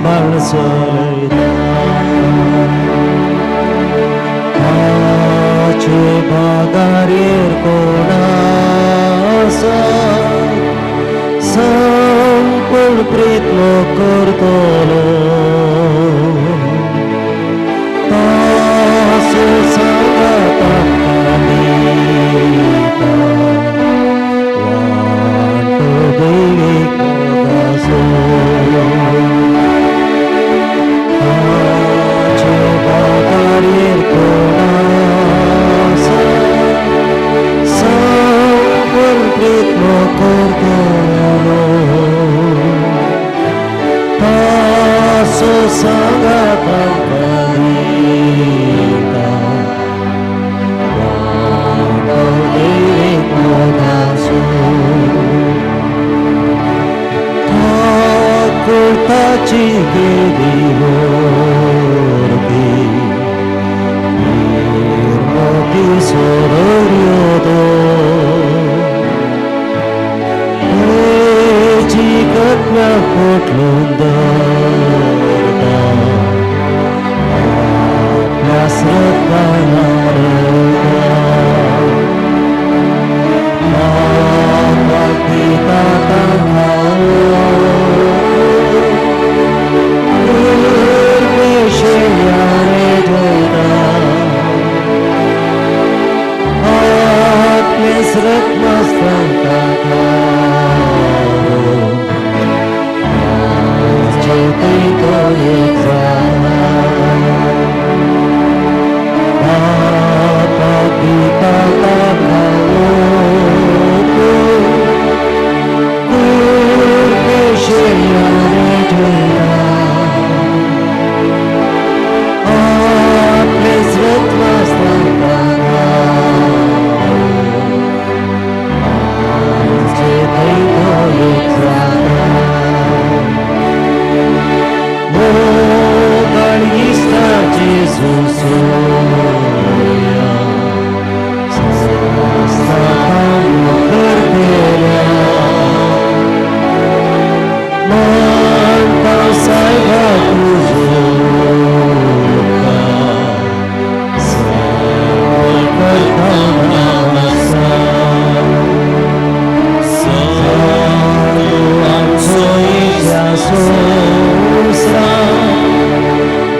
सांबाळ चलयता ताचे बागारेर कोण आसा संपूर्ण प्रेत्न करतलो तासो सांगात आमकां दिता वांटो दैवीक मोगाचो ताचे बागारेर कोण आसा संपूर्ण प्रेत्न करतलो तासो सांगात आमकां दिता वांटो दैवीक मोगाचो ठाकुरताची गेली व्हरपी निर्मती सोडयो तेजी गत्म्या पोटलून दवरता आपल्या श्रद्धान बापाक दिता तांकां निर्वेशयारे ठेवता आपले श्रद्धास्तांकां तो एक जाला बापाक दिता तांकां निर्वेशयारे ठेवता आपले श्रद्धास्तांकां तो एक जाला मोगाळ इश्टा जेजू सोया संस्थान करतेल्या मानता सायबा तुजो उपकार सर्व करता नमस्कार साधू आमचो इश्टा सोसरा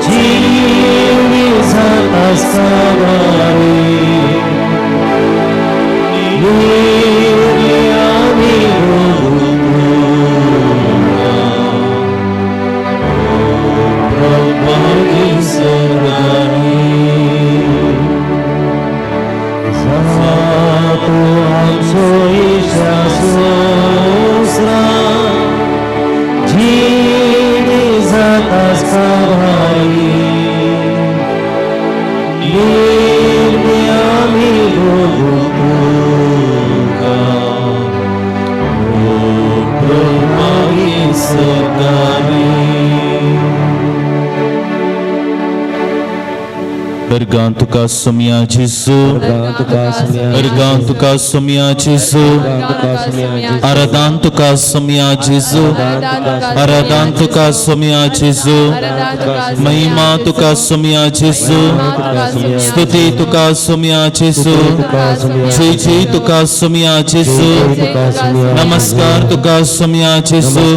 जीवी जाता साबारी निर्मी आमी भोगूं प्रभागी सर्गानी जातो आमचो इश्टा सोसरा जीवी जाता साबारी निर्मी आमी भोगूं तुका प्रभागी सर्गानी. अर्गां तुका सोमया जेजू, अर्गां तुका सोमया जेजू, आराधान तुका सोमया जेजू, आराधान तुका सोमया जेजू, महिमा तुका सोमया जेजू, स्तुती तुका सोमया जेजू, जय जय तुका सोमया जेजू, नमस्कार तुका सोमया जेजू,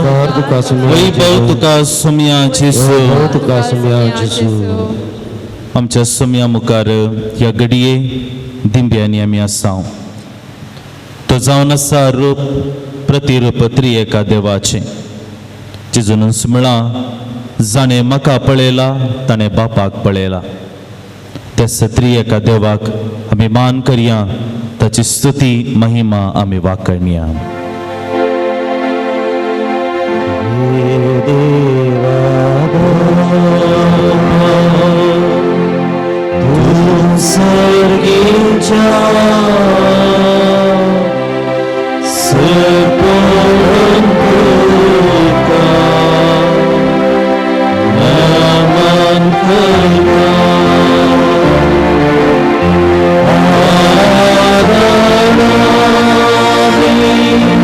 वैभव तुका सोमया जेजू. आमच्या सोमया मुखार ह्या घडये दिंब्यांनी आमी आसा. तो जावन आसा रूप प्रतिरूप त्रिएका देवाचें. जेजूनच म्हळां, जाणें म्हाका पळयला ताणें बापाक पळयला. त्या त्रिएका देवाक आमी मान करया, ताची स्तुती महिमा आमी वाखणया. देवा तूं सर्गीच्या सर्पोन तुका नमन करता. आराधना आमी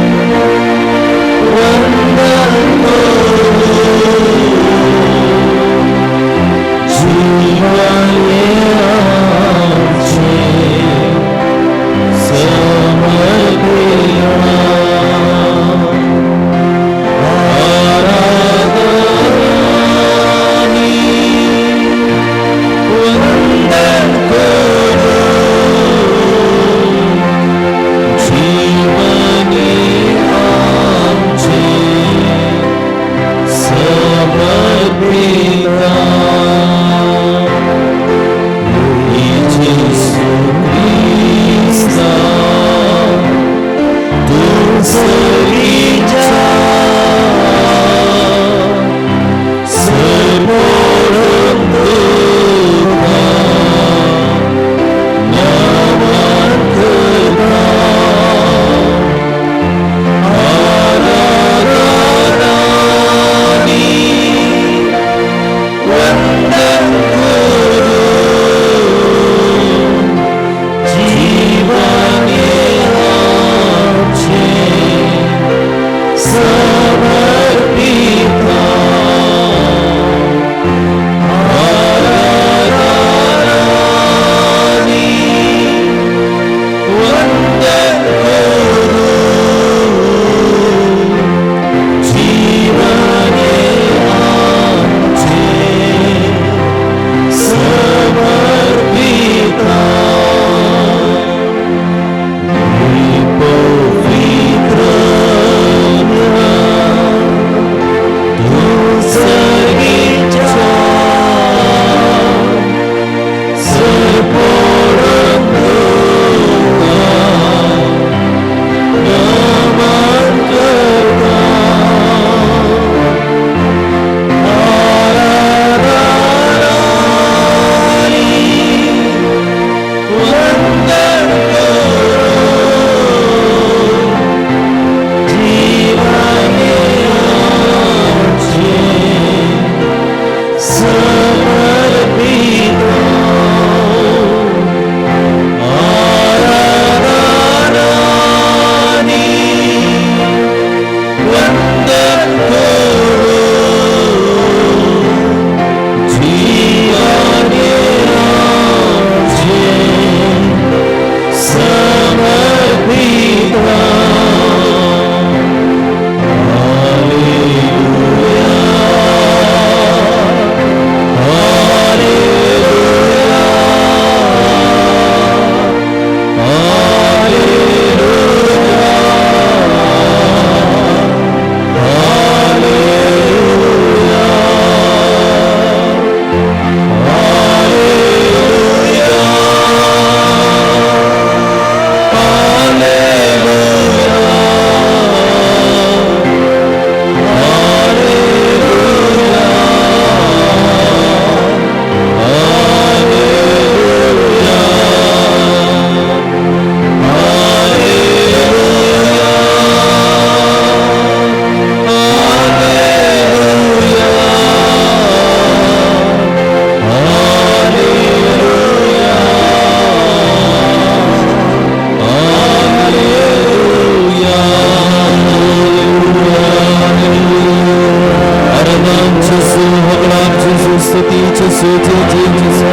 स्तुती जेसू, जय जय जेसू।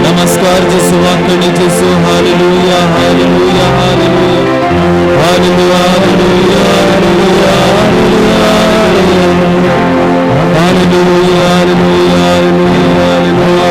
नमस्कार जेसू, वांकणी जेसू। Hallelujah hallelujah hallelujah hallelujah hallelujah hallelujah hallelujah hallelujah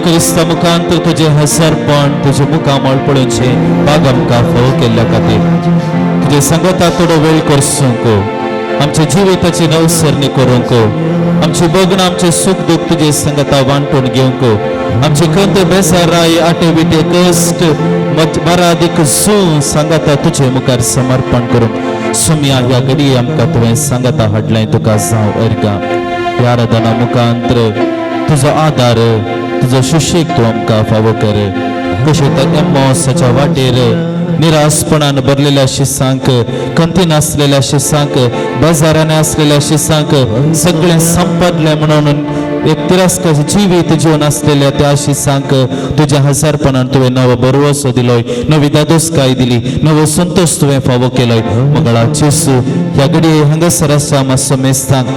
क्रिस्ता मुखांत तुझे हसरपण तुझे मुखामळ पळोवचें बाग आमकां फावो केल्ल्या खातीर तुजे सांगता थोडो वेळ करसूंक, आमच्या जिविताची नवसरणी करूंक, आमची भोगणां आमचें सूख दूख तुजे सांगता वांटून घेवंक, आमची खंत बेजाराय आटे विटे कश्ट मरादीक जू सांगता तुजे मुखार समर्पण करूंक सुम्या ह्या घडये आमकां तुवें सांगता हाडलें तुका जावं अर्गां। ह्या आराधना मुखांत्र तुजो आदार तुजो सुशेग तूं आमकां फावो कर। कशें तर एम्मोसाच्या वाटेर निराशपणान भरलेल्या शिसांक, खंतीन आसलेल्या शिसांक, बाजारांनी आसलेल्या शिसांक सगळें संपदलें म्हणून एक तिरस्कार जिवीत जीवन आसलेल्या त्या शिसांक तुज्या हजारपणान तुवें नवो भरवसो दिलोय, नवी दादोसकाय दिली, नवो संतोश तुवें फावो केलोय। मंगळा जेसू ह्या घडये हांगासर आसा मातसो मेस्तांक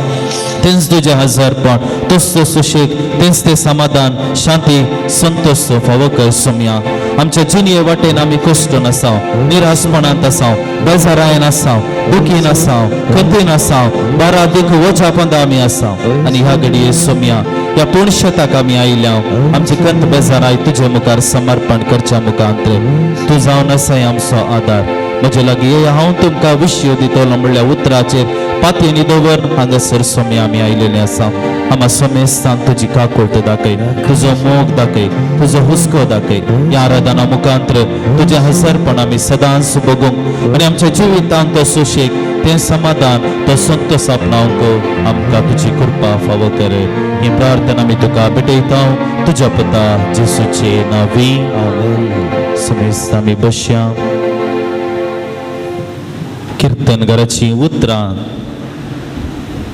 तेंच तुजें हजारपण, तोच तो सुशेग, तेंच तें समाधान, शांती, संतोश फावो कर सोम्या। आमच्या जिणये वाटेन आमी कश्टून आसाव, निराशपणांत आसाव, बेजारायन आसाव, दुखीन आसाव, खंतीन आसाव, बारा दुख वजा पंदा आमी आसाव आनी ह्या घडये सोम्या ह्या पुणशताक आमी आयल्या आमची खंत बेजाराय तुजे मुखार समर्पण करच्या मुखांत तूं जावन आसाय आमचो आदार। म्हजे लागीं हांव तुमकां विशय दितलो म्हणल्या उतराचेर पातयेनी दवर हांगासर सोम्या आमी आयलेले आसा। आमा सोमेस्तान तुजी काकुळट दाखय, तुजो मोग दाखय, तुजो हुस्को दाखय। ह्या आराधना मुखांत्र तुजें हसरपण आमी सदांच बगूंक आनी आमच्या जिवितांत तो सुशेग, तें समाधान, तो संतोश आपणावंक आमकां तुजी कृपा फावो कर। ही प्रार्थना आमी तुका भेटयता तुज्या पुता जेसूचे नांवी आमेन। समेस्त आमी बसया। कीर्तन घराची उतरां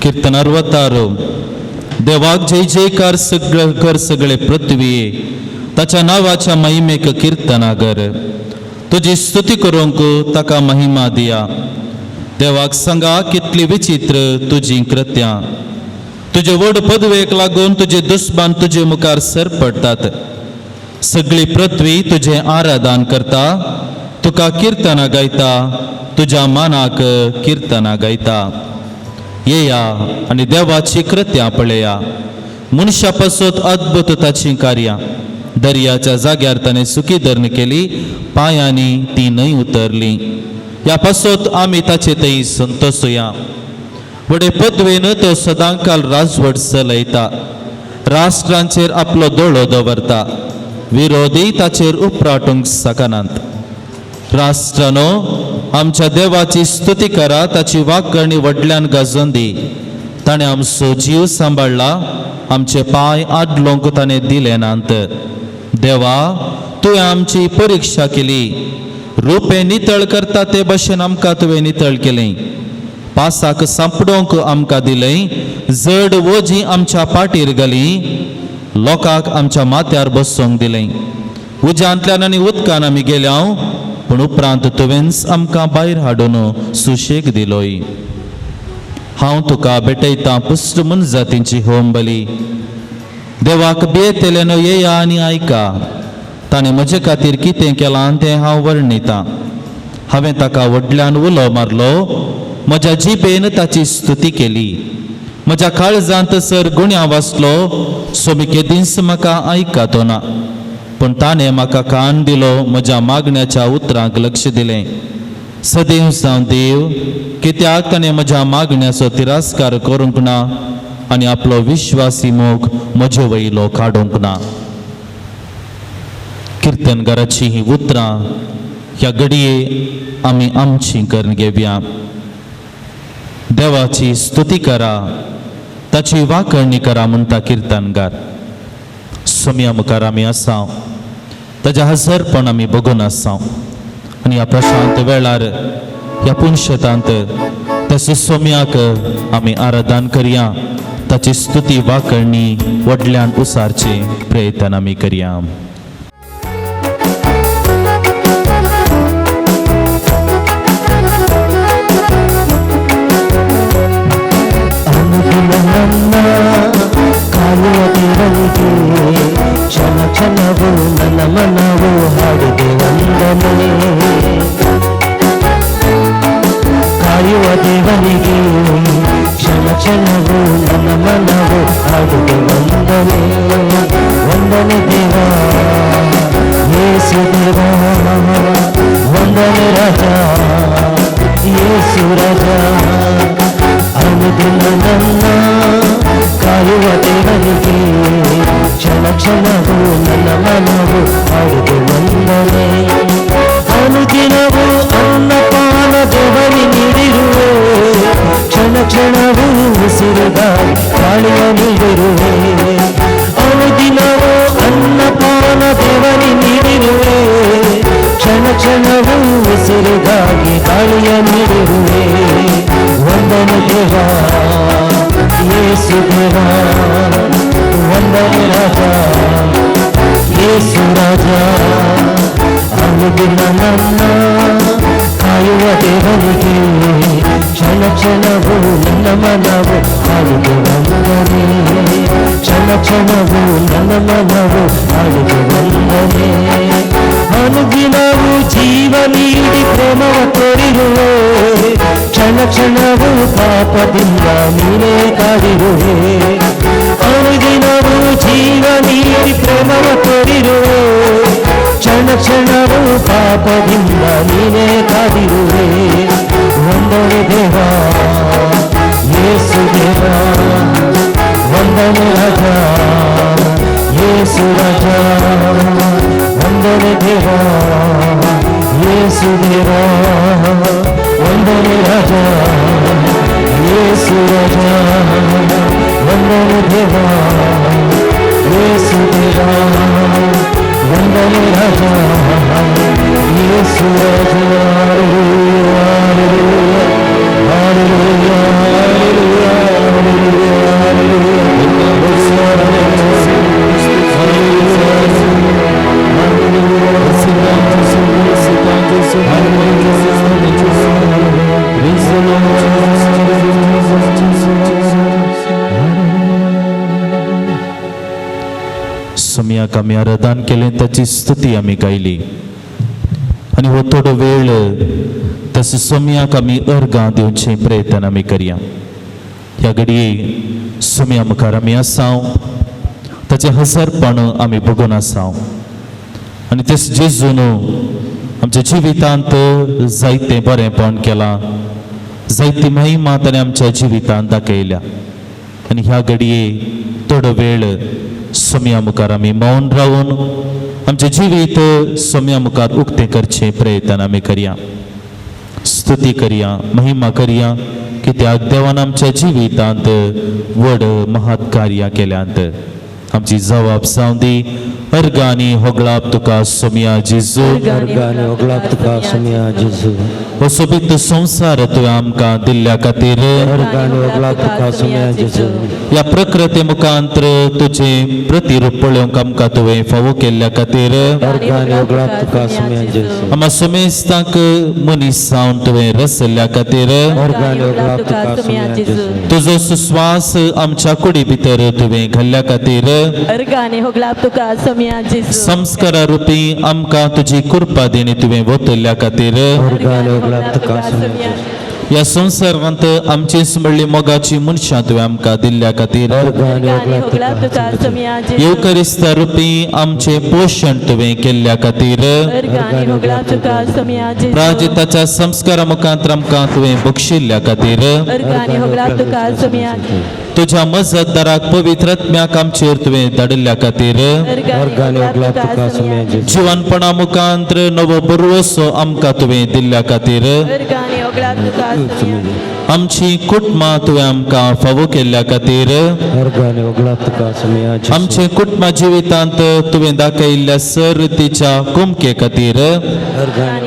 कीर्तन 66। देवाक जय जयकार सगळे कर सगळे पृथ्वी, ताच्या नांवाच्या महिमेक कीर्तना कर, तुजी स्तुती करूंक ताका महिमा दिया। देवाक सांगा कितली विचित्र तुजी कृत्यां, तुजे व्हड पदवेक लागून तुजे दुस्मान तुजे मुखार सर पडटात। सगळी पृथ्वी तुजें आराधन करता, तुका कीर्तनां गायता, तुज्या मानाक कीर्तनां गायता। येया आनी देवाची कृत्यां पळया, मनशा पासत अद्भुत ताचीं कार्यां। दर्याच्या जाग्यार ताणें सुकी धरण केली, पांयांनी ती न्हंय उतरली। ह्या पासत आमी ताचे थंय संतोशुया। व्हडे पदवेन तो सदांकाल राजवट चलयता, राष्ट्रांचेर आपलो दोळो दवरता, विरोधी ताचेर उपराटूंक शकनात। राष्ट्रानो आमच्या देवाची स्तुती करा, ताची वागणी व्हडल्यान गाजोवन दी। ताणें आमचो जीव सांबाळ्ळा, आमचे पांय आदलोंक ताणें दिले नात। देवा तुवें आमची परिक्षा केली, रुपें नितळ करता ते भशेन आमकां तुवें नितळ केलें। पासाक सांपडोवंक आमकां दिलें, जड वोजी आमच्या पाटीर घाली, लोकांक आमच्या माथ्यार बसोवंक दिलें। उज्यांतल्यान आनी उदकान आमी गेल्या, पूण उपरांत तुवेंच आमकां भायर हाडून सुशेग दिलोय। हांव तुका भेटयतां पुश्ट मनजातींची होमबली। देवाक भियेतल्यानो येया आनी आयका, ताणें म्हजे खातीर कितें केलां तें हांव वर्णितां। हांवें ताका व्हडल्यान उलो मारलो, म्हज्या जिबेन ताची स्तुती केली. म्हज्या काळजांत सर गुण्यांव आसलो, सोमी केदींच म्हाका आयकतो ना, पूण ताणें म्हाका कान दिलो, म्हज्या मागण्याच्या उतरांक लक्ष दिलें. सदैव जावं देव, कित्याक ताणें म्हज्या मागण्याचो तिरस्कार करूंक ना आनी आपलो विश्वासी मोग म्हजे वयलो काडूंक ना. किर्तनगाराची ही उतरां ह्या घडये आमी आमची करून घेवया. देवाची स्तुती करा, ताची वाकळणी करा म्हणटा किर्तनगार. सोम्या मुखार आमी आसा, ताज्या हजरपण आमी बघून आसा आनी ह्या प्रशांत वेळार ह्या पुनशेतांत त्या सोम्याक आमी आराधन करया, ताची स्तुती वाकळणी व्हडल्यान उसारचे प्रयत्न आमी करया. ಅನುದಿನ ನನ್ನ ಕಾಯುವ ದೇವನಿಗೆ ಕ್ಷಣ ಕ್ಷಣವು ನನ್ನ ಮನವು ಹಾಡಿದೆ ವಂದನೆ. ಕಾಯುವ ದೇವನಿಗೆ ಕ್ಷಣ ಕ್ಷಣವು ನನ್ನ ಮನವು ಹಾಡಿದೆ ವಂದನೆ. ವಂದನೆ ದೇವ ಯೇಸು ದೇವ, ವಂದನೆ ರಾಜ ಯೇಸು ರಾಜ. ಅನುದಿನ ನನ್ನ ಕಾಯುವ ದೇವನಿಗೆ ಕ್ಷಣ ಕ್ಷಣವು ನನ್ನ ಮನವು ಹಾಡಿದೆ ವಂದನೆ. ಅನುದಿನವೂ ಅನ್ನಪಾನ ದೇವರಿ ನೀಡಿರುವೆ, ಕ್ಷಣ ಕ್ಷಣವೂ ಉಸಿರುಗಾಳಿ ಗಾಳಿಯ ನೀಡಿರುವೆ. ಅನುದಿನವೂ ಅನ್ನಪಾನ ದೇವರಿ ನೀಡಿರುವೆ, ಕ್ಷಣ ಕ್ಷಣವೂ ಉಸಿರುಗಾಗಿ ಗಾಳಿಯ ನೀಡಿರುವೆ. ವಂದನೆ ದೇವ ಯೇಸು ದೇವ, ವಂದನೆ ರಾಜ ಯೇಸು ರಾಜ. ಅನುದಿನ ನನ್ನ ಕಾಯುವ ದೇವನಿಗೆ ಕ್ಷಣ ಕ್ಷಣವೂ ನನ್ನ ಮನವು ಹಾಡಿದೆ ವಂದನೆ. ಕ್ಷಣ ಕ್ಷಣವೂ ನನ್ನ ಮನವು ಹಾಡಿದೆ ವಂದನೆ. ಅನುದಿನವೂ ಜೀವ ನೀಡಿ ಪ್ರೇಮವ ತೋರಿರುವೆ, ಕ್ಷಣ ಕ್ಷಣವೂ ಪಾಪದಿಂದ ನೀನೇ ಕಾಡಿರುವೆ. ಅನುದಿನವೂ ಜೀವ ನೀಡಿ ಪ್ರೇಮವ ತೋರಿರುವೆ, ಕ್ಷಣ ಕ್ಷಣವೂ ಪಾಪದಿಂದ ನೀನೇ ಕಾಡಿರುವೆ. ವಂದನೆ ದೇವ ಯೇಸು ದೇವ, ವಂದನೆ ರಾಜ ಯೇಸು ರಾಜ. ವಂದನೆ ದೇವ ಯೇಸು ದೇವ, ವಂದನೆ ರಾಜ ಯೇಸು ರಾಜ. ವಂದನೆ ದೇವ ಯೇಸು ದೇವ, ವಂದನೆ ರಾಜ ಯೇಸು ರಾಜ. Hallelujah, hallelujah, hallelujah, सोम्याक आमी आराधन केलें, ताची स्तुती आमी गायली आनी हो थोडो वेळ तसो सोम्याक आमी अर्गां दिवचें प्रयत्न आमी करया. ह्या घडये सोम्या मुखार आमी आसा, ताचें हजरपण आमी बघून आसा आनी तेच जेजून आमच्या जिवितांत जायतें बरेंपण केलां, जायती महिमा ताणें आमच्या जिवितांत दाखयल्या आनी ह्या घडये थोडो वेळ सोम्या मुखार आमी मौन रावन आमचें जिवीत सोम्या मुखार उक्तें करचें प्रयत्न आमी करया. स्तुती करया, महिमा करया, कित्याक देवान आमच्या जिवितांत व्हड महत् कार्यां केल्यांत. आमची जबाब जावं दी. अर्गां आनी होगळाप तुका सोम्या जेजू. अर्गां होगळाप तुका सोम्या जेजू. हो सोबीत संवसार तुवें आमकां दिल्ल्या खातीर, अर्गां होगळाप तुका सोम्या जेजू. ह्या प्रकृती मुखांतर तुजें प्रतिरूप पळोवंक आमकां तुवें फावो केल्ल्या खातीर, अर्गां होगळाप तुका सोम्या जेजू. आमा समेस्तांक मनीस जावन तुवें रसल्ल्या खातीर, अर्गां होगळाप तुका सोम्या जेजू. तुजो सुस्वास आमच्या कुडी भितर तुवें घाल्ल्या खातीर, अर्गाने होगलाप तुका सोम्या जेजू. संस्कारा रुपी आमकां तुजी कृपा देणी तुवें वतल्ल्या खातीर, अर्गां होगळाप तुका सोम्या जेजू. ह्या संवसारांत आमचीच म्हणली मोगाची मनशां तुवें आमकां दिल्ल्या खातीर, अर्गां अर्गां होगलाब तुका सोमया जेजू. येवकरिस्ता रुपी आमचें पोशण तुवें केल्ल्या खातीर, अर्गां होगलाब तुका सोमया जेजू. प्राजिताच्या संस्कारा मुखांत आमकां तुवें बक्षिल्ल्या खातीर, अर्गां होगलाब तुका सोमया. तुज्या मजतदाराक पवित्र आत्म्याक आमचेर तुवें धाडिल्ल्या खातीर, अर्गां होगलाब तुका सोमया जेजू. जिवनपणा मुखांत नवो बरवसो आमकां तुवें दिल्ल्या खातीर, अर्गां होगलाब तुका सोमया. आमची कुटुंबां तुवें आमकां फावो केल्ल्या खातीर, अर्गां होगलाब तुका सोमया जेजू. आमचे कुटुंबा जिवितांत तुवें दाखयिल्ल्या सरतीच्या कुमके खातीर, अर्गां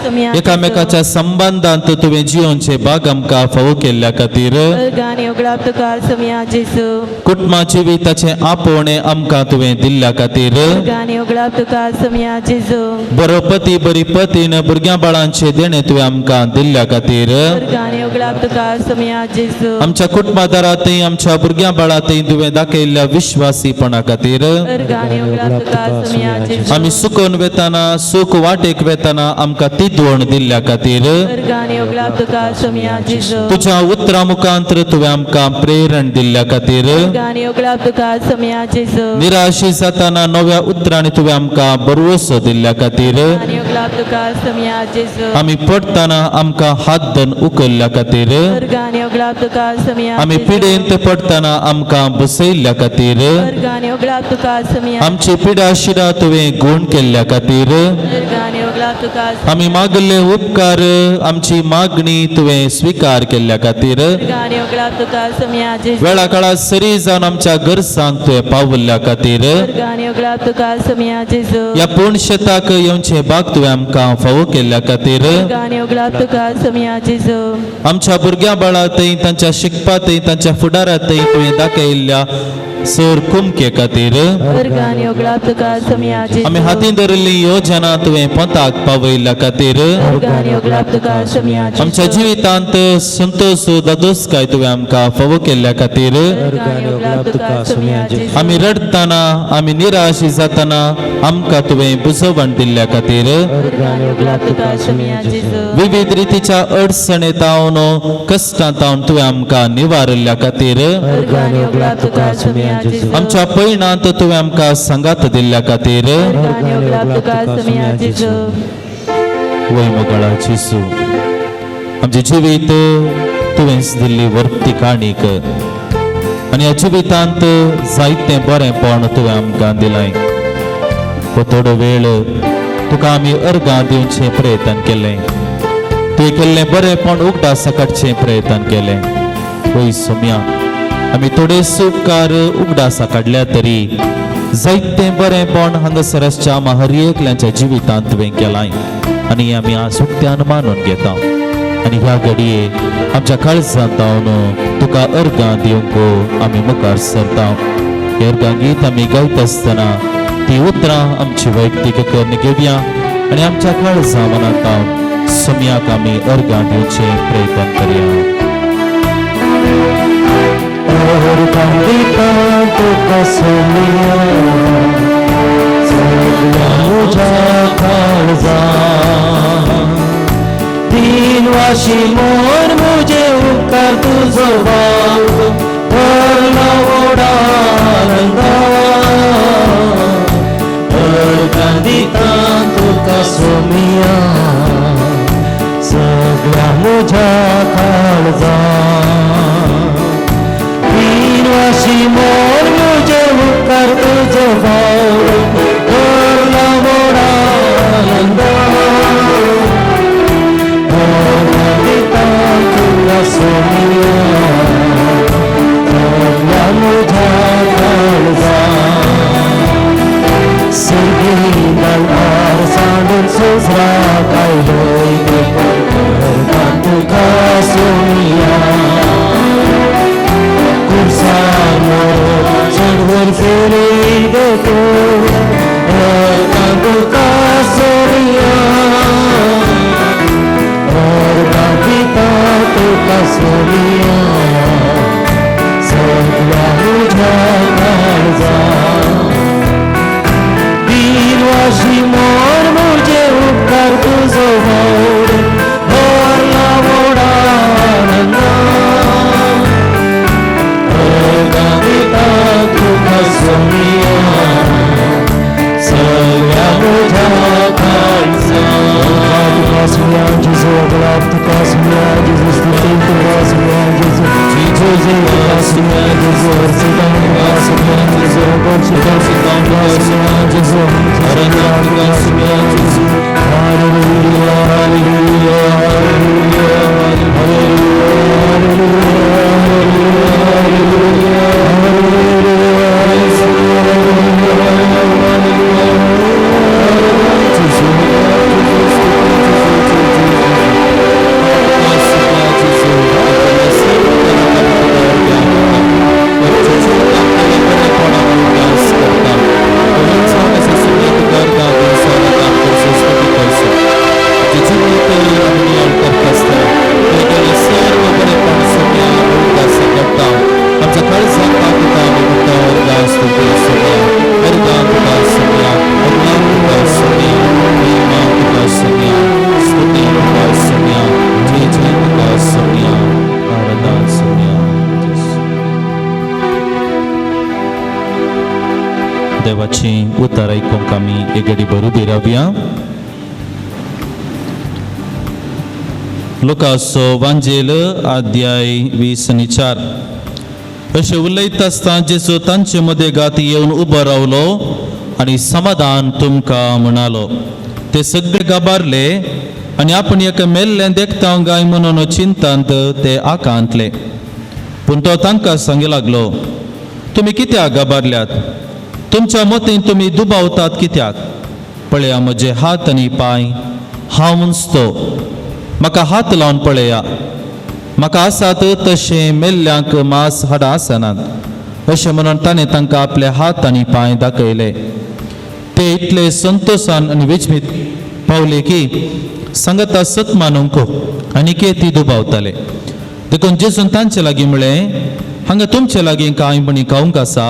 सोमया. एकामेकाच्या संबंदांत तुवें जियोनचे बाग आमकां फावो केल्ल्या खातीर, अर्गां होगलाब तुका सोमया जेजू. कुटुंबा जिविताचें आपोवणें आमकां तुवें दिल्ल्या खातीर, अर्गां होगलाब तुका सोमया जेजू. बरो पती बरी पतीन भुरग्यां बाळांचें देणें तुवें आमकां दिल्ल्या खातीर, अर्गां होगलाब तुका सोमया जेजू. आमच्या कुटुंबादारांतय आमच्या भुरग्यां बाळांतय तुवें दाखयिल्ल्या विश्वासीपणा खातीर, अर्गां होगलाब तुका सोमया जेजू. आमी सुकोवन वेताना सूख वाटेक वेताना आमकां तिदवण दिल्ल्या खातीर, अर्गां होगलाब तुका सोमया जेजू. तुज्या उतरां मुखांत तुवें आमकां प्रेरण दिल्ल्या खातीर, अर्गां होगलाब तुका सोमया जेजू. निराशी जाताना नव्या उतरांनी तुवें आमकां बरवसो दिल्ल्या खातीर, अर्गां होगलाब तुका सोमया जेजू. आमी पडटना आमकां हात धरून उखल्ल्या खातीर, अर्गां होगलाब तुका सोमया. आमी पिडेंत पडटना आमकां बसयल्ल्या खातीर, अर्गां होगलाब तुका सोमया. आमची पिडा शिरा तुवें गूण केल्ल्या खातीर, अर्गां होगलाब तुका. आमी मागले उपकार आमची मागणी तुवें स्विकार केल्ल्या खातीर, अर्गां होगलाब तुका सोमया जेजू. वेळा काळा सरी जावन आमच्या गरजांक तुवें पावल्ल्या खातीर, अर्गां होगलाब तुका सोमया जेजू. ह्या पूर्ण शेताक येवचे बाग तुवें आमकां फावो केल्ल्या खातीर, अर्गां होगलाब तुका सोमया जेजू. आमच्या भुरग्यां बाळांतय तांच्या शिकपातय तांच्या फुडारांतय तुवें दाखयिल्ल्या सर कुमके खातीर, अर्गां होगलाब तुका सोमया जेजू. आमी हातीन धरिल्ली योजना तुवें पोंताक पावयल्ल्या खातीर, अर्गां होगलाब तुका सोमया जेजू. आमच्या जिवितांत संतोष दादोसकाय तुवें आमकां फावो केल्ल्या खातीर, अर्गां होगलाब तुका सोमया जेजू. आमी रडटना आमी निराश जातना आमकां तुवें बुजवण दिल्ल्या खातीर, अर्गां होगलाब तुका सोमया जेजू. विविध रितीच्या अडचणेतावन कश्टांतावन तुवें आमकां निवारिल्ल्या खातीर, अर्गां होगलाब तुका सोमया जेजू. आमच्या पयणांत तुवें आमकां सांगात दिल्ल्या खातीर, अर्गां होगलाब तुका सोमया जेजू. वय मोगळा जेजू, आमचें जिवीत तुवेंच दिल्ली वर्ती काणीक आनी ह्या जिवितांत जायतें बरेंपण तुवें आमकां दिलां. हो थोडो वेळ तुका आमी अर्गां दिवचें प्रयत्न केलें, तुवें केल्लें बरेंपण उगडास काडचें प्रयत्न केलें. वय सोम्या, आमी थोडे उपकार उगडासा काडल्या तरी जायतें बरेंपण हांगासर आसच्या आमा हर एकल्याच्या जिवितांत तुवें केलां आनी आमी आज उक्त्यान मानून घेता. आनी ह्या घडये आमच्या काळजांत जावन तुका अर्गां दिवंक आमी मुखार सरता. हे अर्गां गीत आमी गायता आसतना ती उतरां आमची वैयक्तीक करून घेवया आनी आमच्या काळजा मनांत जावन सोम्याक आमी अर्गां दिवचें प्रयत्न करया. अर्गां दिता तुका सोमया सगळ्या म्हज्या काळजान. तीन वाशी मोर मुझे उपकार तुजो बाग भरला ओडा आनंदान. अर्गां दिता तुका सोमया सगळ्या म्हज्या काळजान. तीन वाशी मोर मुझे उपकार तुजो बाग भरला मोडा आनंदान. अर्गां दिता तुका सोमया सगळ्या म्हज्या काळजान. सर्गीनार सांडून सोजराक आयलोय देखून अर्गां तुका सोमया. कुर्सान मोरो चडवर फेरे देखून ओगलाब तुका सुम्या जेजू, स्तुती तुका सुम्या जेजू, जेजू तुका सुम्या जेजू, हर्षिता तुका सुम्या जेजू, बर्षिता तुका सुम्या जेजू, हरना तुका सुम्या जेजू। Hallelujah, hallelujah, hallelujah, hallelujah, hallelujah, देवाची उतार आयकूंक आमी एक घडी बरोबर रावया। लुकासो वांजेल अध्याय 20:4 अशें उलयता आसतना जेजू तांचे मदें गात येवन उबो रावलो आनी समाधान तुमकां म्हणालो। ते सगळे घाबारले आनी आपण एका मेल्लें देखता गाय म्हणून चिंतांत ते आकांतले। पूण तो तांकां सांगी लागलो, तुमी कित्याक घाबारल्यात? तुमच्या मतीन तुमी दुबावतात कित्याक? पळया म्हजे हात आनी पांय, हांवूच तो, म्हाका हात लावन पळया, म्हाका आसात तशें मेल्ल्यांक मांस हाडां आसनात। अशें म्हणून ताणें तांकां आपले हात आनी पांय दाखयले। ते इतले संतोशान आनी विचमीत पावले की सांगता सत मानूंक आनी के ती दुबावताले। देखून जेजून तांचे लागीं म्हळें, हांगा तुमचे लागीं कांय म्हणी खावंक आसा?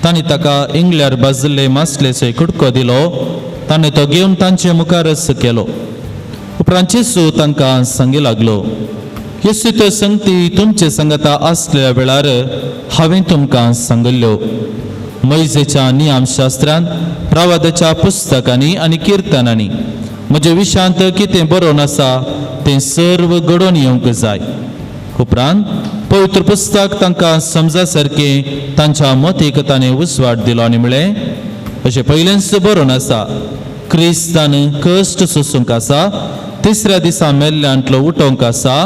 तांणी ताका इंगल्यार भाजले मासलेचो कुडको दिलो। ताणें तो घेवन तांचे मुखारच केलो। उपरांत जेजू तांकां सांगी लागलो, येसू त्यो संगती तुमचे सांगता आसल्या वेळार हांवें तुमकां सांगिल्ल्यो। मैजेच्या नियमशास्त्रांत, प्रवादाच्या पुस्तकांनी आनी किर्तनांनी म्हजे विशांत कितें बरोवन आसा तें सर्व घडोवन येवंक जाय। उपरांत पवित्र पुस्तक तांकां समजा सारकें तांच्या मतीक ताणें उजवाड दिलो आनी म्हळें, अशें पयलेंच बरोवन आसा, क्रिस्तान कश्ट सोसूंक आसा, तिसऱ्या दिसा मेल्ल्यांतलो उठोवंक आसा,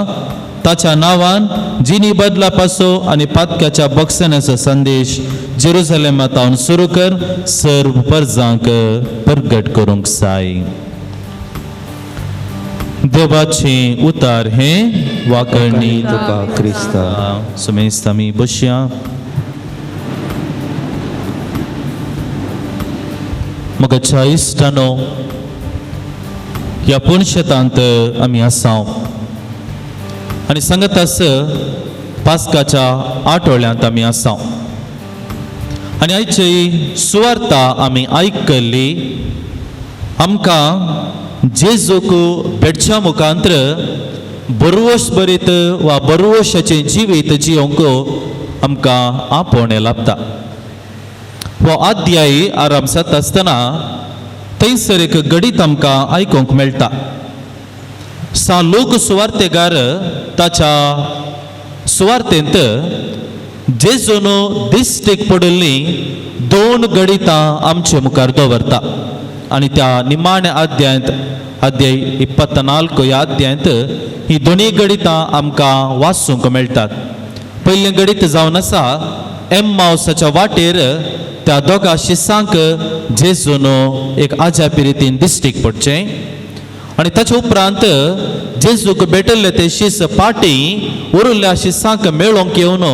ताच्या नांवान जिनी बदलापाचो आनी पातक्याच्या बक्षण्याचो संदेश जेरुजलेमांत सुरू कर सर्व परजांक प्रगट करूंक जाय। देवाचें उतार हें वाकरणी तुका क्रिस्ता। सुमेस्त आमी बसया। मगाच्या इश्टानो, ह्या पुणशेतांत आमी आसा आनी सांगत आस पास्काच्या आठवड्यांत आमी आसा आनी आयची सुवार्ता आमी आयकल्ली। आमकां जेजूक भेटच्या मुखांत्र बरवश बरीत वा बरवशाचें जिवीत जियोंक आमकां आपोवणें लाभता। हो अध्याय आराम जाता आसतना थंयसर एक गणीत आमकां आयकूंक मेळटा। सा लोक सुवार्तेगार ताच्या सुवार्तेंत जेजून दिश्टीक पडिल्लीं दोन गणितां आमचे मुखार दवरता आनी त्या निमाण्या अध्यायांत, अध्याय 24 ह्या अध्यायांत ही दोनूय गणितां आमकां वाचूंक मेळटात। पयलें गणीत जावन आसा एम्मावसाच्या वाटेर त्या दोगा शिसांक जेजून एक आजापी रितीन दिश्टीक पडचें आनी ताच्या उपरांत जेजूक भेटल्ले ते शीस पाटी उरिल्ल्या शिसांक मेळोवंक येवन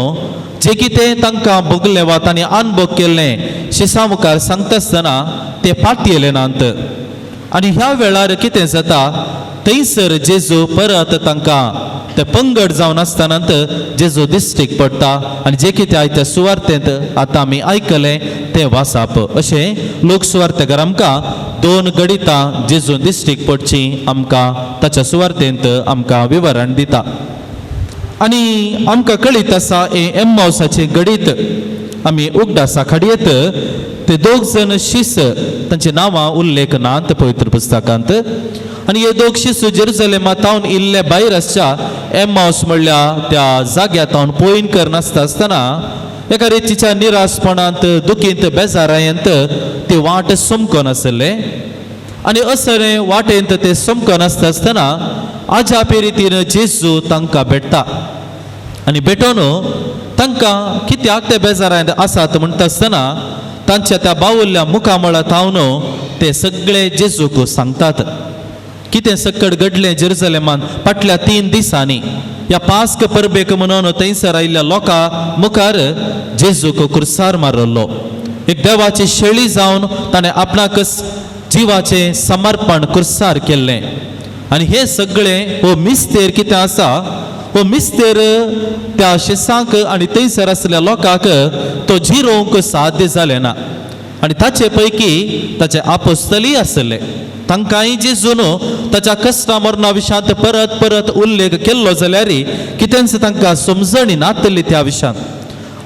जे कितें तांकां भोगलें वा तांणी अनुभव केल्लें शिसां मुखार सांगता आसतना ते पाटयेले नात। आनी ह्या वेळार कितें जाता, थंयसर जेजू परत तांकां ते पंगड जावन आसतना जेजू दिश्टीक पडटा आनी जे कितें आयत्या सुवार्तेंत आतां आमी आयकलें तें वाचप। अशें लोक सुवार्तेकार आमकां दोन गणितां जेजू दिश्टीक पडचीं आमकां ताच्या सुवार्तेंत आमकां विवरण दिता। आनी आमकां कळीत आसा हें एम्मावसाचें गणीत आमी उगडासा खाडयेत। ते दोग जण शीस तांची नांवां उल्लेख नात पवित्र पुस्तकांत आनी हे दोग शिसू जेरुजलेमा तावन इल्ले भायर आसच्या एमावस म्हणल्या त्या जाग्या तावन पयन करनासता आसतना एका रितीच्या निराशपणांत, दुखींत, बेजारायंत ती वाट समकून आसले. आनी असरे वाटेंत ते समकून आसता आसतना आजापे रितीन जेजू तांकां भेटता आनी भेटोवन तांकां कित्याक ते बेजारायंत आसात म्हणटा आसतना तांच्या त्या बावुल्ल्या मुखामळा थावन ते सगळे जेजूक सांगतात कितें सक्कड घडलें जेरुजलेमान फाटल्या 3 दिसांनी. ह्या पास्क परबेक म्हणून थंयसर आयिल्ल्या लोकां मुखार जेजूक कुर्सार मारलो. एक देवाची शेळी जावन ताणें आपणाकच जिवाचें समर्पण कुर्सार केल्लें. आनी हें सगळें हो मिस्तेर कितें आसा, हो मिस्तेर त्या शिसांक आनी थंयसर आसल्या लोकांक तो जिरोवंक साध्य जालें ना. आनी ताचे पैकी ताचे आपोस्तली आसले, तांकांय जेजून ताच्या कश्टा मरणा विशयांत परत परत उल्लेख केल्लो जाल्यार कितेंच तांकां समजणी नातली त्या विशयांत.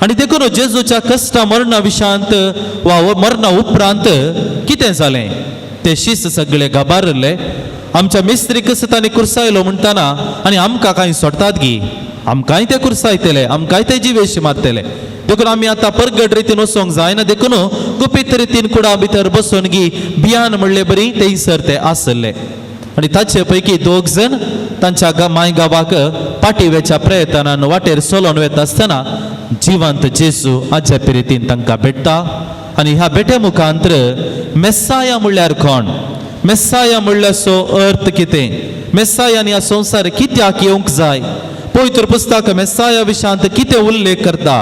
आनी देखून जेजूच्या कश्टा मरणा विशयांत वा मरणा उपरांत कितें जालें, ते शीस सगळे घाबारले. आमच्या मिस्त्रीक तांणी कुर्सायलो म्हणटाना आनी आमकां कांय सोडटात गी, आमकांय ते कुर्सायतले, आमकांय ते जिवेशी मारतले, देखून आमी आतां परगट रितीन वचोंक जायना, देखून गुपीत रितीन कुडा भितर बसून गी बियान म्हणले बरी थंयसर ते आसले. आनी ताचे पैकी दोग जण तांच्या माय गांवाक पाटी वेच्या प्रयत्नान वाटेर चलोवन वता आसतना जिवंत जेजू आज्या पिरितीन तांकां भेट्टा. आनी ह्या भेटे मुखांतर मेस्साया म्हणल्यार कोण, मेस्साया म्हणल्याचो अर्थ कितें, मेस्सायान ह्या संवसार कित्याक येवंक जाय, पवित्र पुस्तक मेस्साया विशयांत कितें उल्लेख करता,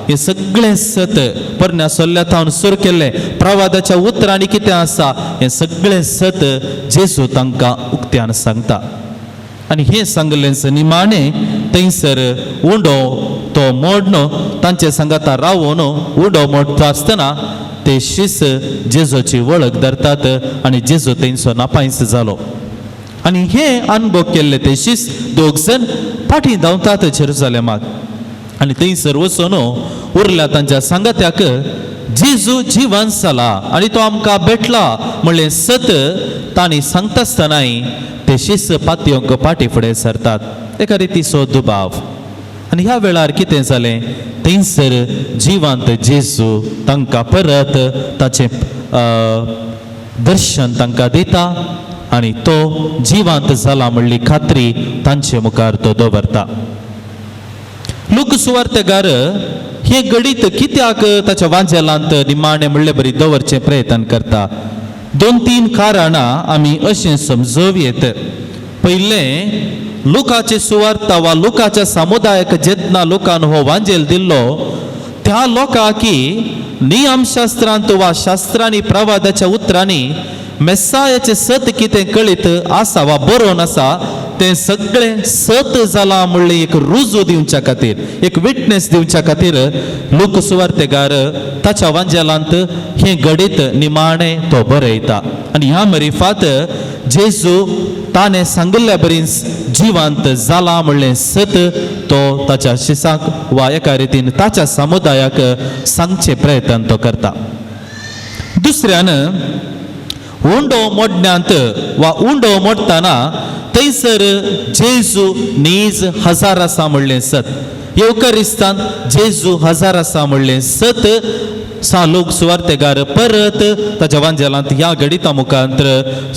हें सगळें सत परण्या सोल्ल्या थावन सुरू केल्लें प्रवादाच्या उतरांनी कितें आसा हें सगळें सत जेजू तांकां उक्त्यान सांगता. आनी हें सांगलें निमाणें थंयसर उंडो तो मोडनो तांचे सांगाता रावून उंडो मोडटा आसतना ते शीस जेजूची वळख धरतात आनी जेजू थंयचो नापायस जालो. आनी हे अनुभव केल्ले ते शीस दोग जण फाटीं धांवतात जेरुजलेमाक आनी थंयसर वचून उरल्या तांच्या सांगात्याक जेजू जिवन जाला आनी तो आमकां भेटला म्हणलें सत तांणी सांगता आसतनाय ते शीस पातयोंक फाटीं फुडें सरतात, एका रितीचो दुबाव. आनी ह्या वेळार कितें जालें, थंयसर जिवंत जेजू तांकां परत ताचें दर्शन तांकां दिता आनी तो जिवंत जाला म्हणली खात्री तांचे मुखार तो दवरता. लोक सुवार्तेगार हें घडीत कित्याक ताच्या वांजेलांत निमाणें म्हणले बरी दवरचें प्रयत्न करता, 2-3 कारणां आमी अशें समजोव येत. पयलें, लोकाचे सुवार्ता वा लोकाच्या समुदायाक जेन्ना लोकान हो वांजेल दिल्लो त्या लोकांकी नियमशास्त्रांत वा शास्त्रांनी प्रवादाच्या उतरांनी मेस्सायाचें सत कितें कळीत आसा वा बरोवन आसा तें सगळें सत जालां म्हणलें एक रुजू दिवच्या खातीर, एक विटनेस दिवच्या खातीर लोक सुवार्तेगार ताच्या वांजेलांत हें घडीत निमाणें तो बरयता. आनी ह्या मरिफात जेजू ताणें सांगिल्ल्या बरीच जिवंत जाला म्हणलें सत तो ताच्या शिसाक वा एका रितीन ताच्या समुदायाक सांगचे प्रयत्न तो करता. दुसऱ्यान उंडो मोडण्यांत वा उंडो मोडटना थंयसर जेजू नीज हजार आसा म्हणलें सत, येवकरिस्तान जेजू हजार आसा म्हणलें सत सा लोक सुवार्तेगार परत ताच्या वांजेलांत ह्या घडिता मुखांतर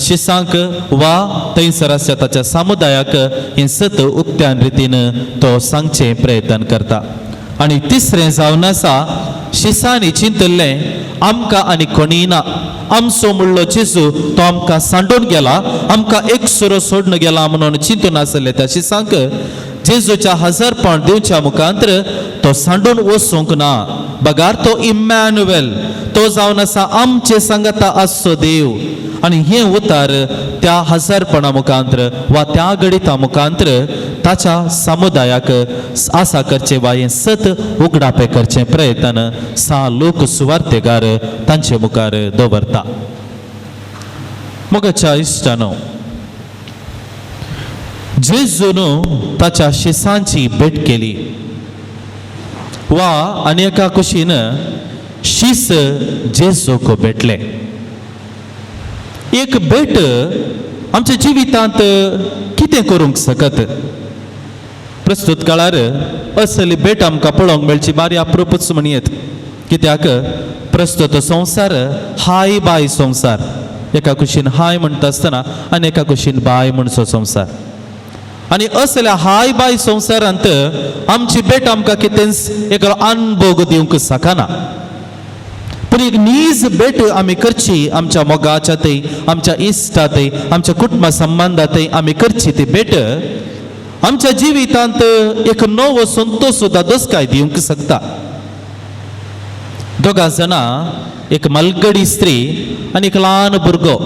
शिसांक वा थंयसर आसच्या ताच्या समुदायाक हें सत उक्त्यान रितीन तो सांगचें प्रयत्न करता. आनी तिसरें जावन आसा शिसांनी चिंतल्लें आमकां आनी कोणीय ना, आमचो म्हणलो जेजू तो आमकां सांडून गेला, आमकां एकसुरो सोडून गेला म्हणून चिंतून आसले त्या शिसांक जेजूच्या हजारपण दिवच्या मुखांतर तो सांडून वचूंक ना, बगार तो इम्मॅन्युएल तो जावन आसा आमचे सांगाता आसचो देव. आनी हें उतार त्या हजारपणा मुखांतर वा त्या घडिता मुखांतर ताच्या समुदायाक आसा करचें वा हें सत उगडापें करचें प्रयत्न सा लोक सुवार्तेगार तांचे मुखार दवरता. मोगाच्या इश्टानो, जेजून ताच्या शिसांची भेट केली वा आनी एका कुशीन शीस जेजूक भेटले. एक भेट आमच्या जिवितांत कितें करूंक शकत. प्रस्तुत काळार असली भेट आमकां पळोवंक मेळची बारी अप्रुपूच म्हणयेत. कित्याक प्रस्तुत संवसार हाय बाय संवसार, एका कुशीन हाय म्हणटा आसतना आनी एका कुशीन बाय म्हणचो संवसार. आनी असल्या हाय बाय संवसारांत आमची भेट आमकां कितेंच एक अनभोग दिवंक शकना. पूण एक नीज भेट आमी करची आमच्या मोगाच्या थंय, आमच्या इश्टा थंय, आमच्या कुटुंबा संबंदा थंय आमी करची ती भेट आमच्या जिवितांत एक नवो संतोश सुद्दां दोसकाय दिवंक शकता. दोगां जाणां, एक मलगडी स्त्री आनी एक ल्हान भुरगो,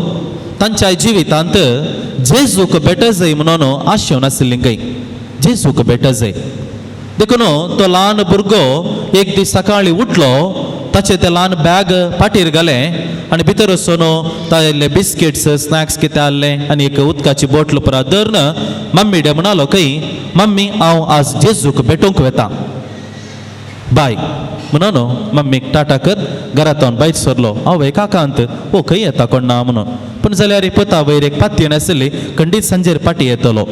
तांच्या जिवितांत जेजूक भेट जाय म्हणून आशेवन आशिल्ली खंय, जेजूक भेट जाय. देखून तो ल्हान भुरगो एक दीस सकाळीं उठलो, ताचें तें ल्हान बॅग पाटीर घालें आनी भितर वचून तायल्ले बिस्किट्स स्नॅक्स कितें आहलें आनी एक उदकाची बोटल पुरा धरून मम्मी डे म्हणालो खंय, मम्मी हांव आज जेजूक भेटूंक वता, बाय म्हणून मम्मीक टाटा कर घरांतल्यान भायर सरलो. हांव काकांत ओ खंय येता कोण ना म्हणून, पूण जाल्यार पता वयर एक पातयेन आशिल्ली, खंडीत सांजेर पाटी येतलो.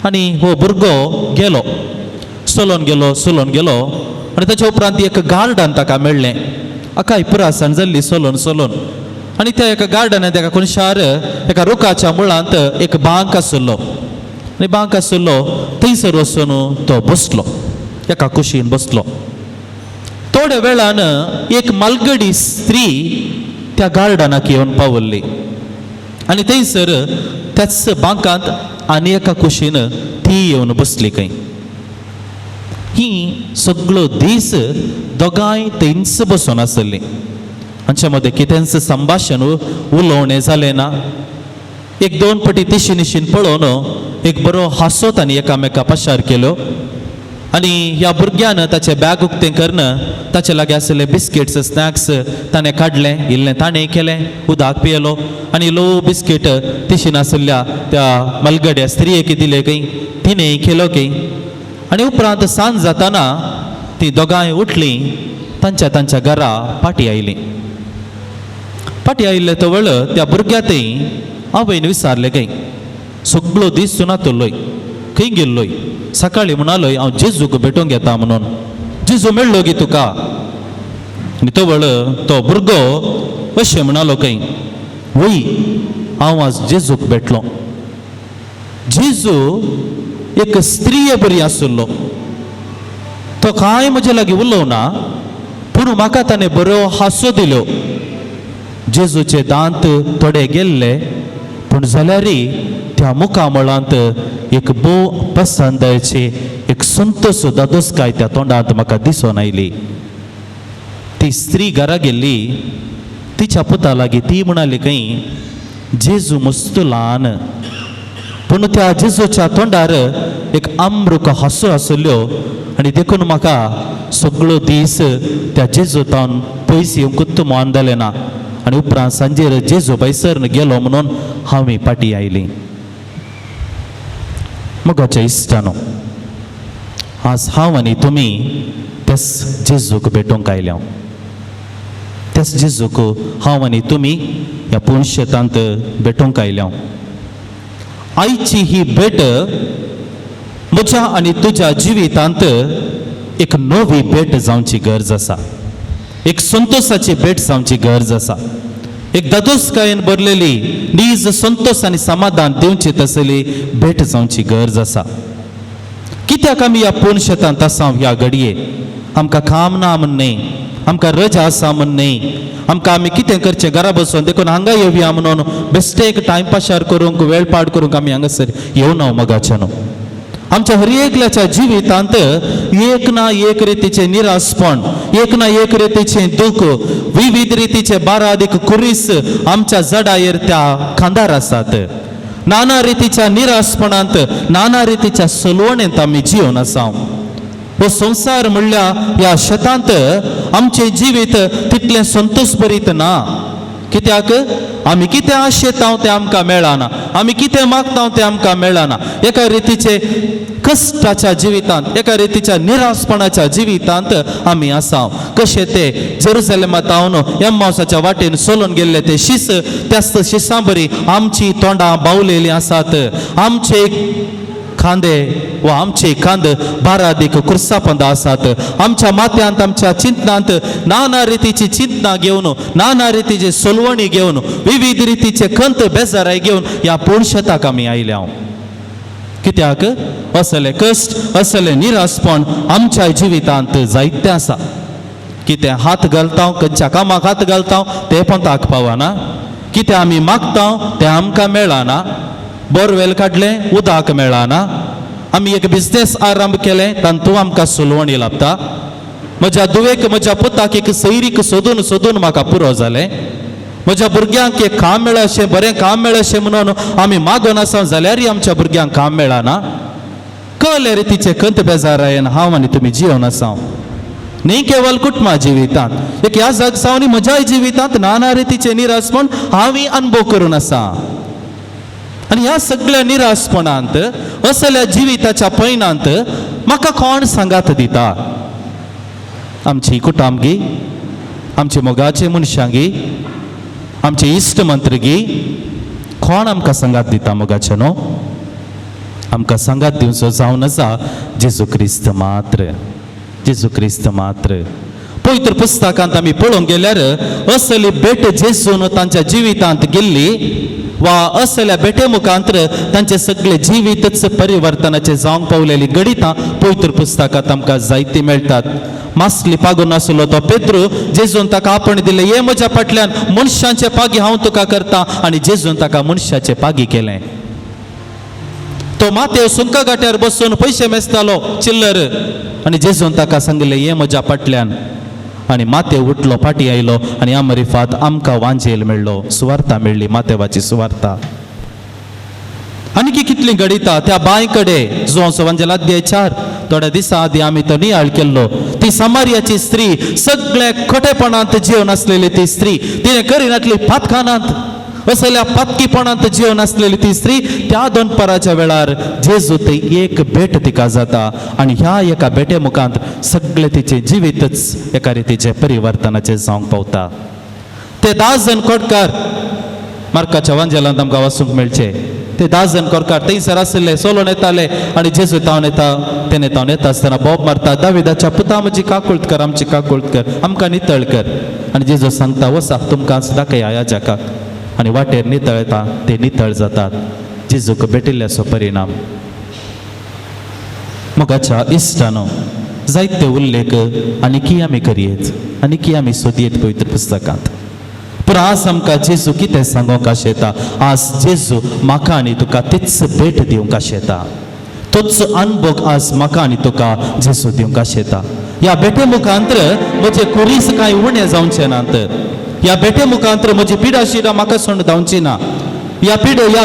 आनी हो भुरगो गेलो, चलोन गेलो, चलोन गेलो आनी ताच्या उपरांत एक गार्डन ताका मेळ्ळें. आकाय पुरासाण जाल्ली चलोन चलोन आनी त्या एका गार्डनांत एका कोनशार एका रुखाच्या मुळांत एक बांक आशिल्लो आनी बांक आशिल्लो थंयसर वचून तो बसलो, एका कुशीन बसलो. थोड्या वेळान एक मालगडी स्त्री त्या गार्डनाक येवन पावल्ली आनी थंयसर त्याच बांकांत आनी एका कुशीन ती येवन बसली खंय. ही सगळो दीस दोगांय थंयच बसून आसली. हांच्या मदें कितेंच संभाशण उलोवणें जालें ना. एक दोन पटी तिशी निशीन पळोवन एक बरो हांसो तांणी एकामेका पाशार केलो आनी ह्या भुरग्यान ताचें बॅग उक्तें करून ताचे लागीं आशिल्ले बिस्किट्स स्नॅक्स ताणें काडलें, इल्लें ताणें केलें, उदक पियेलो आनी ल्हव बिस्कीट तिशीन आशिल्ल्या त्या मलगड्या स्त्रियेक दिले खंय, तिणें केलो खंय. आनी उपरांत सांज जाताना ती दोगांय उठलीं, तांच्या तांच्या घरा पाटी आयलीं. पाटी आयिल्ले तवळ त्या भुरग्या थंय आवयन विचारलें खंय, सगळो दीस सुनातलोय खंय गेल्लोय, सकाळीं म्हणालोय हांव जेजूक भेटूंक येता म्हणून, जेजू मेळ्ळो गी तुका? आनी तवळ तो भुरगो अशें म्हणालो खंय, वय हांव आज जेजूक भेटलो. जेजू एक स्त्रीय बरी आशिल्लो, तो कांय म्हजे लागीं उलोवना पूण म्हाका ताणें बरो हांसो दिल्यो. जेजूचे दांत थोडे गेल्ले पूण जाल्यारय त्या मुखामळांत एक भोव पसंदायची एक संतोष दादोसकाय त्या तोंडांत म्हाका दिसून आयली. ती स्त्री घरा गेल्ली, तिच्या पुता लागीं ती म्हणाली खंय, जेजू मस्त ल्हान पूण त्या जेजूच्या तोंडार एक आमरूक हांसो आशिल्ल्यो आनी देखून म्हाका सगळो दीस त्या जेजू तावन पयस येवंकूच मान जालें ना. आनी उपरांत सांजेर जेजू भायसर गेलो म्हणून हांव पाटी आयली. मोगाच्या इश्टानो, आज हांव आनी तुमी त्याच जेजूक भेटूंक आयल्या. त्याच जेजूक हांव आनी तुमी ह्या पुनशेतांत भेटूंक आयल्या. आयची ही भेट म्हज्या आनी तुज्या जिवितांत एक नवी भेट जावची गरज आसा, एक संतोषाची भेट जावची गरज आसा, एक दादोसकायेन भरलेली नीज संतोष आनी समाधान दिवची तसली भेट जावची गरज आसा. कित्याक आमी ह्या पूर्ण शेतांत आसा ह्या घडये? आमकां काम ना म्हण न्हय, आमकां रजा आसा म्हण न्हय, आमकां आमी कितें करचें घरा बसून देखून हांगा येवया म्हणून बेश्टे एक टायम पाशार करूंक वेळ पाड करूंक आमी हांगासर येवना. मोगाच्यानो, आमच्या हर एकल्याच्या जिवितांत एक ना एक रितीचें निरासपण, एक ना एक रितीचें दुःख, विविध रितीचे बारादीक कुरीस आमच्या जडायेर त्या खांदार आसात. नाना रितीच्या निरासपणांत, नाना रितीच्या सलवणेंत आमी जिवन आसा. हो संवसार म्हणल्यार ह्या शेतांत आमचें जिवीत तितलें संतोष भरीत ना. कित्याक आमी कितें आशेता तें आमकां मेळना, आमी कितें मागता तें आमकां मेळना. एका रितीचे कश्टाच्या जिवितांत, एका रितीच्या निरासपणाच्या जिवितांत आमी आसा. कशें ते जेरुसलेमा तावन एम्मावसाच्या वाटेन सोलून गेल्ले ते शीस, त्याच शिसां बरी आमची तोंडां बावलेलीं आसात. आमचे खांदे वा आमचे खांद बारादीक कुर्सापंदा आसात. आमच्या माथ्यांत, आमच्या चिंतनांत नाना रितीची चिंतना घेवन, नाना रितीची सोलवणी घेवन, विविध रितीचे खंत बेजाराय घेवन ह्या पुणशेताक आमी आयल्या. कित्याक असले कश्ट, असले निराशपण आमच्या जिवितांत जायते आसा. कितें हात घालता, खंयच्या कामाक हात घालता ते पंताक पावना. कितें आमी मागता तें आमकां मेळना. बोरवेल काडलें, उदक मेळना. आमी एक बिजनेस आरंभ केलें, तातूंत आमकां सुलवणी लाबता. म्हज्या धुवेक, म्हज्या पुताक एक सैरीक सोदून सोदून म्हाका पुरो जालें. म्हज्या भुरग्यांक एक काम मेळशें, बरें काम मेळशें म्हणून आमी मागून आसा, जाल्यारय आमच्या भुरग्यांक काम मेळना. कळ्ळे रितीचे खंत बेजारायन हांव आनी तुमी जिवन आसा. न्ही केवल कुटुंबा जिवितांत, एक ह्या जग सावन म्हज्याय जिवितांत नाना रितीचे निराशपण हांवूय अनुभव करून आसा. आनी ह्या सगळ्या निराशपणांत, असल्या जिविताच्या पयणांत म्हाका कोण सांगात दिता? आमची कुटुंबगी, आमचे मोगाचे मनशांगी, आमचे इश्ट मंत्रगी, कोण आमकां सांगात दिता? मोगाचे न्हू, आमकां सांगात दिवचो जावन आसा जेजू क्रिस्त मात्र, जेजू क्रिस्त मात्र. पवित्र पुस्तकांत आमी पळोवंक गेल्यार असली भेट जेजून तांच्या जिवितांत गेल्ली वा असल्या भेटे मुखांतर तांचे सगळे जिवीतच परिवर्तनाचे जावंक पावलेली घडितां पवित्र पुस्तकांत आमकां जायती मेळटात. मासली पागून आसलो तो पेत्रू, जेजून ताका आपण दिले, ये म्हज्या फाटल्यान, मनशांचे पागी हांव तुका करता. आनी जेजून ताका मनशाचे पागी केलें. तो मातेव सुंका गाट्यार बसून पयशे मेजतालो चिल्लर, आनी जेजून ताका सांगलें, ये म्हज्या फाटल्यान. आनी मातेव उठलो, फाटी आयलो आनी अमरिफात आमकां वांजेल मेळ्ळो, सुवार्ता मेळ्ळी, मातेवाची सुवार्ता. आनी कितली घडिता त्या बांय कडेन, जो वांजेल अध्याय 4, थोड्या दिसां आदीं आमी तो नियाळ केल्लो. ती समार्याची स्त्री, सगळ्या खोटेपणांत जिवन आसलेली ती स्त्री, तिणें करिनातली पातखानांत, असल्या पातकीपणांत जिवन आसलेली ती स्त्री, त्या दोनपाराच्या वेळार जेजू थंय एक भेट तिका जाता आनी ह्या एका भेटे मुखांत सगळें तिचें जिवीतच एका रितीचें परिवर्तनाचें जावंक पावता. ते 10 जण कोटकार, मार्काच्या वांजेलांत आमकां वाचूंक मेळचे, ते 10 जण कोरकार थंयसर आशिल्ले, सोलोन येताले आनी जेजू तावन येता, तेणे तावन येता आसतना बोब मारता, दाविदाच्या पुता म्हजी काकुळट कर, आमची काकुळट कर, आमकां नितळ कर. आनी जेजू सांगता, वसा, तुमकां दाखया याजकाक. आनी वाटेर नितळ येता, ते नितळ जातात. जेजूक भेटिल्ल्याचो परिणाम. मोगाच्या इश्टानो, जायते उल्लेख आनी की आमी करयेत आनी की आमी सोदयेत पवित्र पुस्तकांत. पूण आज आमकां जेजू कितें सांगोंक आशेता? आज जेजू म्हाका आनी तुका तीच भेट दिवंक आशेता, तोच अनुभव आज म्हाका आनी तुका जेजू दिवंक आशेता. ह्या भेटे मुखांतर म्हजे कुरीस कांय उणें जावचें नात. ह्या भेटे मुखांतर म्हजी पिडा शिडा म्हाका सोंड धांवची ना. ह्या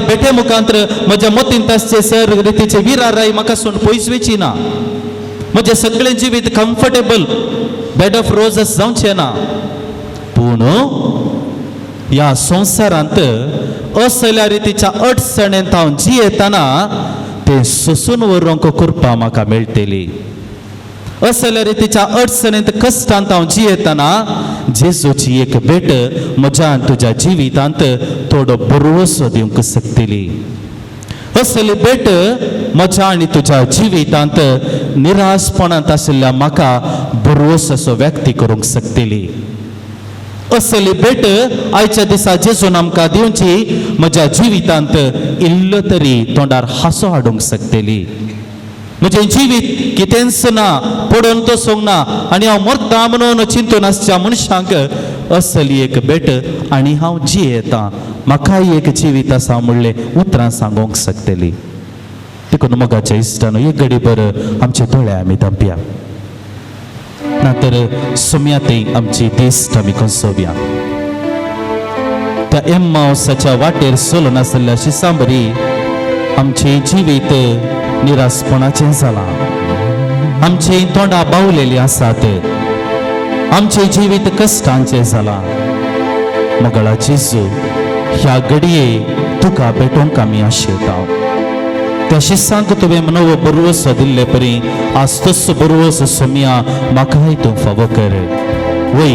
भेटे मुखांतर म्हज्या मतींत आसचे सर रितीचे विराराय म्हाका सोंड पयस वयची ना. म्हजें सगळें जिवीत कम्फर्टेबल बेड ऑफ रोजस जावचें ना. पूण ह्या संवसारांत असल्या रितीच्या अडचणेंत हांव जियेतना तें सोसून व्हरूंक कृपा म्हाका मेळटली. असल्या रितीच्या अडचणेंत, कश्टांत हांव जियेतना जेजूची एक भेट म्हज्या आनी तुज्या जिवितांत थोडो भरवसो दिवंक शकतली. असली भेट म्हज्या आनी तुज्या जिवितांत निराशपणांत आशिल्ल्या म्हाका भरवसो असो व्यक्ती करूंक शकतली. असली भेट आयच्या दिसा जेजून आमकां दिवची, म्हज्या जिवितांत इल्लो तरी तोंडार हांसो हाडूंक शकतली. म्हजें जिवीत कितेंच ना, पडून तसूंक ना आनी हांव मरता म्हणून चिंतून आसच्या मनशांक असली एक भेट आनी हांव जियेतां, म्हाकाय एक जिवीत आसा म्हणलें उतरां सांगूंक शकतली. देखून मोगाच्या इश्टानो, एक घडी बरं आमचे दोळे आमी धांपया, ना तर सोम्या थंय आमची दिश्ट आमी कंसोवया. त्या एम्मावसाच्या वाटेर चलून आशिल्ल्या शिसांबरी आमचें जिवीत निराशपणाचें जालां, आमचीं तोंडां बावलेलीं आसात, आमचें जिवीत कश्टांचें जालां. मोगाळा जेजू, ह्या घडये तुका भेटोवंक आमी आशेता. त्या शिसांक तुवें नवो बरवसो दिल्ले परी आज तसो बरवसो सोमया म्हाकाय तूं फावो कर. वय,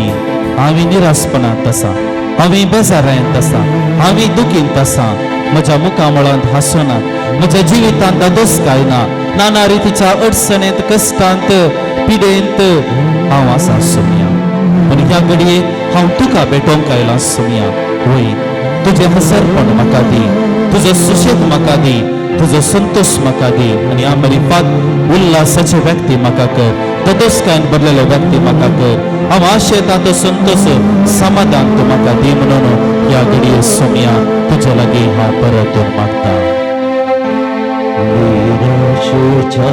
हांवें निरासपणांत आसा, हांवें बेजारांत आसा, हांवें दुखींत आसा, म्हज्या मुखामळांत हांसो ना, म्हज्या जिवितांत धादोसकाय ना, नाना रितीच्या अडचणेंत, कश्टांत, पिडेंत हांव आसा सोमया. पूण ह्या घडये हांव तुका भेटोवंक आयलां सोमया. वय, तुजें हसरपण म्हाका दी, तुजो सुशेग म्हाका दी, तुजो संतोश म्हाका दी आनी आमरिफात उल्हासाचे व्यक्ती म्हाका कर, धादोसकायेन भरलेले व्यक्ती म्हाका कर. हांव आशेता तो संतोश, समाधान तूं म्हाका दी म्हणून ह्या घडये सोमया तुज्या लागीं हांव परत मागता. निराशेच्या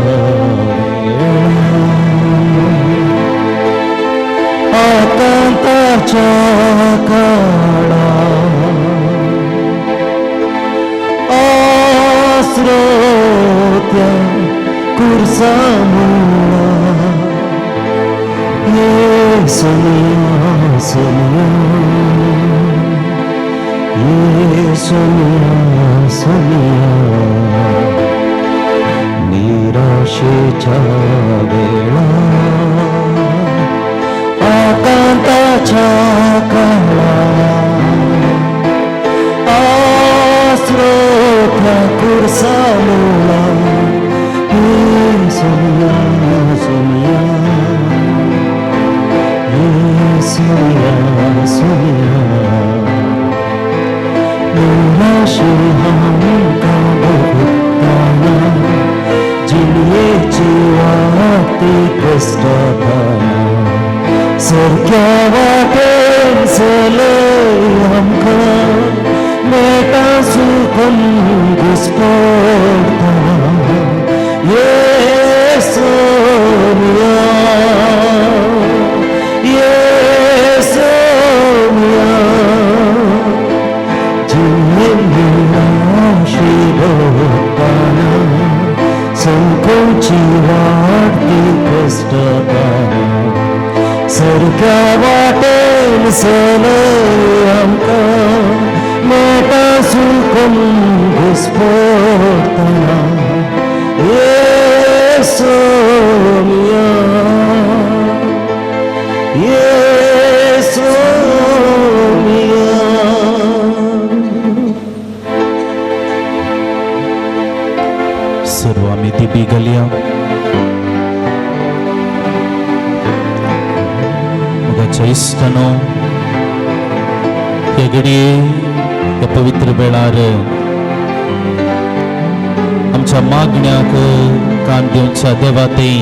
आकांताच्या काळा आसरो त्या कुर्सा मुळा ये सोनिया सोनिया ये सोनिया सोनिया. निराशेच्या वेळा आकांताच्या काळा आसरो त्या कुर्सा मुळा ये सोनिया सोनिया ये सोनिया सोनिया. निराशे आमकां भोगताना जिणयेची वाटी कश्टताना सारक्या वाटेन चलय आमकां मेळटा सुखम घुसपडटाना ये सोनिया ये सोनिया. जिणयेन निराशे भोगताना संकोची वाटी कश्टताना सारक्या वाटेन चलय आमकां मेळटा सुखम घुसपडटाना ये सोनिया ये सोनिया. सर्व आमी दिबी घालया. मोगाच्या इश्टानो, ह्या घडये ह्या पवित्र वेळार आमच्या मागण्याक कान दिवच्या देवा ते,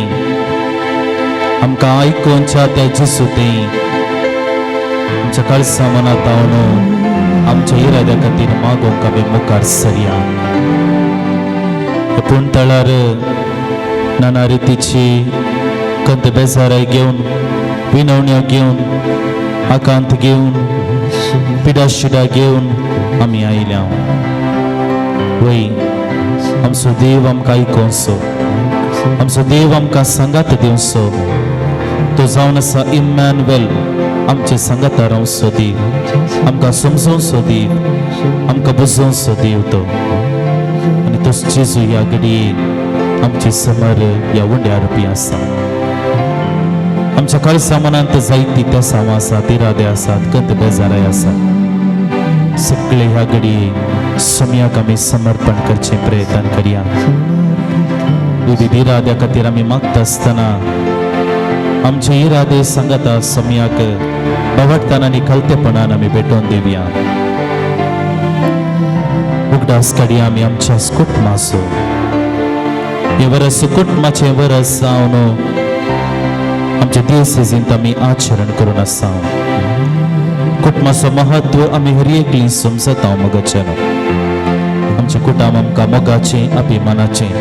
आमकां आयकोवच्या त्या जेसू ते, आमच्या काळसा मनात जावन आमच्या इराद्या खातीर मागोवंक आमी मुखार सरया. पूण तळार नाना रितीची कंत बेजाराय घेवन, विनवण्यो घेवन, आकांत घेवन, पिडा शिडा घेवन आमी आयल्या. वय, आमचो देव आमकां आयकोवचो, आमचो देव आमकां सांगात दिवचो. तो जावन आसा इम्मॅन्युएल, आमचे सांगाता रावचो देव, आमकां समजोवचो देव, आमकां बुजोवचो देव तो. आनी तोच जेजू ह्या घडये आमचे समर ह्या उंड्या रुपी आसा. आमच्या काळसा मनांत जायती तेसांव आसात, इरादे आसात, कंत बेजाराय आसात. सगळे ह्या घडये सोमयाक आमी समर्पण करचें प्रयत्न करया. विविध इराद्या खातीर आमी मागता आसतना आमचे इरादे सांगता सोमयाक बावडटाना आनी खालतेपणान आमी भेटोवन दिवया. उगडास काडया आमी आमच्या कुटुंबाचो. हे वरस कुटुंबाचें वरस जावन आमच्या दिवसेजींत आमी आचरण करून आसा. कुटुंबाचो महत्व आमी हर एकली समजता. मोगाच्यान आमच्या कुटुंब आमकां मोगाचें, अभिमानाचें,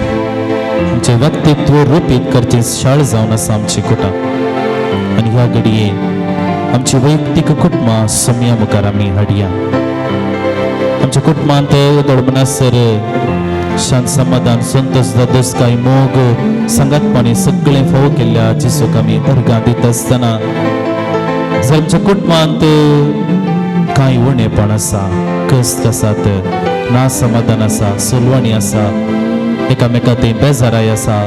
आमचें व्यक्तित्व रुपीत करचें शाळ जावन आसा आमची कुटुंब. आनी ह्या घडये आमची वैयक्तीक कुटुंबां सोमया मुखार आमी हाडया. आमच्या कुटुंबांत दडमनासर शांत, समाधान, संतोष, धादोसकाय, मोग, सांगातपणी सगळें फावो केल्ल्या जेसूक आमी अर्गां दिता आसतना जर आमच्या कुटुंबांत कांय उणेपण आसा, कश्ट आसात, ना समाधान आसा, सोलवणी आसा, एकामेका ते बेजाराय आसा,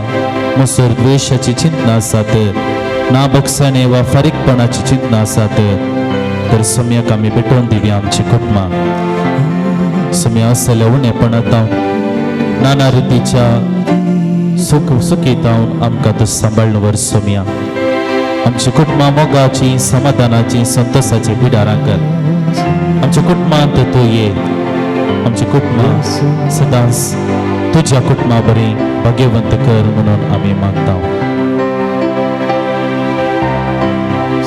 मसूर द्वेशाची चिंतना आसात, ना बक्षाणे वा फारीकपणाची चिंतना आसात, तर सोम्याक आमी भेटोवन दिवया आमची कुटुंबां. सोम्या आसलेल्या उणेपणांत नाना रितीच्या सुख सुखीतावन आमकां तूं सांबाळून व्हर सोम्या. आमची कुटुंबां मोगाची, समाधानाची, संतोषाची बिडारां कर. आमच्या कुटुंबांत तूं ये. आमची कुटुंबां सदांच तुज्या कुटुंबा बरी भाग्यवंत कर म्हणून आमी मागता.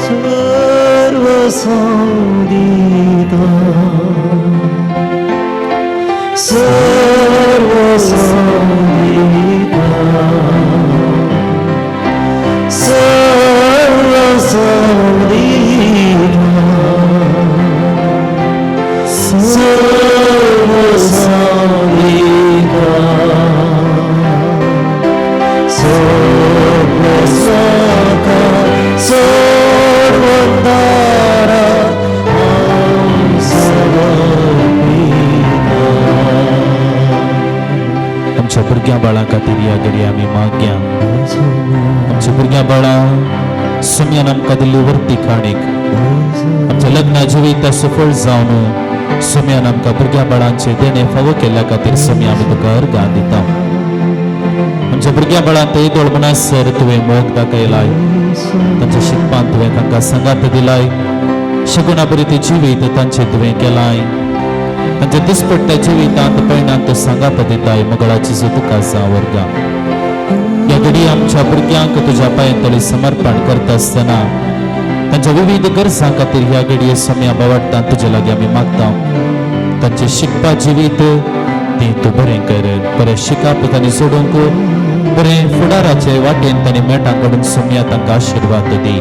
सर्व संगीता, सर्व संगीता, सर्व संगीता, सर्व संगीता, सर्व साका सर्वदारा समर्पिता. आमच्या भुरग्यां बाळां खातीर ह्या घडये आमी मागया. आमच्या भुरग्यां बाळां सोम्यान आमकां दिल्ली वर्ती काणीक, आमच्या लग्ना जिवीत सफळ जावन सोम्यान आमकां भुरग्यां बाळांचे देणे फावो केल्ल्या खातीर सोम्या आमी तुका अर्गां दिता. आमच्या भुरग्यां बाळांत येदोळ म्हणसर तुवें मोग दाखयलाय. तांच्या शिकपांत तुवें तांकां सांगात दिलाय. शगुना बरी ते जिवीत तांचें तुवें केलाय. तांच्या दिसपट्ट्या जिवितांत पयणांत सांगात दिताय. मगळाची तुका जावं वर्गां. ह्या घडी आमच्या भुरग्यांक तुज्या पांयांतली समर्पण करता आसतना तांच्या विविध गरजां खातीर ह्या घडये सोम्या बावडटा तुजे लागीं आमी मागता. तांचें शिकपा जिवीत तें तूं बरें कर. बरें शिकप तांणी सोडूंक, बरें फुडाराचे वाटेन तांणी मेटां काडून सोम्या तांकां आशिर्वाद दी.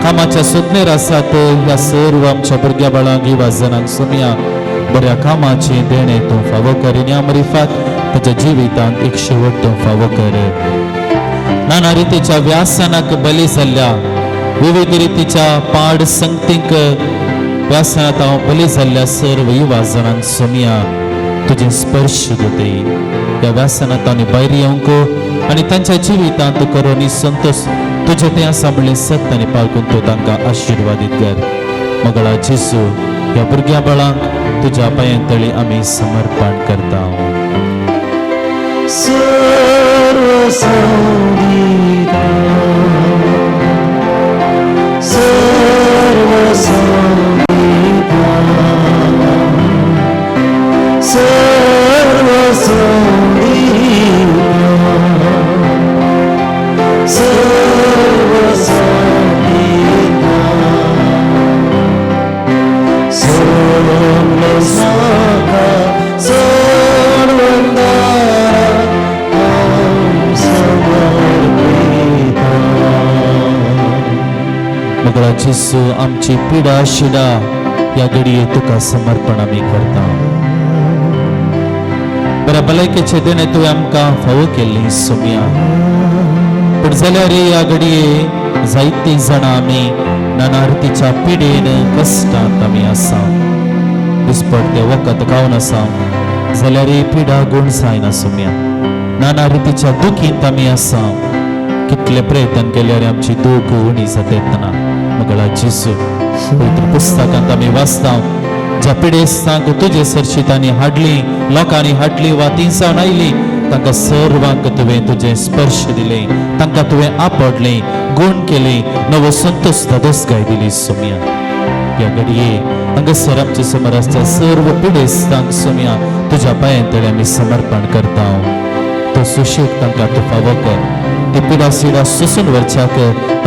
कामाच्या सोदनेर आसात ह्या सर्व आमच्या भुरग्या बाळांक, युवा जणांक सोम्या बऱ्या कामाचें देणें तूं फावो कर आनी अमरिफात ताच्या जिवितांत एक शेवट तूं फावो कर. नाना रितीच्या व्यासनाक बली जाल्ल्या, विविध रितीच्या पाड संगतींक व्यासनात हांव बली जाल्ल्या सर्व युवा जणांक सोम्या तुजें स्पर्श दिते. ह्या व्यासनात आनी भायर येवंक आनी तांच्या जिवितांत करो आनी संतोष तुजें तें आसा म्हणलें सत्य आनी पालकून तूं तांकां आशिर्वादीत कर. मगळा जेजू, ह्या भुरग्या बाळांक तुज्या पांयां तळी आमी समर्पण करता. सर्व संगीता, सर्व संगीता, सर्व संगीता, सर्व संगीता, सर्व साका सर्वदारा समर्पिता. मगळा जेजू, आमची पिडा शिडा ह्या घडये तुका समर्पण आमी करता. बऱ्या भलायकेचे देणे तुवें आमकां फावो केल्ली सोम्या, पूण जाल्यार ह्या घडये जायतीं जाणां आमी नाना रितीच्या पिडेन कश्टांत आमी आसा. दिसपट्टे वखद खावन आसा जाल्यार पिडा गुण जायना सोम्या. नाना रितीच्या दुखींत आमी आसा. कितले प्रयत्न केल्यार आमची दूख उणी जाता ना. मगळा जेजू, पवित्र पुस्तकांत आमी वाचता, ज्या पिडेस्तांक तुजे सरशी तांणी हाडली, लोकांनी हाडली वा ती जावन आयली, तांकां सर्वांक तुवें तुजें स्पर्श दिले, तांकां तुवें आपडलें, गुण केले, नवो संतोष धादोसकाय दिली सोम्या. ह्या घडये हांगासर आमचे समोर आसच्या सर्व पिडेस्तांक सोम्या तुज्या पांयां तळे आमी समर्पण करता. तो सुशेग तांकां तूं फावो कर. ती पिडा सिडा सोसून वरच्याक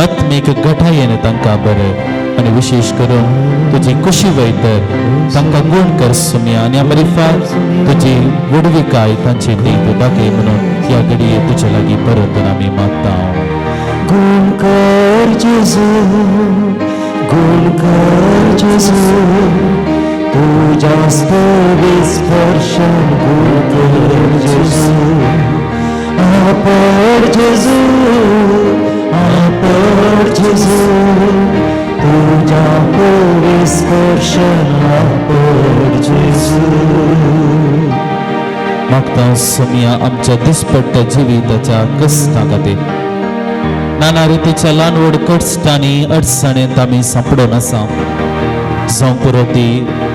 आत्मीक घटायेन तांकां बरें आनी विशेश करून तुजी खुशी वयतर तांकां गुण कर सोम्या आनी अमरिफात तुजी व्हडविकाय तांचे ती तूं दाखय म्हणून ह्या घडये तुजे लागीं परत आमी मागता. गुण कर जेजू, गुण कर जेजू, तुझ्या स्पर्शन गुण कर जेजू. आपण जेजू, आपण जेजू, तुझ्या स्पर्शन आपण जेजू. मागता सोम्या, आमच्या दिसपट्ट्या जिविताच्या कश्टां खातीर, नाना रितीच्या ल्हान व्हड कश्टांनी अडचणेंत आमी सांपडून आसा. जावंक पुरो ती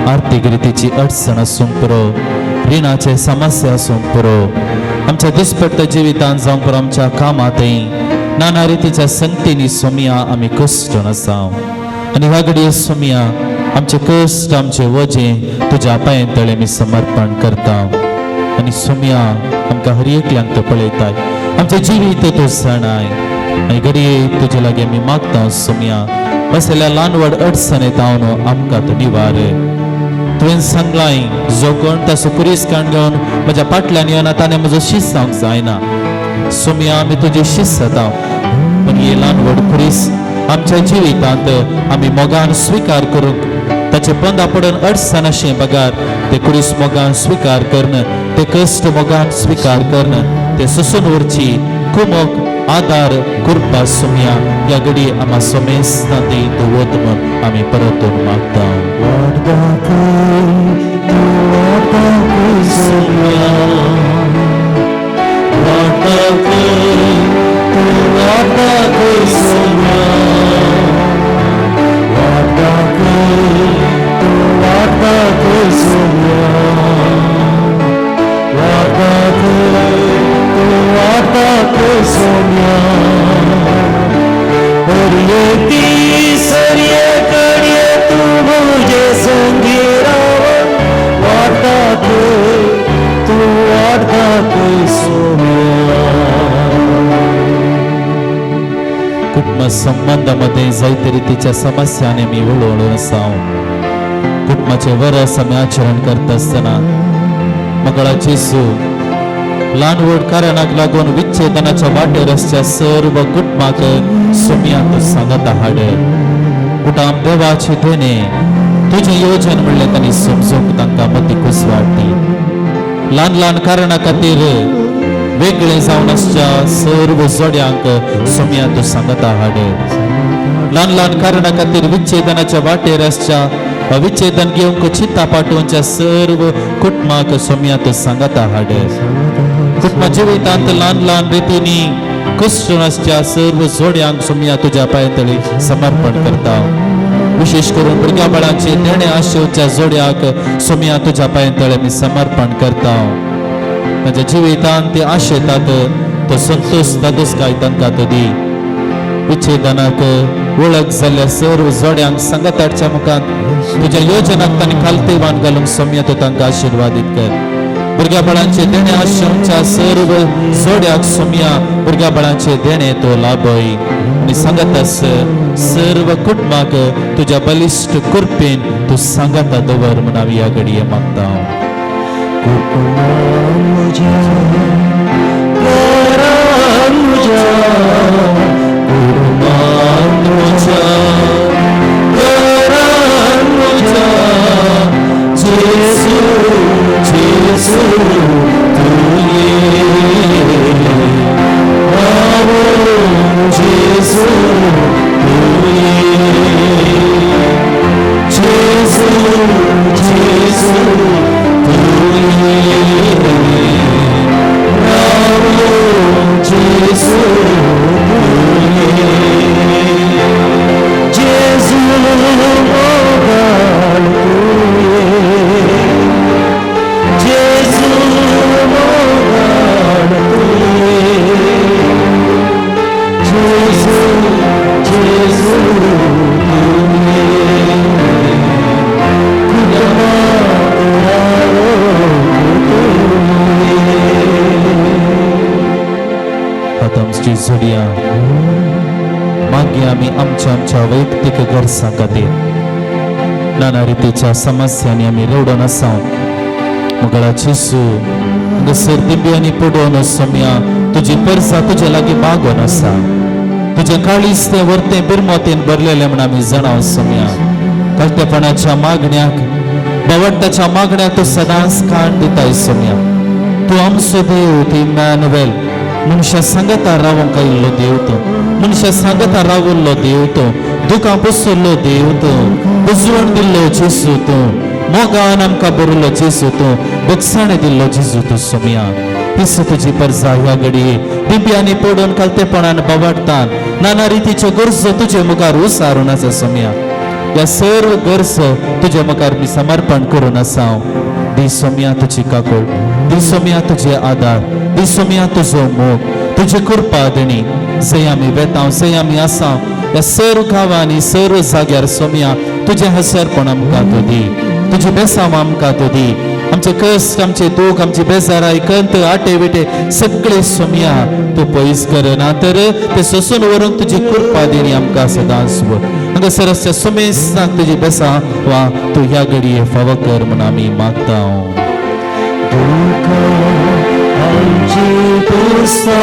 आर्थीक रितीची अडचण आसूंक पुरो, रिणाचे समस्या आसूंक पुरो, आमच्या दिसपट्ट्या जिवितांत जावंक पुरो, आमच्या कामांतय नाना रितीच्या संगतींनी सोमया आमी कश्टून आसा. आनी ह्या घडये सोमया आमचे कश्ट आमचे वजें तुज्या पांयां तळे आमी समर्पण करता. आनी सोमया आमकां हर एकल्यांक तूं पळयताय, आमचें जिवीत तूं जाणाय. आनी घडये तुजे लागीं आमी मागता सोमया, बसलेल्या ल्हान व्हड अडचणेंत हांव आमकां तूं निवार. तुवें सांगलाय जो कोण ताचो पुरीस काण घेवन म्हज्या फाटल्यान येना ताणें म्हजो शीस जावंक जायना. सोमया आमी तुजी शीस जाता, पूण ही ल्हान व्हड खुरीस आमच्या जिवितांत आमी मोगान स्विकार करूंक ताचे पंदा पडून अडचण अशें बगार ते खुरीस मोगान स्विकार करण, ते कश्ट मोगान स्विकार करण, ते सोसून उरची कुमोक आदार कृपा सोमया ह्या घडी आमा सोमेस्तां ती तूं वत म्हूण आमी परतून मागता. वाट दाखय तूं वाट दाखय सोम्या, वाट दाखय तूं वाट दाखय सोम्या, वाट दाखय तूं वाट दाखय सोम्या, वाट दाखय तूं वाट दाखय सोम्या. हरयेती सरये कडये तूं म्हजे संगी राव, वाट दाखय तूं वाट दाखय सोम्या. कुटुंब संबंधामध्ये जायते रितीच्या समस्यांनी आमी उलोवन आसा. कुटुंबाचे वरस आमी आचरण करता आसतना मगळा जेजू ल्हान व्हड कारणाक लागून विच्छेदनाच्या वाटेर आसच्या सर्व कुटुंबाक सोमया तूं सांगता हाड. कुटाम देवाचे देणे तुजें योजन म्हणलें तांणी समजूंक तांकां मती कुसवाडटी. ल्हान ल्हान कारणा खातीर वेगळे जावन आसच्या सर्व जोड्यांक सोमया तूं सांगता हाड. ल्हान ल्हान कारणा खातीर विच्छेदनाच्या वाटेर आसच्या वा विच्छेदन घेवंक चिंता पाठोवच्या सर्व कुटुंबाक सोमया तूं सांगता हाड. कुटुंब जिवितांत ल्हान ल्हान रितींनी कश्ट आसच्या सर्व जोड्यांक सोमया तुज्या पांय तळी समर्पण करता. विशेष करून भुरग्या बाळाचे देणे आशेवच्या जोड्याक सोमया तुज्या पांय तळे आमी समर्पण करता. तांच्या जिवितांत ते आशेतात तो संतोष दादोसकाय तांकां तो दी. विच्छेदनाक वळख जाल्ल्या सर्व जोड्यांक सांगाताच्या मुखात तुज्या योजनाक तांणी खालतेवान घालूंक सोमया तो तांकां आशिर्वादीत कर. भुरग्या बाळांचे देणे आशेवच्या सर्व जोड्याक सोमया भुरग्या बाळांचे देणे तो लाभय. आनी सांगत आस सर्व कुटुंबाक तुज्या बलिश्ट कृपेन तूं सांगाता दवर म्हूण आमी ह्या घडये मागता. कुटुंबान म्हज्या घरान म्हज्या, कुटुंबान म्हज्या घरान म्हज्या, जेजू जेजू तूं ये, राव जेजू तूं ये, जेजू जेजू तूं ये, राव जेजू तूं ये, जेजू मोगाळ तूं ये, जेजू मोगाळ तूं ये, जेजू जेजू तूं ये, कुटुंबात राव तूं ये. आतां आमची जोडया मागीर आमी आमच्या आमच्या वैयक्तीक गरजां खातीर नाना रितीच्या समस्यांनी आमी रडून आसा. मगळा जेजू हांगासर दिंब्यांनी पडोवन सोमया तुजी परसा तुजे लागीं मागोन आसा. तुजें काळीज तें वरतें बिरमोतीन भरलेलें म्हण आमी जाणा सोमया. कर्तेपणाच्या मागण्याक बावडटाच्या मागण्याक तूं सदांच काण दिताय सोमया. तूं आमचो देव, तूं इमॅनुएल, मनशा सांगता रावंक आयिल्लो देव तूं, मनशा सांगता रावल्लो देव तूं, दुकां पुसल्लो देव तूं, बुजवण दिल्लो जेजू तूं, मोगान आमकां भरिल्लो जेजू तूं, बगसाणे दिल्लो जेजू तूं सोमया. तीच तुजी परजा ह्या घडये दिंब्यांनी पडून खालतेपणान बवाडटान नाना रितीच्यो गरजो तुजे मुखार उसारून आसा सोम्या. ह्या सर्व गरजो तुजे मुखार मी समर्पण करून आसा. दी सोम्या तुजी काकूळ, दी सोम्या तुजे आदार, दी सोम्या तुजो मोग, तुजी कृपा देणी. जंय आमी वेता जंय आमी आसा ह्या सर्व गांवांनी सर्व जाग्यार सोम्या तुजें हसरपण आमकां तूं दी, तुजी बेसांव आमकां तूं दी. आमचे कश्ट, आमचे दूख, आमची बेजाराय, कंत, आटे विटे सगळे सोम्या तूं पयस कर ना तर ते सोसून व्हरूंक तुजी कृपा देणी आमकां सदांच. हांगासर आसच्या सुमेस्तांक तुजी बेसां वा तूं ह्या घडये फावो कर म्हूण आमी मागता. आमची पुरसा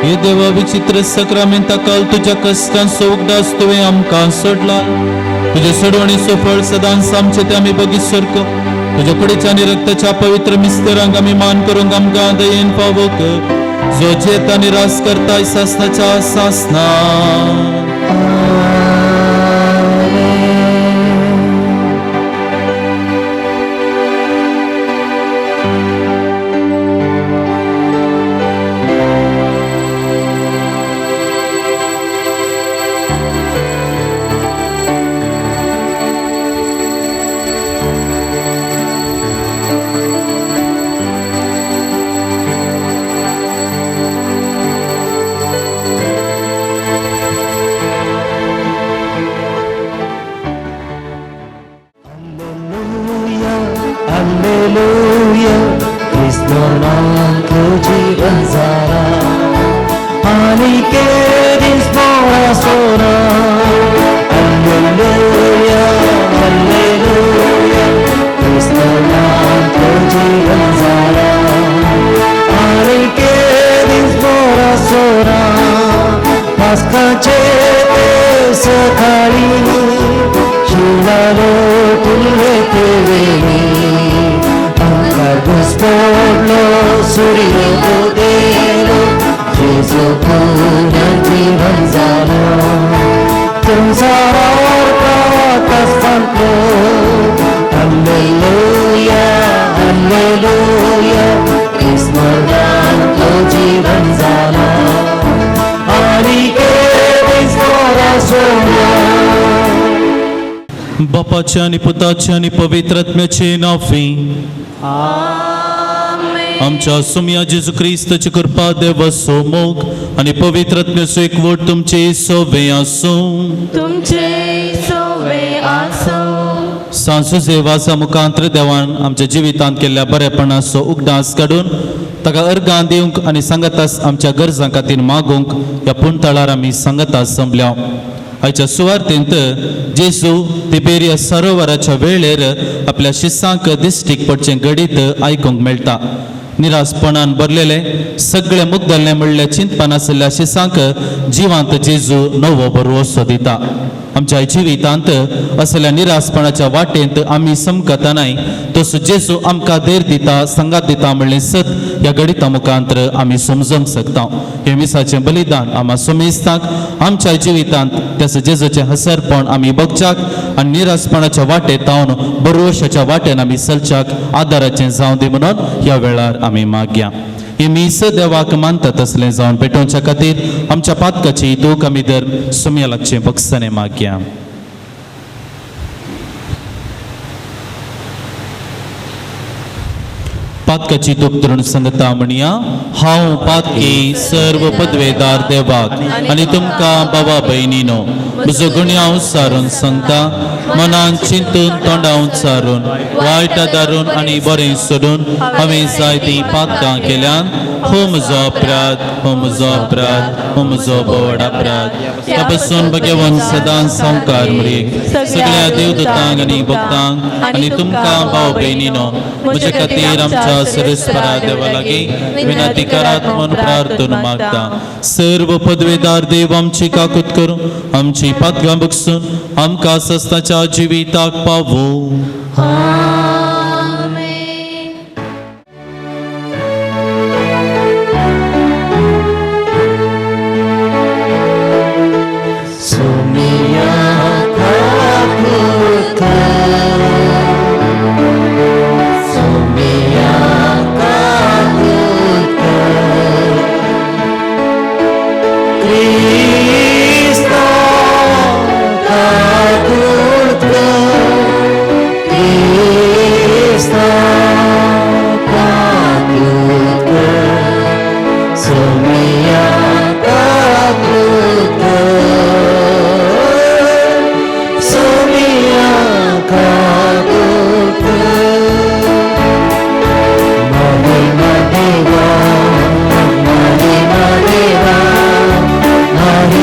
हे देवा विचित्र सक्रामेंता काल तुज्या कश्टांचो उगडास तुवें आमकां सोडला. तुजे सोडवणीचो फळ सदांच आमचे ते आमी बगीत सारको तुज्या कुडीच्या आनी रक्ताच्या पवित्र मिस्तरांक आमी मान करूंक आमकां दयेन पावोक जो जेत आनी रास करताय सासनाच्या सासना. बापाचे आनी पुताचे आनी पवित्र आत्म्याचे नांवी आमच्या सुमया जेजू क्रिस्ताची कृपा देवाचो मोग आनी पवित्र आत्म्याचो एकवट तुमचे सोवे आसूं. तुमचे सोवे आसूं. सांसुजे वासा मुखांत्र देवान आमच्या जिवितांत केल्ल्या बरेपणाचो उगडास काडून ताका अर्गां दिवंक आनी सांगातास आमच्या गरजां खातीर मागूंक ह्या पुणतळार आमी सांगातास संपल्या. आयच्या सुवार्तेंत जेजू तिबेरिया सरोवराच्या वेळेर आपल्या शिसांक दिश्टीक पडचें घडीत आयकूंक मेळटा. निराशपणान भरलेले सगळे मुगदल्ले म्हणल्या चिंतपान आशिल्ल्या शिसांक जिवांत जेजू नवो भरवसो दिता. आमच्या जिवितांत असल्या निराशपणाच्या वाटेंत आमी समकतानाय तसो जेजू आमकां धैर्य दिता सांगात दिता म्हणलें सत ह्या गणिता मुखांतर आमी समजूंक शकता. हें मिसाचें बलिदान आमा सुमेस्तांक आमच्या जिवितांत त्याचं जेजूचें हसरपण आमी बगच्याक आनी निराशपणाच्या वाटेत तावन बरवशाच्या वाटेन आमी चलच्याक आदाराचें जावं दी म्हणून ह्या वेळार आमी मागया. हे मीस देवाक मानता तसलें जावन पेटोवच्या खातीर आमच्या पातकाची दूख आमी दर सुमया लागचें बक्षाने मागया. पातकाची दूख धरून सांगता म्हणया, हांव पातकी सर्व पदवेदार देवाक आनी तुमकां बाबा भयणीनो म्हजो गुण्यांव सारून सांगता मनान चिंतून तोंडावन सारून वायट दारून आनी बरें सोडून हांवें जायतीं पातकां केल्यान. हो म्हजो अपराध, हो म्हजो अपराध, हो म्हजो बोड अपराध. त्या पासून भगवान सदां संवकार मरेक सगळ्या देवदूतांक आनी भक्तांक आनी तुमकां भाव भयणीनो म्हजे खातीर आमच्या सरस्परा देवा लागीं विनंती करात म्हूण प्रार्थना मागता. सर्व पदवेदार देव आमची काकूत करूं आमची पातकां बगसून आमकां सस्ताच्या जिविताक पावूं. Maria.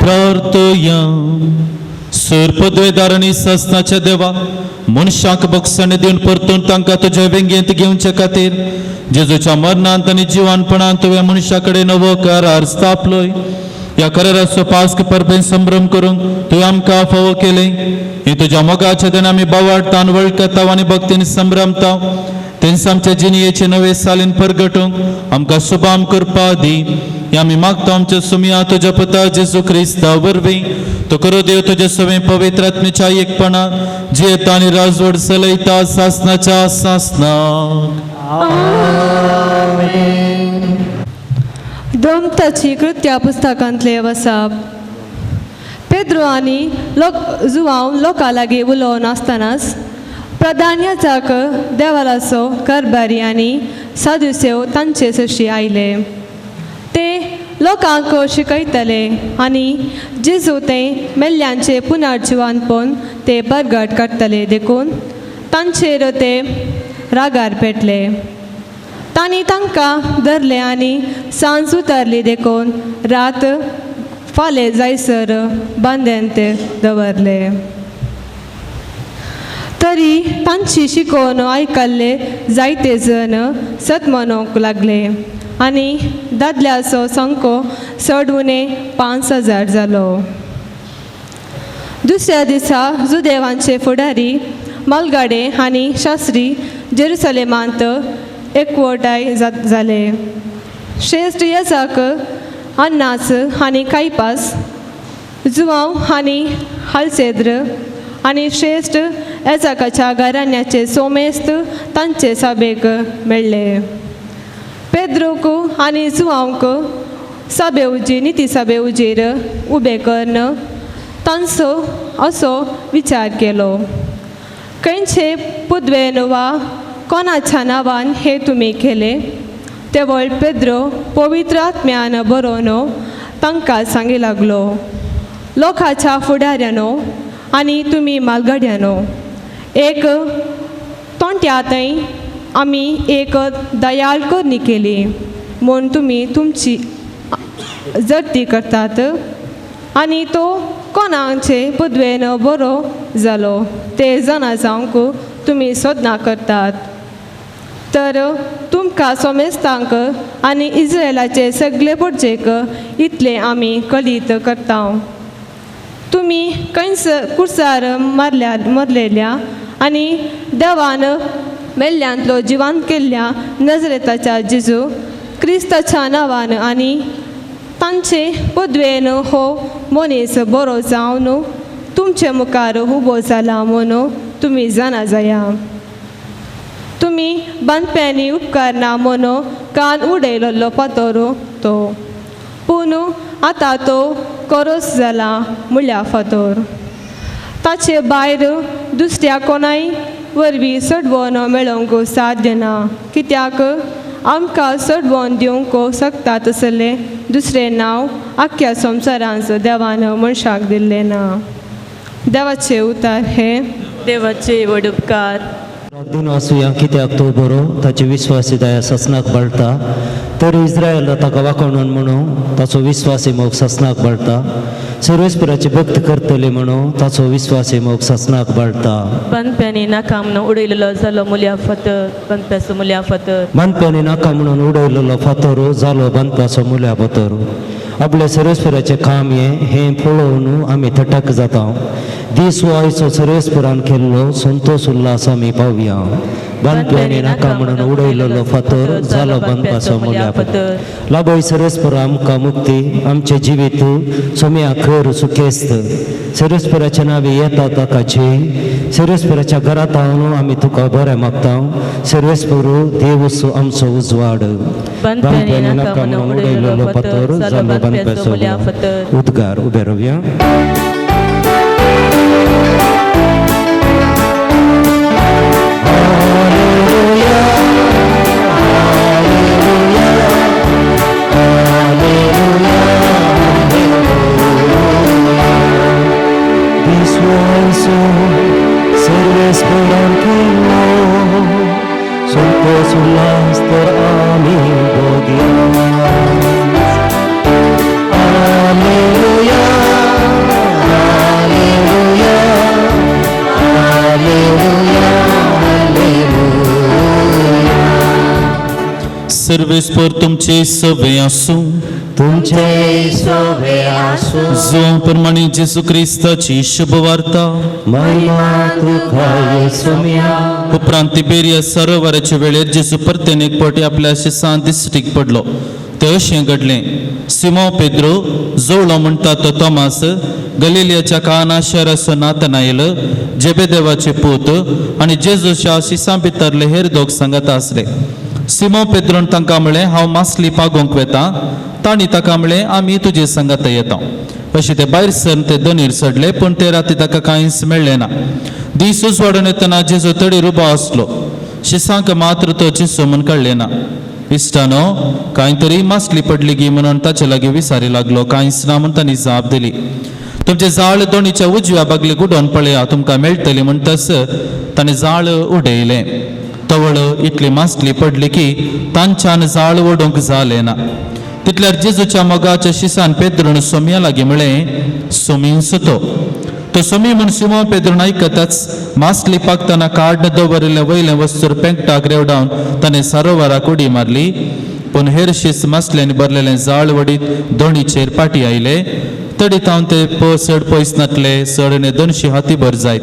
प्रार्थया. सूर पदवेदार आनी सासनाच्या देवा, मनशांक बक्षण दिवन परतून तांकां तुज्या वेंगेंत घेवचे खातीर जेजूच्या मरणांत आनी जिवानपणांत तुवें मनशा कडेन नवो करार स्थापलोय. ह्या कराराचो पास्क परबेन संभ्रम करूंक तुवें आमकां फावो केलें. हे तुज्या मोगाच्या देन आमी बावाडटान वळखता आनी भक्तीन संभ्रमता. तेंच आमच्या जिणयेचे नवे सालीन परगटूंक आमकां शुभाम करपा दी. हे आमी मागता आमच्या सुमया तुज्या पुता जेजू क्रिस्ता वरवीं. तो करो देव तुज्या सवें पवित्र आत्मेच्या एकपणा जियेता आनी राजवट चलयता सासनाच्या सासनाक. दमताची कृत्या पुस्तकांतले वसाप. पेद्रो आनी लोक जुवांव लोकां लागीं उलोवन आसतनाच प्रधान याजक देवालाचो कारभारी आनी सादुसेव तांचे सरशी आयले. ते लोकांक शिकयतले आनी जेजू ते मेल्ल्यांचे पुनर्जिवानपण ते बरगट काडटले देखून तांचेर ते रागार पेटले. तांणी तांकां धरले आनी सांज उतरली देखून रात फालें जायसर बांदेन ते दवरले. तरी तांची शिकोवन आयकल्ले जायते जण सत म्हणूंक लागले आनी दादल्याचो संको चड उणे 5000 जालो. दुसऱ्या दिसा जुदेवांचे फुडारी मालगाडे आनी शास्त्री जेरुसलेमांत एकवटाय जाले. श्रेश्ठ यजाक अन्नास आनी कायपास, जुवांव आनी हालसेद्र आनी श्रेश्ठ एजाकाच्या घराण्याचे सोमेस्त तांचे सभेक मेळ्ळे. पेद्रोक आनी जुवांक सभे उजीर निती सभे उजीर उबे करून तांचो असो विचार केलो, खंयचे पुदवेन वा कोणाच्या नांवान हे तुमी केले? तेवळ पेद्रो पवित्र आत्म्यान बरोवन तांकां सांगी लागलो, लोकांच्या फुडाऱ्यानो आनी तुमी मालगाड्यानो, एक तोंट्या थंय आमी एक दयाळ करणी केली म्हूण तुमी तुमची जडती करतात आनी तो कोणाचे पदवेन बरो जालो ते जाणा जावंक तुमी सोदना करतात. तर तुमकां सोमेस्तांक आनी इस्रायलाचे सगळे पोटजेक इतले आमी कळीत करता. तुमी खंयच कुर्सार मारल्या मरलेल्या आनी देवान मेल्ल्यांतलो जिवान केल्ल्या नजरेताच्या जेजू क्रिस्ताच्या नांवान आनी तांचे पदवेन हो मनीस बरो जावन तुमचे मुखार उबो जाला म्हणून तुमी जाणा जाया. तुमी बांदप्यांनी उपकारना म्हणून कान उडयलेलो फातर तो, पूण आतां तो करोस जाला मुळ्या फातर. ताचे भायर दुसऱ्या कोणाय वरवीं सडवण मेळोवंक साध्य ना, कित्याक आमकां सडवण दिवंक शकता तसलें दुसरें नांव आख्ख्या संवसारांत देवान मनशाक दिल्लें ना. देवाचे उतार हे देवाचे व्हड उपकार. दिन आसुया कित्याक तो बरो ताचे विश्वासी दया ससनाक बळटा. तर इस्रायल ताका वाकोणून म्हणून ताचो विश्वासी मोग ससनाक बळटा. सर्वेस्पराचे भक्त करतले म्हणून ताचो विश्वासी मोग ससनाक बळटा. बांदप्यांनी नाका म्हणून उडयलेलो जालो मुल्या फातर, बांदप्याचो मुल्या फातर. बांदप्यांनी नाका म्हणून उडयलेलो फातर जालो बांदपाचो मुल्या फातर. आपल्या सर्वेस्पराचें काम हें पळोवन आमी थटक जाता. दीस आयचो सर्वेस्परान केल्लो संतोष उल्हास आमी पावया. बांदप्यांनी नाका म्हणून उडयलेलो फातर जालो बांदपाचो मुल्या फातर. लाभय सर्वेस्पर आमकां मुक्ती, आमचें जिवीत सोम्या खर सुखेस्त. सर्वेस्पराच्या नांवे येता ताका जय. सर्वेस्पराच्या घरांत हांव आमी तुका बरें मागता. सर्वेस्पर देव आमचो उजवाड. बांदप्यांनी नाका म्हणून उडयलेलो फातर जालो बांदपाचो मुल्या फातर. उद्गार उबे रावया. सर्वेस्परान केल्लो संतोष उल्हास तर आमी भोगया. हालेलुया. सर्वेस्पर तुमचे सवे आसूं. तुमचे सोबे आसूं. जो प्रमाणे जेजू क्रिस्ताची शुभवार्ता. महिमा तुका येसुम्या. उपरांत तिबेरिया सरोवराच्या वेळेर जेजू परत्यान एक फावटी आपल्या शिसां दिश्टीक पडलो. तें अशें घडलें, सिमो पेद्रो, जोवळो म्हणटा तो तोमास, गलिलियाच्या काना शहराचो नातनायल, जेबेदेवाचे पूत आनी जेजूच्या शिसां भितरले हेर दोग सांगत आसले. सिमो पेद्रोन तांकां म्हळें, हांव मासली पागोवंक वेता. तांणी ताका म्हळें, आमी तुजे सांगात येता. अशें ते भायर सरून ते दोनीर चडले, पूण ते राती ताका कांयच मेळ्ळें ना. दीस उजवाडून येतना जेजू तडीर उबो आसलो. शिसांक मात्र तो जेजू म्हूण कळ्ळें ना. इश्टानो, कांय तरी मासली पडली गी म्हणून ताचे लागीं विचारी लागलो. कांयच ना म्हूण तांणी जाप दिली. तुमचें जाळ दोणीच्या उजव्या बागले उडोवन पळया, तुमकां मेळटली म्हणटच ताणें जाळ उडयलें. तवळ इतली मासली पडली की तांच्यान जाळ ओडूंक जालें ना. तितल्यार जेजूच्या मोगाच्या शिसान पेद्रून सोम्या लागीं म्हळें, सोमींच तो. तो सोमी म्हूण सिमो पेद्रून आयकताच मासली पाकतना काड्न दवरिल्लें वयलें वस्तूर पेंकटाक रेवडावन ताणें सरोवराक उडी मारली. पूण हेर शीस मासल्यांनी भरलेलें जाळ वडीत दोणीचेर पाटी आयले. तडी तावन ते चड पयस नातले, चड आनी 200 हाती भर जायत.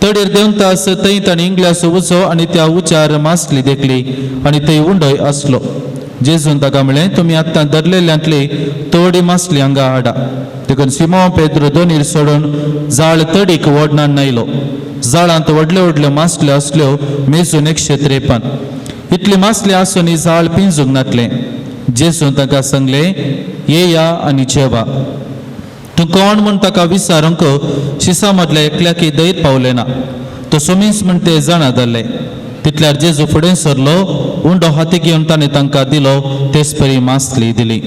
तडीर देंवता आस थंय ताणें इंग्ल्याचो उजो आनी त्या उचार मासली देखली आनी थंय उंडोय आसलो. जेजून ताका म्हळें, तुमी आत्तां धरलेल्यांतली थोडी मासली हांगा हाडा. देखून सिमो पेद्रो दोनीर सोडून जाळ तडीक ओडणान आयलो. जाळांत व्हडल्यो व्हडल्यो मासल्यो आसल्यो, मेजून 153. इतली मासली आसून ही जाळ पिंजूंक नातलें. जेजून ताका सांगलें, येया आनी जेवा. तूं कोण म्हूण ताका विचारूंक शिसा मदल्या एकल्याकी धैर्य पावलें ना. तो सोमीस म्हण ते जाणा जाल्ले. तितल्यार जेजू फुडें सरलो, उंडो हाती घेवन ताणें तांकां दिलो, तेच परी मासली दिली.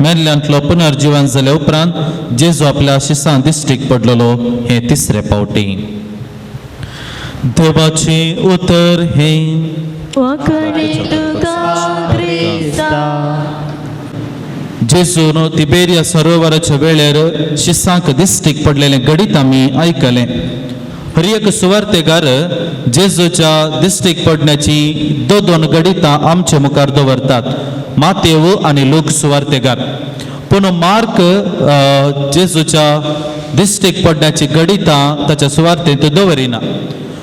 मेल्ल्यांतलो पुनर्जिवन जाल्या उपरांत जेजू आपल्या शिसां दिश्टीक पडलेलो हें तिसरे फावटी. देवाचें उतर हें. वांकणे तुका क्रिस्ता. जेजून तिबेरिया सरोवराच्या वेळेर शिसांक दिश्टीक पडलेलें घडीत आमी आयकलें. हर एक सुवार्तेगार जेजूच्या दिश्टीक पडण्याची दोन दोन घडितां आमचे मुखार दवरतात, मातेव आनी लूक सुवार्तेगार. पूण मार्क जेजूच्या दिश्टीक पडण्याची घडितां ताच्या सुवार्तेंत दवरिना.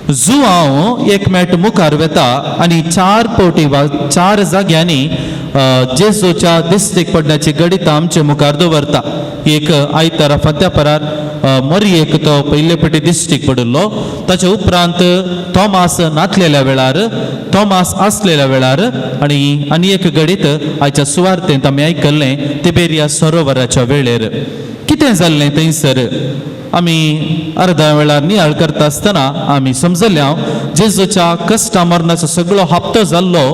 जुआंव एक मेट मुखार वेता आनी चार पवटी वा चार जाग्यांनी जेजूच्या दिश्टीक पडण्याची घडितां आमचे मुखार दवरता. एक आयतारा फांत्या परार मरयेक तो पयले पटी दिश्टीक पडिल्लो. ताच्या उपरांत थॉमास नातलेल्या वेळार, थॉमास आसलेल्या वेळार आनी आनी एक घडीत आयच्या सुवार्तेंत आमी आयकल्लें तिबेरिया सरोवराच्या वेळेर. कितें जाल्लें थंयसर आमी अर्दा वेळार नियाळ करता आसतना आमी समजले, हांव जेजूच्या कश्टा मरणाचो सगळो हप्तो जाल्लो,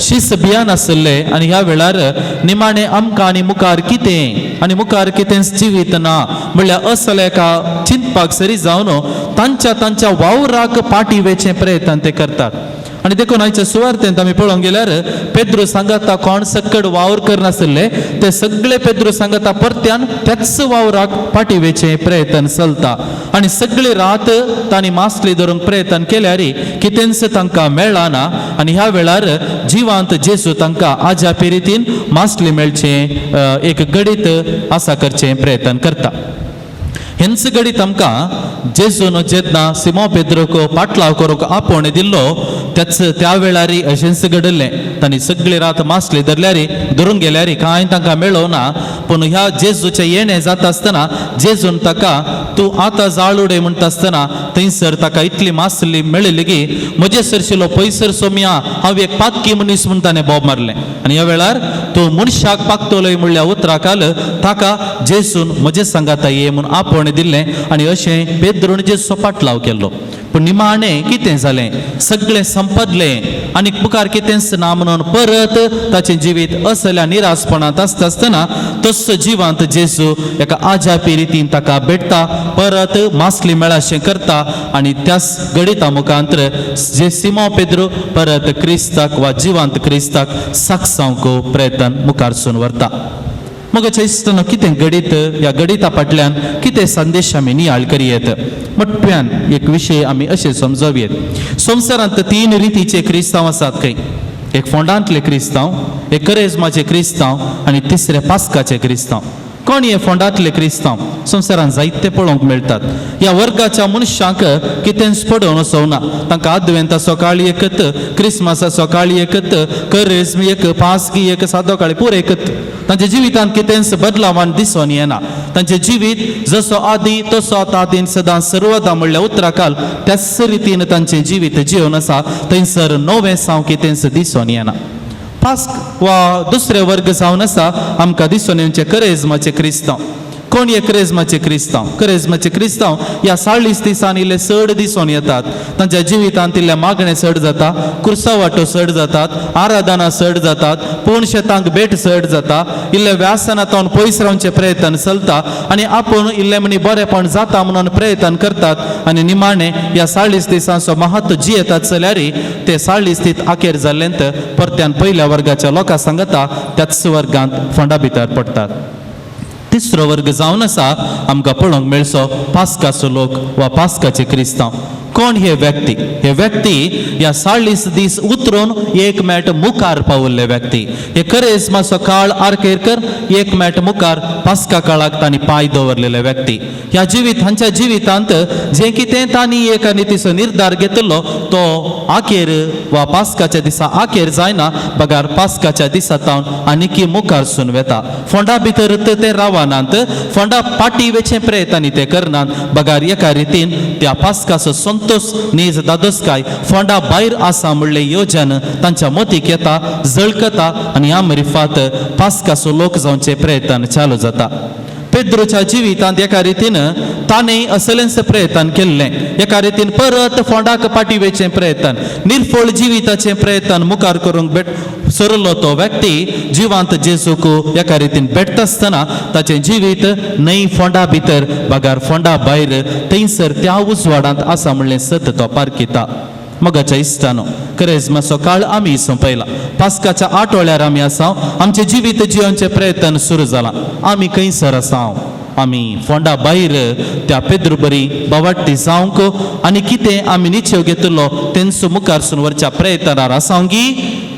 शीस भियान आसले आनी ह्या वेळार निमाणें आमकां आनी मुखार कितें आनी मुखार कितेंच जिवीत ना म्हणल्यार असल्या एका चिंतपाक सरी जावन तांच्या तांच्या वावराक पाटी वेचें प्रयत्न ते करतात. आनी देखून आयच्या सुवार्तेंत आमी पळोवंक गेल्यार पेद्रू सांगाता कोण सक्कड वावर करनासले ते सगळे पेद्रू सांगाता परत्यान त्याच वावराक पाटी वेचें प्रयत्न चलता आनी सगळी रात तांणी मासली धरूंक प्रयत्न केल्यार कितेंच तांकां मेळना. आनी ह्या वेळार जिवांत जेजू तांकां आज्या पिरितीन मासली मेळचें एक गडीत आसा करचें प्रयत्न करता. हेंच घडीत आमकां जेजून जेन्ना सिमो पेद्रोक पाटलाव करूंक आपोवणें दिल्लो त्याच त्या वेळार अशेंच घडिल्लें. तांणी सगळी रात मासली धरल्यार धरून गेल्यार कांय तांकां मेळोना. पूण ह्या जेजूचें येणें जाता आसतना जेजून ताका तूं आतां जाळ उडय म्हणटा आसतना थंयसर ताका इतली मासली मेळिल्ली की म्हजे सरशिलो पयसर सोमया हांव एक पातकी मनीस म्हूण ताणें बोब मारलें. आनी ह्या वेळार तूं मनशाक पाकतलोय म्हणल्या उतराकाल ताका जेजून म्हजे सांगाता ये म्हूण आपोवणें दिल्लें आनी अशें पेद्रून जेजूचो पाटलाव केल्लो. पूण निमाणें कितें जालें, सगळें संपदलें आनी मुखार कितेंच ना म्हणून परत ताचें जिवीत असल्या निरासपणांत आसता आसतना तस्सो जिवांत जेजू एका आजापी रितीन ताका भेटता, परत मासली मेळाशें करता आनी त्याच घडिता मुखांतर जे सिमो पेद्रो परत क्रिस्ताक वा जिवांत क्रिस्ताक साक्षांक प्रयत्न मुखार व्हरता. मग इश्टानो, कितें घडीत ह्या घडिता फाटल्यान कितें संदेश आमी नियाळ करयेत? मोठ्यान एक विशय आमी अशें समजोवयेत. संवसारांत तीन रितीचे क्रिस्तांव आसात खंय. एक फोंडांतले क्रिस्तांव, एक करेजमाचे क्रिस्तांव आनी तिसरे पास्काचे क्रिस्तांव. कोण हे फोंडांतले क्रिस्तांव? संवसारांत जायते पळोवंक मेळटात. ह्या वर्गाच्या मनशांक कितेंच पडोवन वचोना. तांकां आदवेंता सकाळी एकत, क्रिसमसा सकाळी एकत, करेज्म एक, पास्की एक, सादो काळी पुरो एकत. तांच्या जिवितांत कितेंच बदलावान दिसून येना. तांचें जिवीत जसो आदी तसो आतां, आदीन सदां सर्वदा म्हणल्या उतराकाल त्याच रितीन तांचें जिवीत जिवन आसा. थंयसर नवें साव कितेंच दिसून येना. पास्क वा दुसरे वर्ग जावन आसा आमकां दिसून येवचे करेजमाचे क्रिस्तांव. कोण हे क्रेजमाचे क्रिस्तांव? क्रेजमाचे क्रिस्तांव ह्या 40 दिसांनी इल्ले चड दिसून येतात. तांच्या जिवितांत इल्ले मागणें चड जाता, कुर्सा वांटो चड जातात, आराधना चड जातात, पूण शेतांक भेट चड जाता, इल्ले व्यासनांत पयस रावचे प्रयत्न चलता आनी आपूण इल्ले म्हणी बरेपण जाता म्हणून प्रयत्न करतात. आनी निमाणें ह्या 40 दिसांचो महत्व जियेतात जाल्यार ते 40 दीस अखेर जाल्लेंत परत्यान पयल्या वर्गाच्या लोकां सांगता त्याच वर्गांत फोंडा भितर पडटात. तिसरो वर्ग जावन आसा आमकां पळोवंक मेळचो पास्काचो लोक वा पास्काचे क्रिस्तांव. कोण हे व्यक्ती? हे व्यक्ती ह्या 40 दीस उतरून एक मेट मुखार पावल्ले व्यक्ती. हे करेजमाचो काळ आरकेर कर एक मेट मुखार पास्का काळाक तांणी पांय दवरलेले व्यक्ती. ह्या जिवीत हांच्या जिवितांत जें कितें तांणी एक आनी तिचो निर्धार घेतलो तो आखेर वा पास्काच्या दिसा आखेर जायना, बगार पास्काच्या दिसा तावन आनीकी मुखार सून वेता. फोंडा भितर ते रावनात, फोंडा पाटी वेचे प्रयत्न ते करनात, बगार एका रितीन त्या पास्काचो संतोष नीज दादोसकाय फोंडा भायर आसा म्हणले योजन तांच्या मतीक येता, जळकता आनी ह्या मरिफात पास्काचो लोक जावचे प्रयत्न चालू जाता. पेद्रोच्या जिवितांत एका रितीन ताणें असलेंच प्रयत्न केल्लें. एका रितीन परत फोंडाक पाटी वेचें प्रयत्न, निर्फळ जिविताचें प्रयत्न मुखार करूंक भेट सरलो. तो व्यक्ती जिवांत जेजूक एका रितीन भेटता आसतना ताचें जिवीत न्हय फोंडा भितर बगार फोंडा भायर थंयसर त्या उजवाडांत आसा म्हणलें सत तो पारखिता. मोगाच्या इश्टानो, करेजमाचो काळ आमी सोंपयला. पास्काच्या आठवड्यार आमी आसा. आमचें जिवीत जिवनचें प्रयत्न सुरू जाला. आमी खंयसर आसा? आमी फोंडा भायर त्या पेद्रू बरी बावाट्टी जावंक आनी कितें आमी निश्चेव घेतलो तेंचो मुखार सून वरच्या प्रयत्नार आसावंगी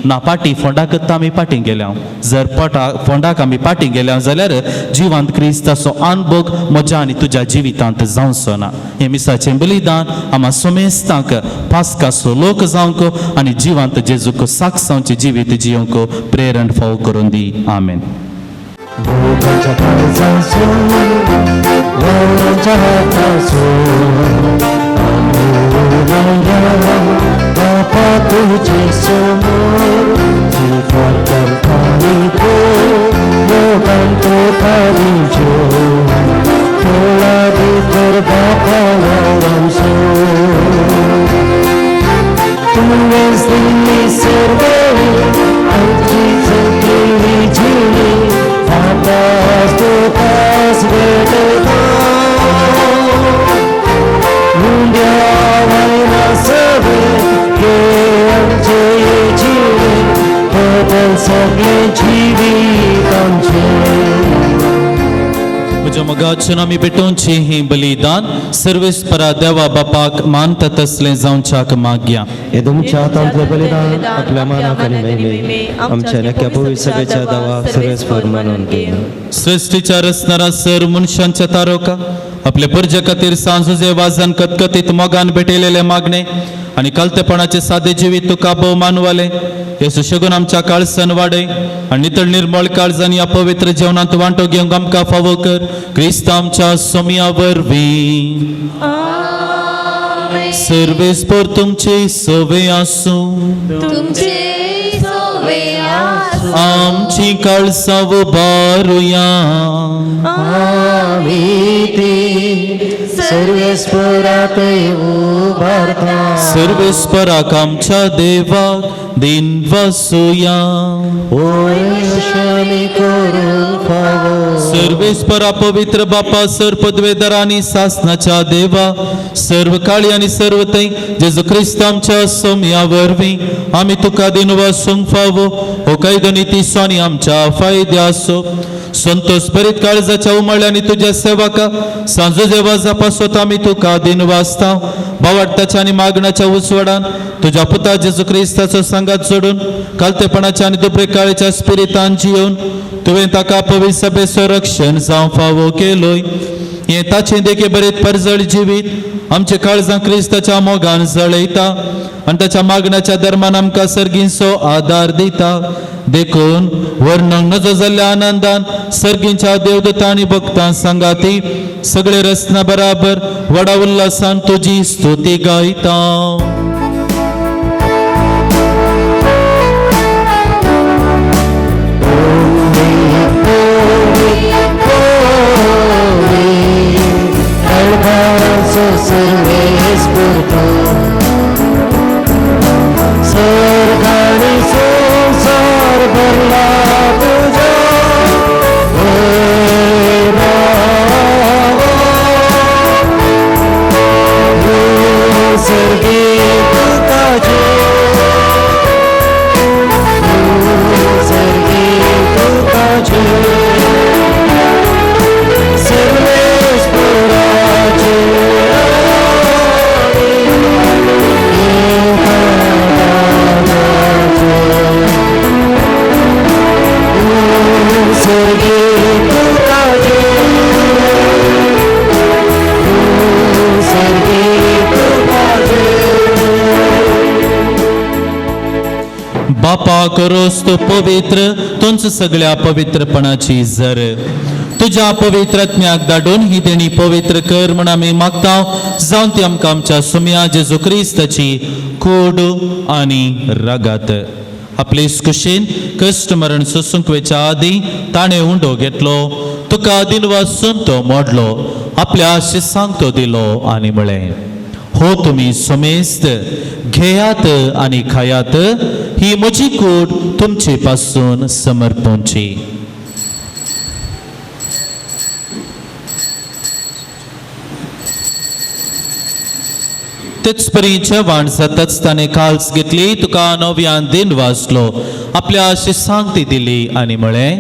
ना पाटी फोंडाकच आमी पाटी गेल्या? जर पटा फोंडाक आमी पाटी गेल्या जाल्यार जिवांत क्रिस्ताचो अनभोग म्हज्या आनी तुज्या जिवितांत जावचो ना. हें मिसाचें बलिदान आमा सोमेस्तांक पास्काचो लोक जावंक आनी जिवांत जेजूक साक्ष जावचें जिवीत जियोंक प्रेरण फावो करून दी. आमेन. मोगाच्या काळजासून, देवाच्या हातासून, आमी उलया बापा तुजे समोर, जिवाच्या पाणीको मोगान तो पारिजो, थोडा भितर बापा वावसो. तुवेंच दिल्ली सर्वे आमची चलतेली जिणी, फाटास तुकाच भेटता. मुंड्या वयला सगळे गे आमचे जिणे, बदल सगळे जिवीत आमचें. म्हज्या मोगाच्यान आमी भेटोवचें हें बलिदान सर्वेस्परा देवा बापाक मानता तसलें जावच्याक मागया. हे तुमच्या हातांतले बलिदान आपल्या मानाक आनी महिमे, आमच्या नक्या पवित्र सभेच्या दावा सर्वेस्पर मानून घेया. सृष्टीच्या रचणारा, सर मनशांच्या तारोका, आपले परजे खातीर सांजुजे वाजन कतकतीत मोगान भेटयलेले मागणे आनी कलतेपणाचे सादे जिवीत तुका भोव मानवाले. हे सुशेगून आमच्या काळसन वाडय आनी नितळ निर्मळ काळजान ह्या पवित्र जेवणांत वांटो घेवंक आमकां फावो कर, क्रिस्त आमच्या सोमया वरवीं. सर्वेस्पर तुमचे सवे आसूं. तुमचे सोवे आसूं. आमची काळसां उबारुया. आमी ती सर्वेस्परात उबारता. सर्वेस्पराक आमच्या देवाक दिन वसुया. ओय करूंक फावो. सर्वेस्परा, पवित्र बापा, सर पदवेदार आनी सासनाच्या देवा, सर्व काळी आनी सर्व थंय जेजू क्रिस्त आमच्या सोमया वरवीं आमी तुका दिन वसूंक फावो. हो हो कायदो नितीचो आनी आमच्या फायद्याचो. संतोष भरीत काळजाच्या उमळ्यांनी तुज्या सेवका सांजो देवाजा पासत आमी तुका दिन वाचता. भावार्थाच्या आनी मागण्याच्या उजवाडान तुज्या पुता जेजू क्रिस्ताचो सांगात जोडून कालतेपणाच्या आनी दुबरे काळेच्या स्पिरितान जियोवन तुवें ताका पवित्र सभेचो रक्षण जावं फावो केलोय. हें ताचें देखे बरें परजळ जिवीत आमचे काळजां क्रिस्ताच्या मोगान जळयता आनी ताच्या मागण्याच्या धर्मान आमकां सर्गींचो आदार दिता. देखून वर्णन नजो जाल्ल्या आनंदान सर्गींच्या देवदूतां आनी भक्तां सांगाती सगळे रचना बराबर व्हडा उल्हासान तुजी स्तुती गायता. बापा करोस तो पवित्र तुमचं सगळ्या पवित्रपणाची जर तुज्या पवित्र आत्म्याक धाडून ही देणी पवित्र कर म्हण आमी मागता. जावन ती आमकां आमच्या सुमया जेजू क्रिस्ताची कूड आनी रगात. आपले कुशीन कश्ट मरण सोसूंक वेच्या आदी ताणें उंडो घेतलो, तुका दिनवासून तो मोडलो, आपल्या शिसांक तो दिलो आनी म्हळें, हो तुमी समेस्त घेयात आनी खायात, ही म्हजी कूड तुमचे पासून समर्पणची. तेच परी जेवण जाताच ताणें काल्स घेतली, तुका नव्यान दिन वाचलो, आपल्या शिसांक ती दिली आनी म्हळें,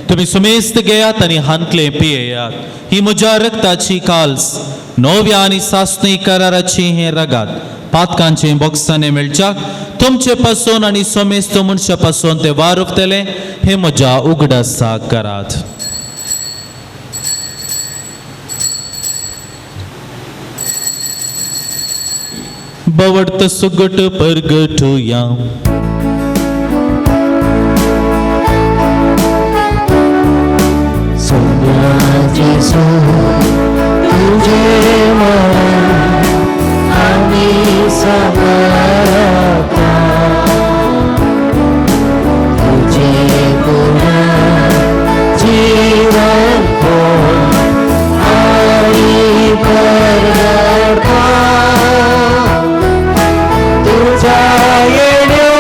तुमी सुमेस्त घेयात आनी हांतलें पियेयात, ही म्हज्या रक्ताची काल्स, नव्या आनी सासणी कराराची हें रगात. पातकांचे बोक्साने मेळच्याक तुमचे पासून आनी समेस्त मनशा पासून ते वारुपतले, हे म्हज्या उगडासाक करात. बवडत सुगट परगटुया. जेजू तुझे मरण आम्ही समर्पता, तुझे गुण जीवन आम्ही परगटता, तुझ्या येण्यो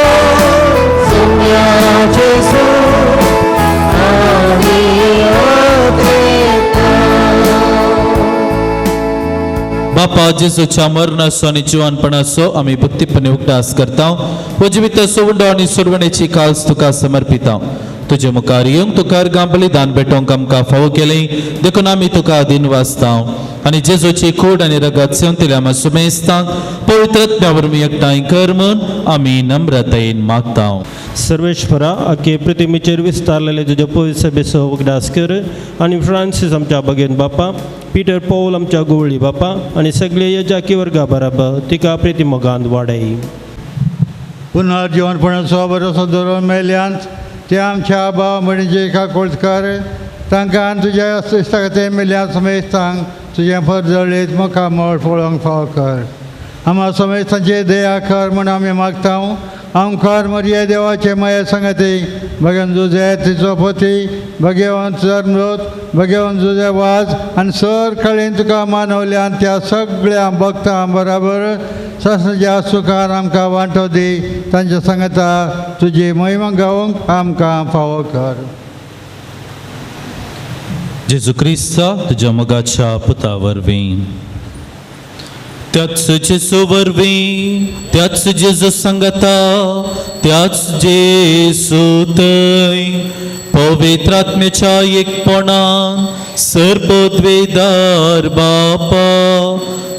सुम्या जेजू आम्ही. बापा जेजूच्या मरणाचो आनी जिवानपणाचो आमी भक्तीपणे उगडास करता. हो जिविताचो उंडो आनी सोडवणेची काल्स तुका समर्पिता. तुजे मुखार येवंक तुका अर्गां बलिदान भेटोवंक आमकां फावो केलें, देखून आमी तुका दिन वाचता. आनी जेजूची कूड आनी रगत सेवंतल्या आमच्या सुमेस्तांक पवित्र आत्म्या वरवीं एकठांय कर म्हूण आमी नम्रतायेन मागता. सर्वेश्वरा आखे प्रतिमेचेर विस्तारलेले तुज्या पवित्र सभेचो उगडास कर आनी फ्रांसीस आमच्या बगेन बापा, पीटर पौल आमच्या गोवळी बापा आनी सगळे यजाकी वर्गा बराबर तिका प्रिती मोगान वाडय. पुनर्जीवनपणाचो बरोसो धरून मेल्यांत ते आमच्या आबा म्हणजे काकोळकार तांकां तुज्या इश्टा मेल्यांत समेस्तांक तुजें परजळीत मुखामळ पळोवंक फावो कर. आम्हा समेस्तांचे दया कर म्हूण आमी मागता. आमकार मरिये देवाचे माये संगती भगवान जुजे तिचो पती भगवान चर्मृत भगवान जुजे वाज आनी सर कळीन तुका मानवल्यान त्या सगळ्या भक्तां बराबर ससच्या सुखान आमकां वांटो दी. तांच्या संगता तुजी महिमा गावंक आमकां फावो कर. जेजू क्रिस्ता तुज्या मोगाच्या पुता वरवीं. त्याच जेजू वरवीं, त्याच जेजू सांगता, त्याच जेजू थंय पवित्र आत्म्याच्या एकपणान सर्वोद्वेदार बापा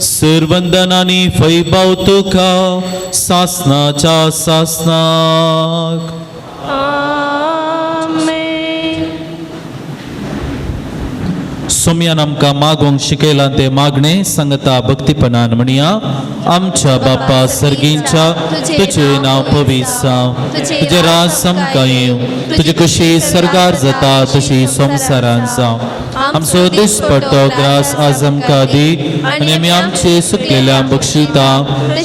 सर्वंदन आनी फैभाव तुका सासनाच्या सासनाक. आमेन. सोमयान आमकां मागोंक शिकयलां तें मागणें सांगता भक्तीपणान म्हणया. आमच्या बापा सर्गींच्या, तुजें नांव पवित्र जावं, तुजें राज आमकां येवं, तुजी कशी सर्गार जाता तशी संवसारान जावं. आमचो दिसपट्टो ग्रास आज आमकां दी आनी आमी आमचे सुकलेल्या बक्षिता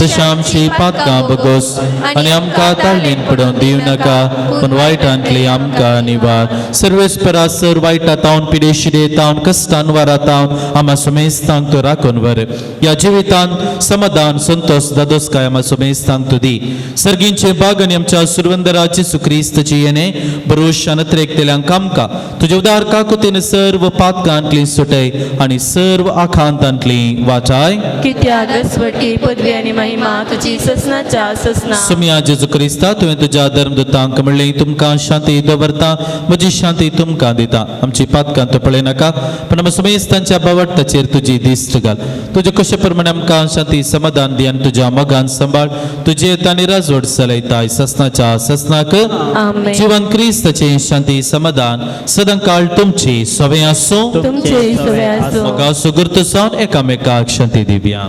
तशें आमची पातकां बगोस आनी आमकां ताळणीन पडोवन दिवं नाका, पूण वायटांतली आमकां निवार. सर्वेस्परा सर वायटा तावन, पिडेशिडे तावन, कश्टान वारा तावन आमा सुमेस्तांक तूं राखून व्हर. ह्या जिवितांत समाधान, संतोष, दादोसकाय आमा सुमेस्तांक तूं दी. सर्गींचे बाग आनी आमच्या सुरवंदराची सुक्रिस्तची येणे बरोश अनत्रेकतेल्यांक आमकां तुजे उदार काकुतीन सर्व पातकांतली सुटय आनी सर्व आखांतांतली वाचाय. कित्याक रसवटी, पदवी आनी महिमा तुजी ससनाच्या ससना. सुमिया जेजू क्रिस्ता, तुवें तुज्या धर्मदूतांक म्हणलें, तुमकां शांती दवरता, म्हजी शांती तुमकां दिता. आमची पातकां तूं पळयनाका, पण आमच्या सुमेस्तांच्या बावडताचेर तुजी दिश्ट घाल. तुजे कशे प्रमाणे आमकां शांती समाधान दी आनी तुज्या मोगान सांबाळ. तुजे तांणी राजवट चलयताय ससनाच्या ससनाक. आमेन. जिवन क्रिस्ताचे शांती समाधान सदांकाळ तुमची सवय आसूं. तुमचे सवे आसूं. मोगा सुगुर्त जावन एकामेकाक शांती दिवया.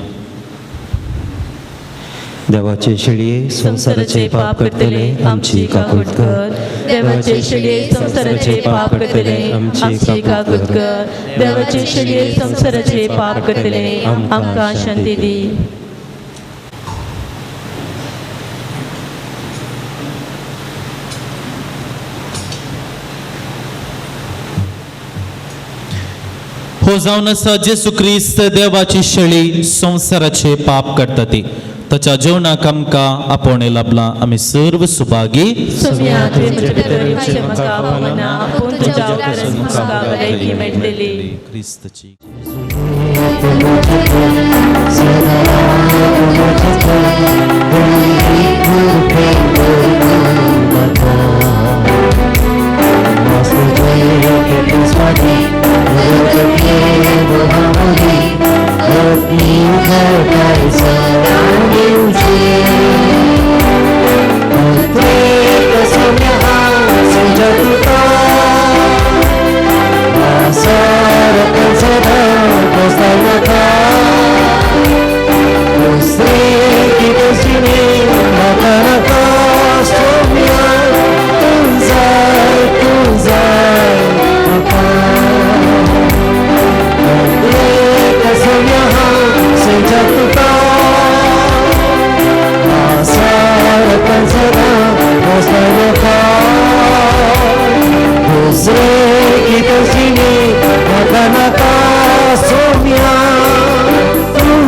देवाचे शेळये, संवसाराचे पाप करतले आमची काकूट कर. देवाचे शेळये, संवसाराचे पाप करतले आमची काकूट कर. देवाचे शेळये, संवसाराचे पाप करतले आमकां शांती दी. हो जावन आसा जेसू क्रिस्त देवाची शेळी, संवसाराचे पाप करता ती. ताच्या जेवणाक आमकां आपोवणें लाभलां, आमी सर्व सुभागी. सोम्या, तुवें म्हज्या भितर येवचें म्हाका फावना, पूण तुज्या उपरांत म्हाका बरें मेळटली. क्रिस्तची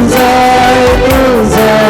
Tuzai, tuzai.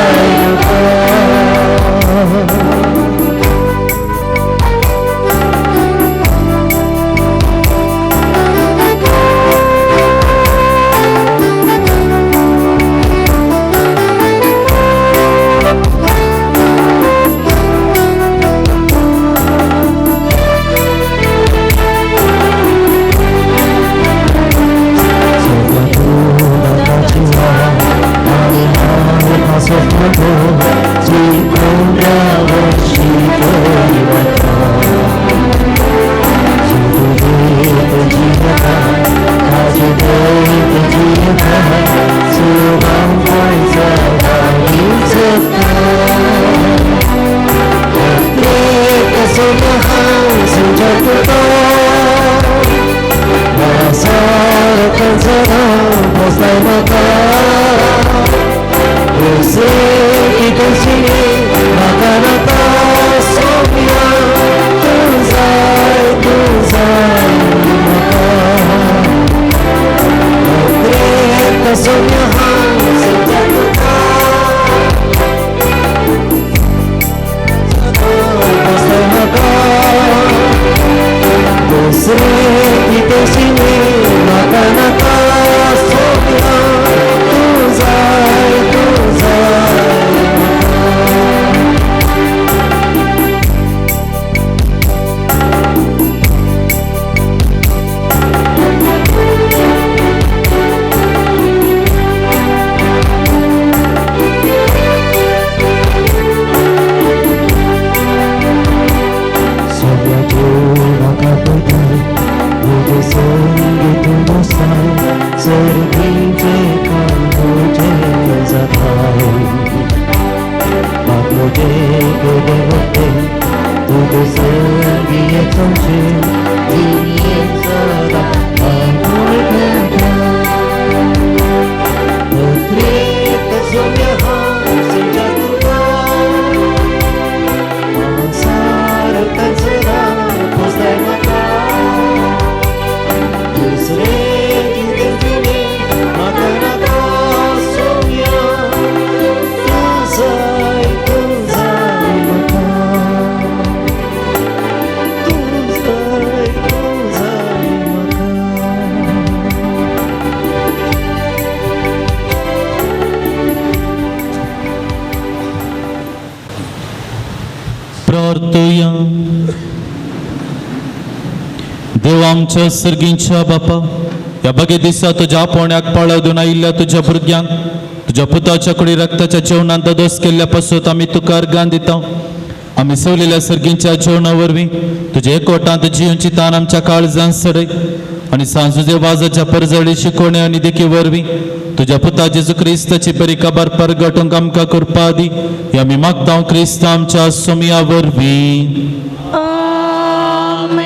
तुझे काम तुझे जाताय बाप मुझे देवते तुझे संगी चमचे सदा देव आमच्या सर्गींच्या बापा, ह्या बगे दिसा तुज्या पोण्याक पाळो दिवन आयिल्ल्या तुज्या भुरग्यांक तुज्या पुताच्या कुडी रक्ताच्या जेवणांत ददोस केल्ल्या पासून आमी तुका अर्गान दिता. आमी सवलेल्या सर्गींच्या जेवणा वरवीं तुज्या एकवटांत जिवची तान आमच्या काळजान सडय आनी सांजुजे वाजाच्या परजळी शिकोवणे आनी देखी वरवीं तुज्या पुता जेजू क्रिस्ताची बरी खबर परगटूंक आमकां करपा दी. हे आमी मागता क्रिस्त आमच्या सोमया वरवीं.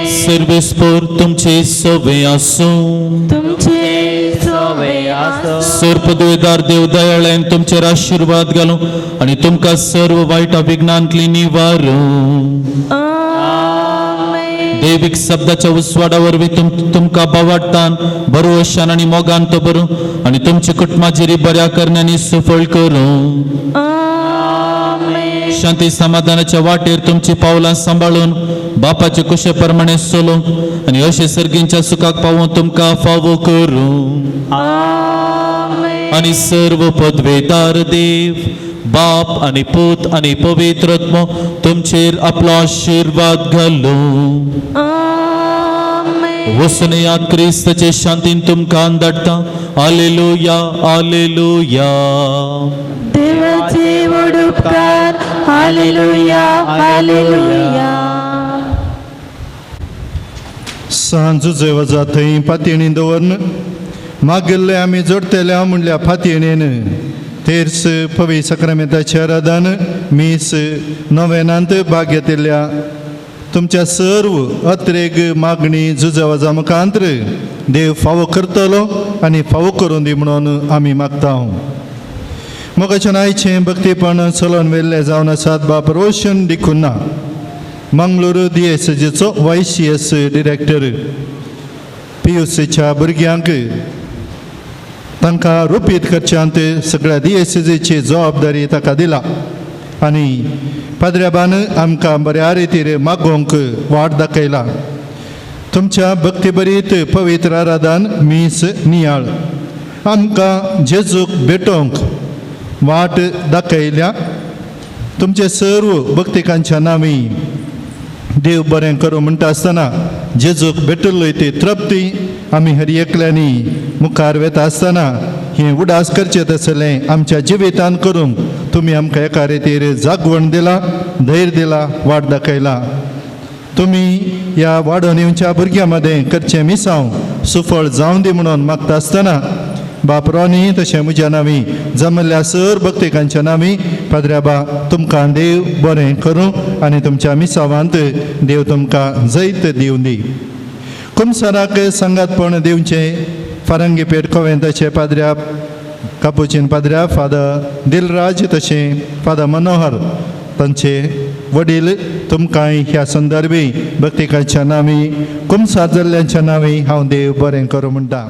सर्वेस्पोर तुमचे सवे आसूं. तुमचे सवे आसूं. सर्पदुयेदार देव दयाळान तुमचेर आशिर्वाद घालूं आनी तुमकां सर्व वायट विघ्नांतली निवारूं. दैवीक शब्दाच्या उस्वाडा वरवीं तुमकां बावाडटान बरोवशान आनी मोगान तो बरूं आनी तुमच्या कुटुंबाचेर बऱ्या करण्यांनी सुफळ करूं. शांती समाधानाच्या वाटेर तुमची पावलां सांबाळून बापाचे कुशे प्रमाणे चलूंक आनी अशे सर्गींच्या सुखाक पावून तुमकां फावो करूं. आनी सर्व पदवेदार देव बाप आनी पूत आनी पवित्र आत्मो तुमचेर आपलो आशिर्वाद घालूं. वसून याद क्रिस्ताचे शांतीन तुमकां अंदाडटा. आलेलुया आलेलुया. देवाचे व्हड उपकार. Hallelujah hallelujah. सांजू वजा थंय पातयेणी दवरन मागिल्ले आमी जोडटेले म्हणल्या फातयेणेन तेर्स पवी सक्रामेंताच्या आराधन मीस नवेनांत भाग घेतिल्ल्या तुमच्या सर्व अत्रेग मागणी जुजावाजा मुखांत्र देव फावो करतलो आनी फावो करून दी म्हणून आमी मागता. मोगाच्या आयचें भक्तीपण चलोवन व्हेल्लें जावन आसात बाप रोशन डिकुन्ना, मंगळुरू दिएसजीचो वायसीएस डिरेक्टर, पीयूसीच्या भुरग्यांक तांकां रुपीत करच्यांत सगळ्या दिएसजीची जबाबदारी ताका दिला आनी पाद्र्याबान आमकां बऱ्या रितीर मागोवंक वाट दाखयला. तुमच्या भक्तीभरीत पवित्र आराधन मीस नियाळ आमकां जेजूक भेटोवंक वाट दाखयल्या. तुमचे सर्व भक्तिकांच्या नांवी देव बरें करूं म्हणटा आसतना जेजूक भेटिल्लो ती तृप्ती आमी हर एकल्यांनी मुखार वेता आसतना हें उडास करचें तसलें आमच्या जिवितान करूंक तुमी आमकां एका रितीर जागवण दिला, धैर्य दिला, वाट दाखयला. तुमी ह्या वाडोवन येवच्या भुरग्यां मदें करचें मिसांव सुफळ जावं दी म्हणून मागता आसतना बाप रोनी तशें म्हज्या नांवी जमल्ल्या सर भक्तिकांच्या नांवी पाद्र्याबा तुमकां देव बरें करूं आनी तुमच्या मिसावांत देव तुमकां जैत दिवं दी. कुमसाराक सांगातपण दिवचें फारंगीपेठ कोवेंताचे पाद्र्या कापुचीन पाद्र्या फादर दिलराज तशें फादर मनोहर तांचे वडील तुमकां ह्या संदर्भी भक्तिकांच्या नांवी कुमसार जाल्ल्यांच्या नांवी हांव देव बरें करूं म्हणटा.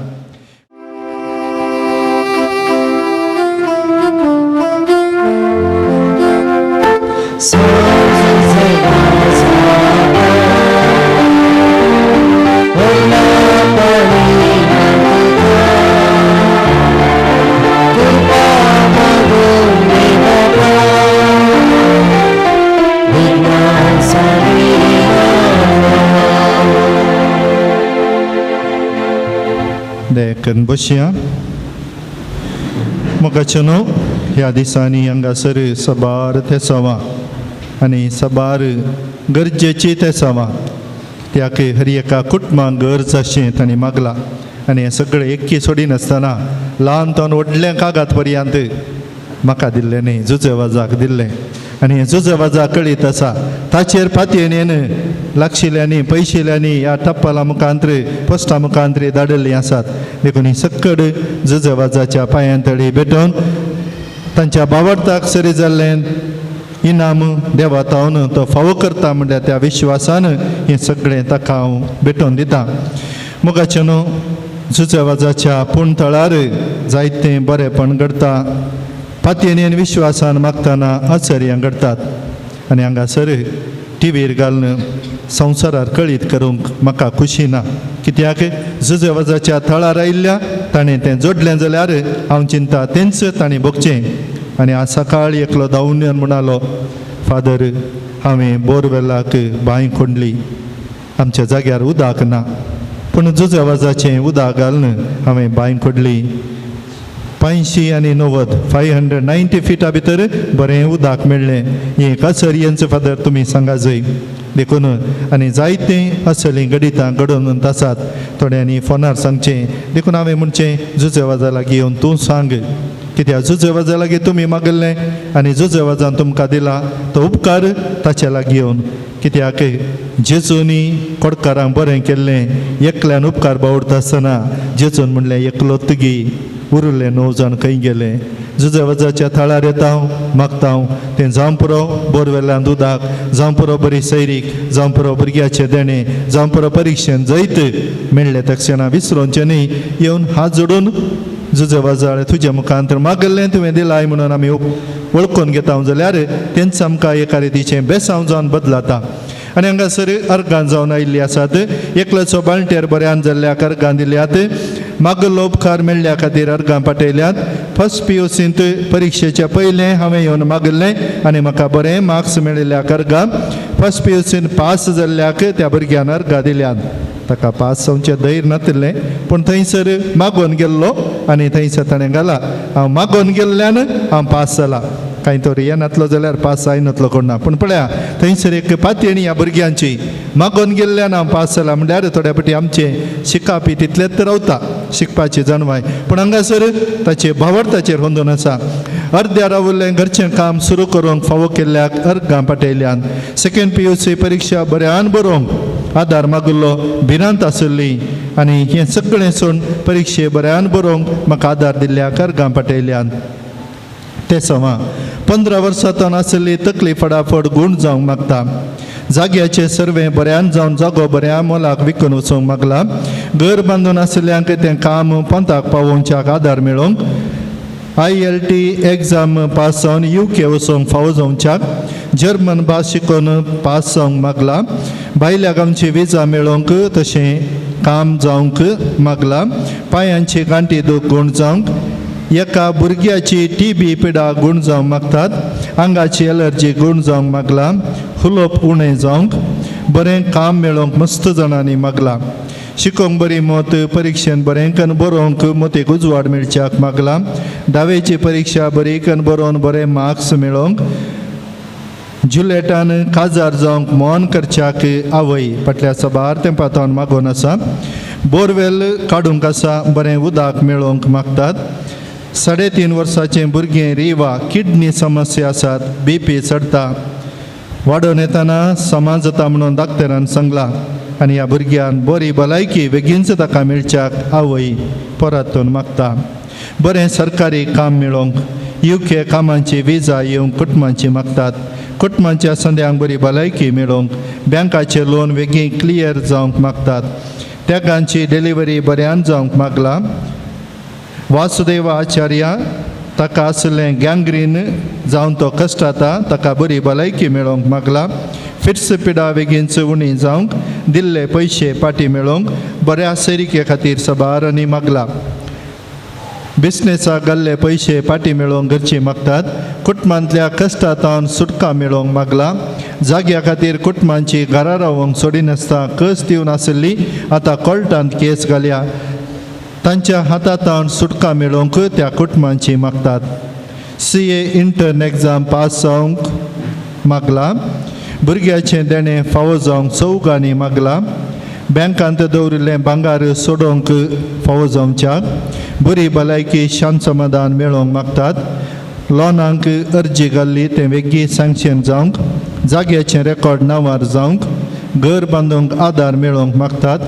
देखून बसया. मोगाचे न्हू ह्या दिसांनी हांगासर सबार तेसांवां आनी सबार गरजेची तेसांवां त्याक हर एका कुटुंबाक गरज अशें तांणी मागला आनी हें सगळें एकी सोडिनासतना ल्हान तावन व्हडलें कागद पर्यंत म्हाका दिल्लें न्ही, जुजे वाजाक दिल्लें. आनी जुजे वाजा कळीत आसा ताचेर पातयेन लागशिल्ल्यांनी पयशिल्ल्यांनी ह्या टप्पाला मुखांत्र पोस्टा मुखांत्र धाडिल्लीं आसात. देखून ही सक्कड जुजे वाजाच्या पांयां तळी भेटोवन तांच्या बावडताक सरी जाल्लें इनाम देवा तावन तो फावो करता म्हणल्यार त्या विश्वासान हें सगळें ताका हांव भेटोवन दितां. मोगाचें न्हू जुजे वाजाच्या पूण थळार जायतें बरेंपण घडटा. पातयेन विश्वासान मागतना आचर्यां घडटात. आनी हांगासर टिवीर घालून संवसारार कळीत करूंक म्हाका खुशी ना, कित्याक जुजे वाजाच्या थळार आयिल्ल्या ताणें तें जोडलें जाल्यार हांव चिंता तेंच ताणें भोगचें. आनी आज सकाळी एकलो धांवून येवन म्हणालो, फादर हांवें बोरवेलाक बांय खोंडली, आमच्या जाग्यार उदक ना, पूण जुजे वाजाचें उदक घालून हांवें बांय खोडली. 590 590 फिटा भितर बरें उदक मेळ्ळें. हें काचर्यांचो फादर तुमी सांगा जय. देखून आनी जायतें असलीं गणितां घडोवन आसात. थोड्यांनी फोनार सांगचें, देखून हांवें म्हणचें जुजे वाजा लागीं येवन तूं सांग, कित्याक जुजे वाजा लागीं तुमी मागल्लें आनी जुजे वाजान तुमकां दिला तो उपकार ताचे लागीं येवन. कित्याक जेजूनी कोडकारांक बरें केल्लें, एकल्यान उपकार बावडता आसतना जेजून म्हणलें एकलो तुगी, उरले 9 जाण खंय गेले. जुजे वाजाच्या थळार येता हांव मागता हांव तें जावं पुरो बोरवेल्यान दुदाक, जावं पुरो बरी सैरीक, जावं पुरो भुरग्याचें देणें, जावं पुरो परिक्षेन जैत मेळ्ळें तक्षणा विसरोवचें न्ही. येवन हात जोडून जुजे वाजाळ तुज्या मुखांत मागल्लें तुवें दिलाय म्हणून आमी वळखून घेता जाल्यार तेंच आमकां एका रितीचें बेसांव जावन बदलाता. आनी हांगासर अर्गां जावन आयिल्लीं आसात. एकल्याचो बाळंटेर बऱ्यान जाल्ल्याक अर्गां दिल्यात, मागल्लो उपकार मेळ्ळ्या खातीर अर्गां पाटयल्यात. फर्स्ट PUCंत परिक्षेच्या पयलें हांवें येवन मागल्लें आनी म्हाका बरें मार्क्स मेळिल्ल्याक अर्गां. फर्स्ट PUCन पास जाल्ल्याक त्या भुरग्यान अर्गां दिल्यात. ताका पास जावचें धैर्य नातिल्लें, पूण थंयसर मागोवन गेल्लो आनी थंयसर ताणें घाला हांव मागोवन गेल्ल्यान हांव पास जाला. कांय तर येनातलो जाल्यार पास जायनातलो कोण ना, पूण पळया थंयसर एक पातयेणी ह्या भुरग्यांची मागोवन गेल्ल्यान हांव पास जाला म्हणल्यार थोड्या फावटी आमचें शिकापी तितलेंच रावता, शिकपाची जाणवाय, पूण हांगासर ताचे भावार्थाचेर होंदून आसा. अर्द्या रावल्लें घरचें काम सुरू करूंक फावो केल्ल्याक अर्गां पाटयल्यान. सेकेंड PUC परिक्षा बऱ्यान बरोवंक आदार मागल्लो, भिरांत आशिल्ली आनी हें सगळें सोडून परिक्षे बऱ्यान बरोवंक म्हाका आदार दिल्ल्याक अर्गां पाटयल्यान. ते समा 15 वर्सां तावन आशिल्ली तकली फटाफट गूण जावंक मागता. जाग्याचें सर्वे बऱ्यान जावन जागो बऱ्या मोलाक विकून वचूंक मागला. घर बांदून आशिल्ल्यांक तें काम पंताक पावोवच्याक आदार मेळोवंक. ILT exam pass जावन UK वचूंक फावो जावच्याक. जर्मन भास शिकोवन पास जावंक मागला. भायल्या गांवची विजा मेळोवंक तशें काम जावंक मागला. पांयांची गांठी दूख गूण जावंक. एका भुरग्याची TB पिडा गूण जावंक मागतात. आंगाची एलर्जी गूण जावंक मागला. हुलोप उणें जावंक. बरें काम मेळोवंक मस्त जाणांनी मागला. शिकोवंक बरी मत परिक्षेन बरें कन बरोवंक मतीक उजवाड मेळच्याक मागला. धावेची परिक्षा बरी कन बरोवन बरे मार्क्स मेळोवंक. जुलेटान काजार जावंक मन करच्याक आवय फाटल्या सबार तेंपा तावन मागोवन आसा. बोरवेल काडूंक आसा, बरें उदक मेळोवंक मागतात. 3.5 वर्साचें भुरगें रिवा किडनी समस्या आसात, BP चडटा, वाडोवन येतना समा जाता म्हणून डाक्टरान सांगलां आनी ह्या भुरग्यान बरी भलायकी बेगीनच ताका मेळच्याक आवय परतून मागता. बरें सरकारी काम मेळोवंक. UK कामांची विजा येवंक कुटुंबांची मागतात. कुटुंबांच्या संद्यांक बरी भलायकी मेळोवंक. बँकाचें लोन बेगीन क्लियर जावंक मागतात. तेगांची डिलिव्हरी बऱ्यान जावंक मागला. वासुदेव आचार्य ताका आशिल्लें गँग्रीन जावन तो कश्टाता, ताका बरी भलायकी मेळोवंक मागला. फिट्स पिडा बेगीन उणी जावंक. दिल्ले पयशे पाटी मेळोवंक. बऱ्या सैरिके खातीर सबार आनी मागला. बिजनेसाक घाल्ले पयशे पाटी मेळोवंक घरची मागतात. कुटुंबांतल्या कश्टांतावन सुटका मेळोवंक मागला. जाग्या खातीर कुटुंबांची घरा रावंक सोडिनासतना कस दिवन आशिल्ली आतां कोर्टांत केस घाल्या. तांच्या हातांतावन सुटका मेळोवंक त्या कुटुंबांची मागतात. CA intern exam pass जावंक मागला. भुरग्याचें देणें फावो जावंक चौगांनी मागला. बँकांत दवरिल्लें भांगार सोडोवंक फावो जावच्याक. बरी भलायकी शांत समाधान मेळोवंक मागतात. लोनांक अर्जी घाल्ली तें वेगीं सँक्शन जावंक, जाग्याचें रेकॉर्ड नांवार जावंक, घर बांदूंक आदार मेळोवंक मागतात.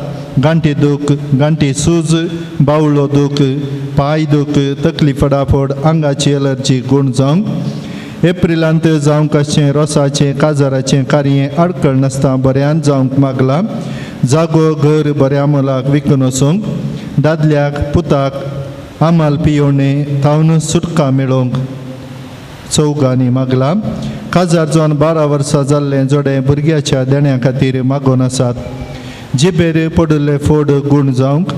गांठी दूख, गांठी सूज, बावलो दूख, पांय दूख, तकली फडाफड, आंगाची एलर्जी गूण जावंक. एप्रिलांत जावंक आसचें रोसाचें काजाराचें कार्य आडखळ नासता बऱ्यान जावंक मागलां. जागो घर बऱ्या मोलाक विकून वचूंक, दादल्याक पुताक आमाल पियोणे तावन सुटका मेळोवंक चौगांनी मागलां. काजार जावन 12 वर्सां जाल्लें जोडें भुरग्याच्या देण्या खातीर मागून आसात. जिबेर पडिल्ले फोड गूण जावंक,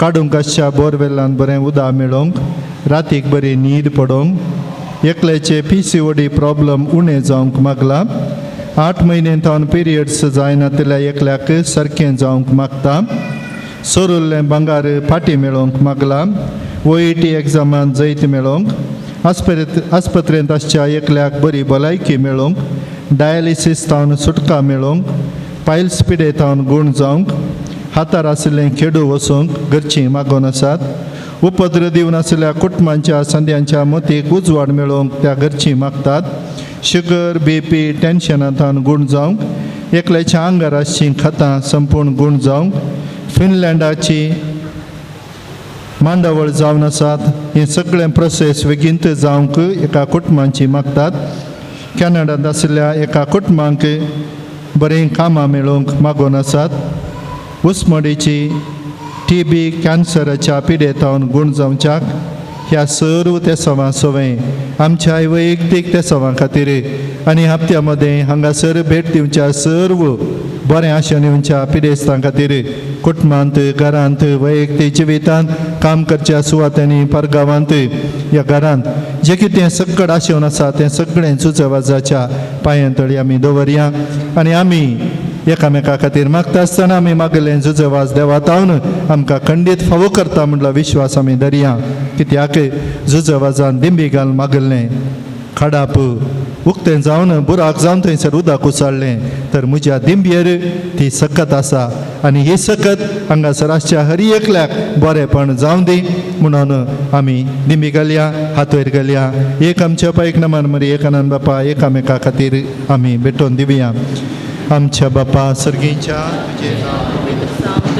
काडूंक आसच्या बोरवेलान बरें उदक मेळोवंक, रातीक बरी न्हीद पडोवंक, एकल्याचे PCOD problem उणें जावंक मागलां. 8 म्हयने थावन पिरियड्स जायनातिल्ल्या एकल्याक सारकें जावंक मागता. सोरुल्लें भांगार फाटीं मेळोवंक मागलां. OET एग्जामान जैत मेळोवंक, आस्पत्रेंत आसच्या एकल्याक बरी भलायकी मेळोवंक, डायलिसीस थावन सुटका मेळोवंक, पायल्स पिडे थावन गूण जावंक, हातार आशिल्लें खेडू वचूंक घरचीं मागून आसात. उपद्र दिवन आशिल्ल्या कुटुंबांच्या संद्यांच्या मतीक उजवाड मेळोवंक त्या घरचीं मागतात. शुगर, BP, टेन्शनांतान गूण जावंक, एकल्याच्या आंगार आसचीं खतां संपूर्ण गूण जावंक, फिनलँडाची मांडावळ जावन आसात. हें सगळें प्रोसेस बेगीनत जावंक एका कुटुंबांची मागतात. कॅनडांत आशिल्ल्या एका कुटुंबांक बरीं कामां मेळोवंक मागून आसात. उस्मडीची TB कॅन्सराच्या पिडेतावन गूण जावच्याक ह्या सर्व तेसांवां सवंय आमच्या वैयक्तीक तेसांवां खातीर आनी हप्त्या मदें हांगासर भेट दिवच्या सर्व बरें आशेन येवच्या पिडेस्तां खातीर कुटुंबांत, घरांत, वैयक्तीक जिवितांत, काम करच्या सुवातांनी, परगांवांत, ह्या घरांत जें कितें सकट आशेवन आसा तें सगळें जुजवाजाच्या पांयां तळी आमी दवरया आनी आमी एकामेका खातीर मागता आसतना आमी मागलें जुजवाज देवातावन आमकां खंडीत फावो करता म्हणलो विश्वास आमी धरया. कित्याक जुजवाजान दिंबी घाल मागलें खडाप उक्तें जावन बुराक जावन थंयसर उदक उसळ्ळें तर म्हज्या दिंबयेर ती सकत आसा आनी ही सकत हांगासर आसच्या हर एकल्याक बरेंपण जावं दी म्हणून आमी दिंबी घालया, हात वयर घालया. एक आमच्या बापा एक नमन मरी एकानंद बापा एकामेका खातीर आमी भेटोवन दिवया. आमच्या बापा सर्गीच्या तुजें नांव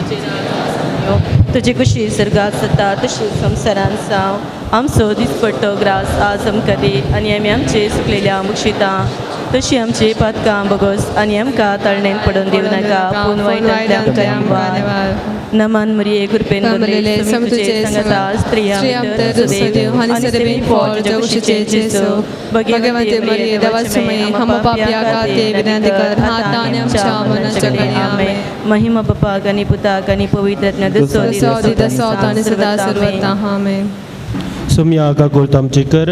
तुजी कुशी सर्गात जाता तशी संवसारान जावं. आमचो दिसपट्टो ग्रास आज आमकां दी आनी आमी आमचे सुकलेल्या मुक्षितां तशी आमची पातकां बगोस आनी आमकां ताळणेन पडून दिवं नाका पूण वायटांतल्या आमकां निवार. नमन मरिये कृपेन भरलेले तुझे संगता स्त्रियां भितर सुदैव आनी सदैव फळ तुज्या कुशीचे जेजू. भगवंती मरिये देवाचे माये आम्हा पाप्या खातीर विनंती कर आता आनी आमच्या मरणाच्या घडये. आमेन. महिमा बापाक आनी पुताक आनी पवित्र आत्म्याक तसो आनी सदा सर्वता. आमेन. सुम्या काकुळत आमची कर,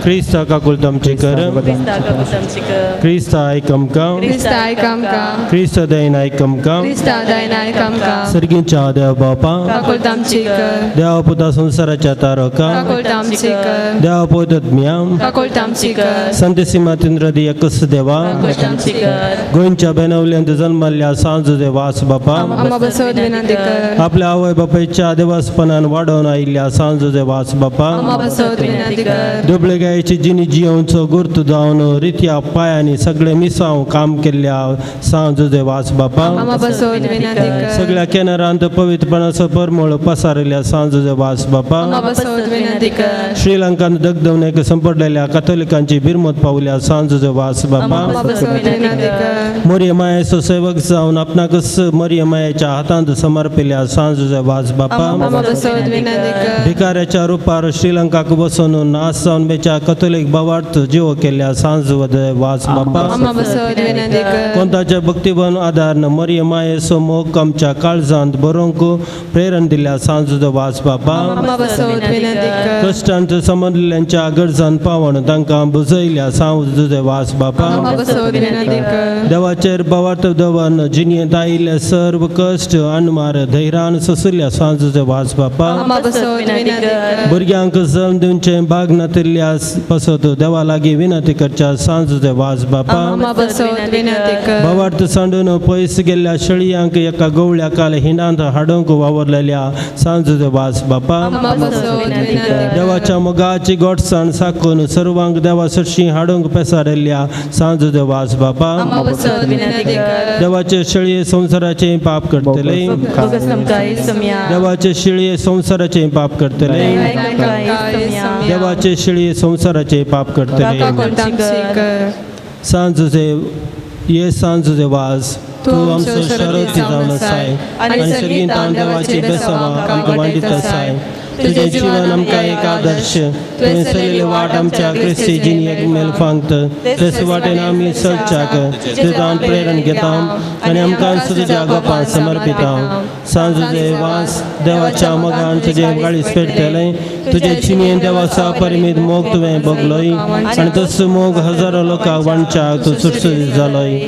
क्रिस्ता काकुळत आमची कर, क्रिस्ता आयक आमकां, क्रिस्ता आयक आमकां, क्रिस्त दयन आयक आमकां, क्रिस्ता दयन आयक आमकां, सर्गीच्या देव बापा काकुळत आमची कर, देव पुता संवसाराच्या तारका काकुळत आमची कर, देव पवित्र काकुळत आमची कर, संत सीमातिंद्र दी एकस देवा काकुळत आमची कर, गोंयच्या बेनवल्यांत जन्मल्ल्या सांजो देवास बापा आम्हा बसवत विनंती कर, आपल्या आवय बापायच्या देवासपणान वाडोवन आयिल्ल्या सांजो देवास बापा आम्हा बसवत विनंती कर, दुबळे गायची जिनी जियोवचो गुर्त जावन रित्या पायांनी सगळे मिसांव काम केल्ल्या सांजो देवास बापा आम्हा बसवत विनंती कर, सगळ्या केनरांत पवित्रपणाचो परमळ पसारिल्ल्या सांजो देवास बापा आम्हा बसवत विनंती कर, श्रीलंकांत दगदवणेक संपडलेल्या कथोलिकांची बिरमत पावल्या सांजो देवास बापा आम्हा बसवत विनंती कर, मरिय मायेचो सेवक जावन आपणाकच मरिय मायेच्या हातांत समर्पिल्या सांजो देवास बापा आम्हा बसवत विनंती कर, भिकाऱ्याच्या रुपार श्रीलंकाक बसून नास जावन बेच्या कथोलीक भावार्थ जीव केल्ल्या सांजो देवास बापा आम्हा बसवत विनंती कर, कोणताच्या भक्तिबन आदारन मरिय मायेचो मोग आमच्या काळजांत बरोवंक प्रेरण दिल्या सांजो देवास बापा आम्हा बसवत विनंती कर, कश्टांत समजल्ल्यांच्या गरजान पावण तांकां बुजयल्या सांजो देवास बापा आम्हा बसवत विनंती कर, देवाचेर भावार्थ दवरन जिणेंत आयिल्ले सर्व कश्ट अणमार धैर्यान सोंशिल्ल्या सांजो देवास बापा आम्हा बसवत विनंती विनंती कर. भुरग्यांक जल्म दिवचें भाग नातिल्ल्या पासत देवा लागीं विनंती करच्या सांजुजे वास बापा. आमा बसोत विनंती कर. भावार्थ सांडून पयस गेल्ल्या शेळयांक एका गवळ्या काल हिंडांत हाडूंक वावरलेल्या सांजुजे वास बापा. आमा बसोत विनंती कर. देवाच्या मोगाची गोडसाण साकून सर्वांक देवा सरशी हाडूंक पेसारिल्ल्या सांजुजे वास बापा. आमा बसोत विनंती कर. देवाचे शेळये संवसाराचे पाप करतले. बोगस आमकां सोम्या. देवाचे शेळये संवसाराचे पाप करतले. देवाचे शेळये संवसाराचे पाप करतले. कर. सांजुजे ये सांजुजे वास तूं आमचो शरती जावन आसाय आनी सगळीं ताण देवाची बेसावां आमकां वांटीत आसाय. तुजें जीवन आमकां एक आदर्श. तुवें चलयल्ली वाट आमच्या क्रिस्ती जिणेक मेलफांत तेच वाटेन आमी चलच्याक तुजें प्रेरण घेता आनी आमकां तुज्या गोपान समर्पिता. सांजुजे वास देवाच्या मोगान तुजें गाळीस पेटतलें. तुजे जिणेन देवाचो परिमीत मोग तुवें भोगलोय आनी तसो मोग हजारो लोकांक वांटच्याक तूं सुटसुटीत जालोय.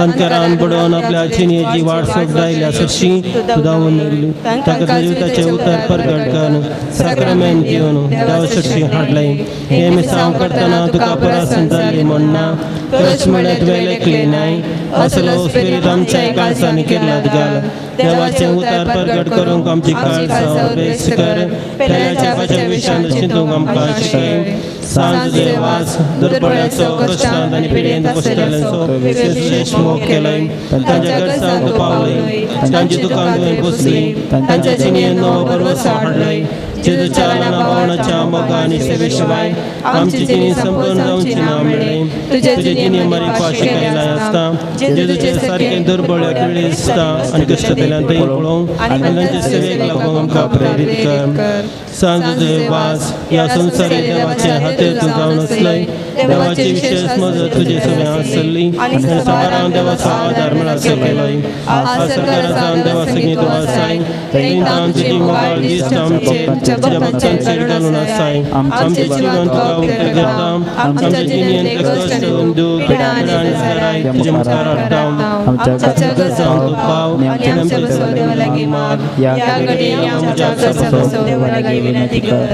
अंतरान बुडोवन आपल्या जिणेची वाट सोगदायल्या सरशी तूं धांवून येयली. ताका जिविताचें उतर परगट करून साक्रामेंत घेवन देवा सरशी हाडलें. हें मिसांव करतना तुका परासन जाल्ली म्हण ना खरंच म्हळ्यार तुवें लेखली नाय असलो स्पिरीत आमच्या काळजांनी केल्ल्यात घाल. देवाचें उतर परगट करूंक आमची काळजां बेस कर. पेल्याच्या विशान चिंतूंक आमकां शिकय. सांजुजे वास दुर्बळ्याचो कश्टांत आनी पिडेंत कश्टल्यांचो विशेश मोग केलय. तांच्या गरजांक तूं पावलय. तांची दुकान तुवें पुसली. तांच्या जिणेंत नवो भरवंसो हाडलय. जेजूच्या ल्हाना भावनाच्या मोगा आनी सेवे शिवाय आमची जिणी संपूर्ण जावची ना मेळ्ळी. तुजे जिणे मरिपा शिकयलाय आसता. जेजूचे सारकें दुर्बळ पिडेस्ता आनी कश्टतल्यांत पळोवंक आनी तांचे सेवेक लागूंक आमकां प्रेरीत कर. सांजुजे वास ह्या संवसारी देवाचे हाते तूं जावन आसलय. देवाची विशेष मदत तुजे सगळें आसली आनी संवसारान देवाचो आदार मेळासो केलोय. आज सरकारान देवा सगळीं तूं आसाय. थंय तुजी मोगाळ दिश्ट आमचेर तुज्या भक्तांचेर घालून आसाय. आमचें जीवन तुका उक्तें करता. आमच्या जिणेंत कश्ट दूख पिडा आनी जराय तुजे मुखार हाडटा. आमच्या गरजांक तूं पाव आनी आमच्या देवा लागीं माग. ह्या घडये आमच्या गरजां देवा लागीं विनंती कर.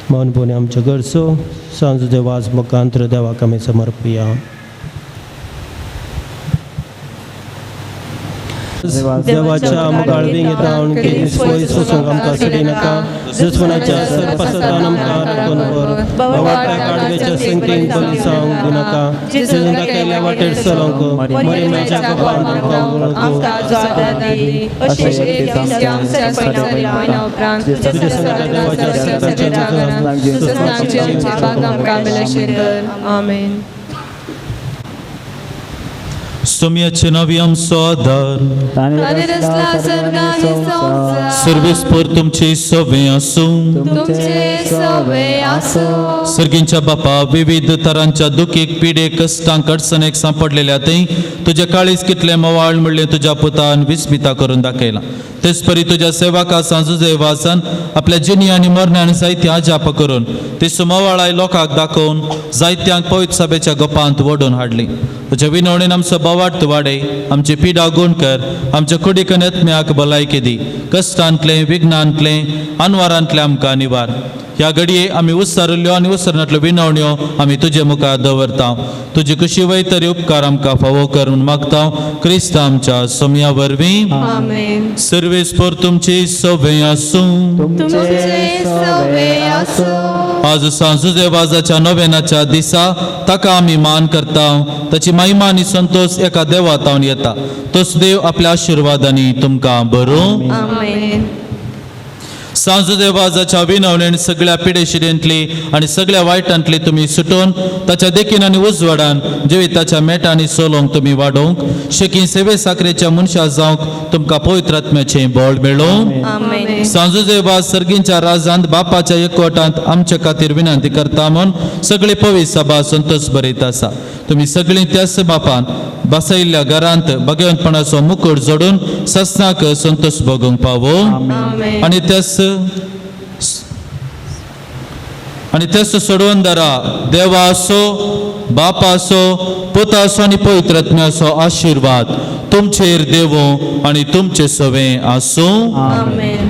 मौनपणे आमच्या गरजो सांजुजे वास मुखांतर देवाक आमी समर्पया. देवाच्या मुखार विंगेतावन पयस वचूंक आमकां नाका. दुस्मनाच्या सरपसतान आमकां राखून व्हर. वाट्या काडवेच्या संगतीन बली जावंक दिनाका. जेजून दाखयल्ल्या वाटेर चलोवंक मरिमाच्या गोपान आमकां तुज्या संगता देवाच्या सरकाराच्या. आमेन. सोम्याचे नावी आमचो आदार. सर्वेस्पर तुमचे सवे आसूं. सर्गींच्या बापा विविध तरांच्या दुखीक पिडेक कश्टांक अडचणेक सांपडलेल्या थंय तुज्या काळीज कितलें मवाळ म्हणलें तुज्या पुतान विस्मिता करून दाखयलां. तेच परी तुज्या सेवका सांजुजे वासान आपल्या जिणी आनी मरणान जायती अजाप करून ती सुमवाळाय लोकांक दाखोवन जायत्यांक पवित्र सभेच्या गोपांत ओडून हाडली. तुज्या विनवणेन आमचो बोवाट वाडय, आमची पिडा गुण कर, आमच्या कुडीक आत्म्याक भलायकी दी. कश्टांतलें विघ्नांतलें अनवारांतलें आमकां निवार. ह्या घडये आमी उत्सरिल्ल्यो आनी उत्सरनांतल्यो विनवण्यो आमी तुजे मुखार दवरता. तुजी कशी वय तरी उपकार आमकां फावो कर म्हूण मागता क्रिस्त आमच्या सोम्या वरवीं. आमेन. सर्वेस्पर तुमची सवे आसूं. आज सांजुजे वाजाच्या नोवेनाच्या दिसा ताका आमी मान करता. ताची महिमा आनी संतोष एका देवातावन येता. तोच देव आपल्या आशिर्वादांनी तुमकां बरो. आमेन. सांजुजे वाजाच्या विनवणेन सगळ्या पिडेशिरेंतली आनी सगळ्या वायटांतली तुमी सुटून ताच्या देखीन आनी उजवाडान जिविताच्या मेटांनी चलोवंक तुमी वाडोवंक शेकी सेवे साखरेच्या मनशा जावंक तुमकां पवित्र आत्म्याचें बळ मेळोवं. आमेन. सांजुजे वाज सर्गींच्या राजांत बापाच्या एकवटांत आमच्या खातीर विनंती करता म्हूण सगळे पवित्र सभा संतोष बरयत आसा. तुमी सगळीं त्याच बापान बसयल्ल्या घरांत भगवंतपणाचो मुकूट जोडून ससनाक संतोष भोगूंक पावो. आनी त्याच सोडवून दरा देवासो बापासो पुतासो आनी पवित्र आत्म्याचो आशिर्वाद तुमचेर देवो आनी तुमचे सवे आसूं. आमेन.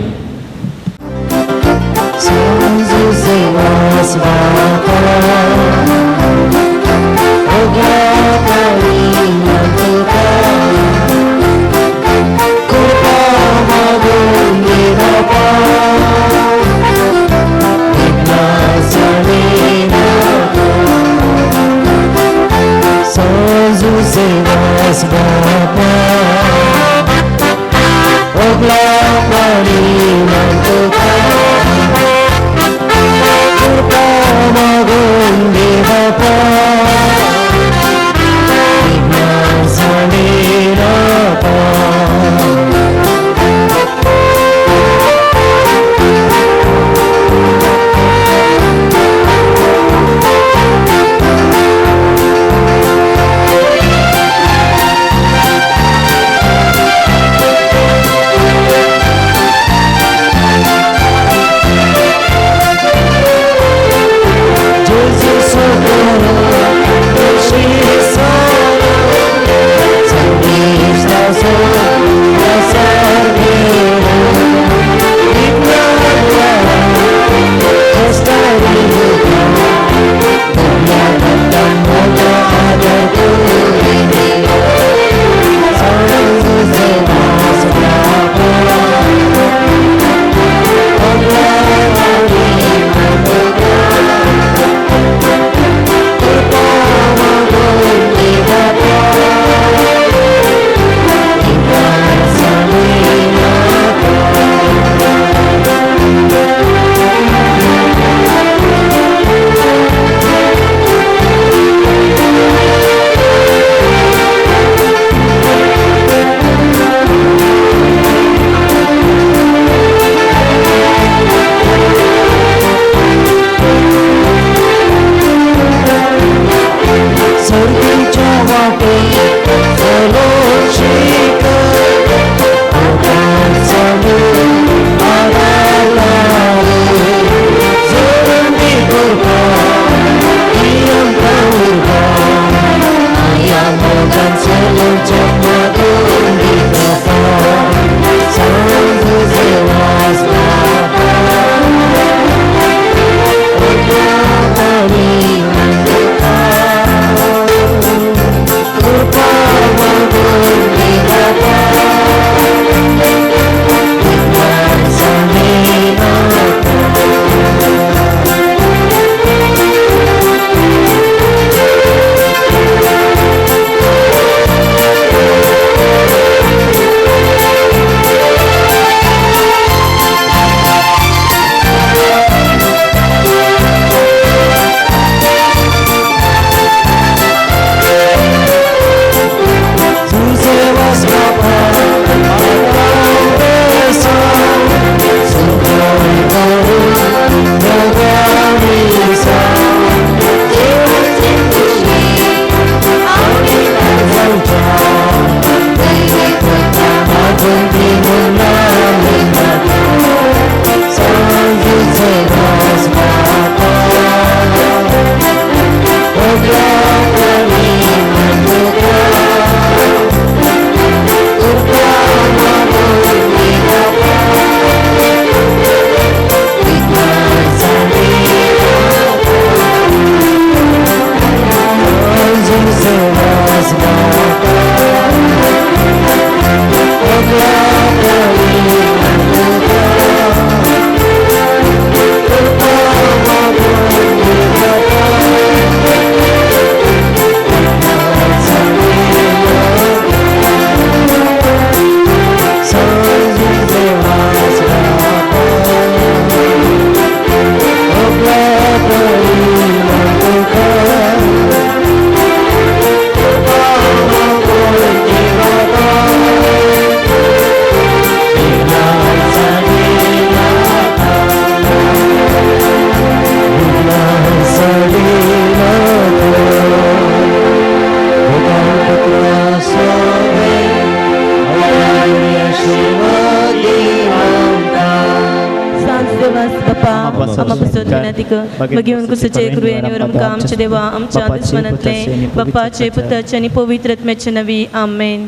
बघेवन कुसचे कृयेने आमच्या देवा आमच्या दुश्मनातले बापाचे पुताचे आणि पवित्र आत्म्याचे नवी. आमेन.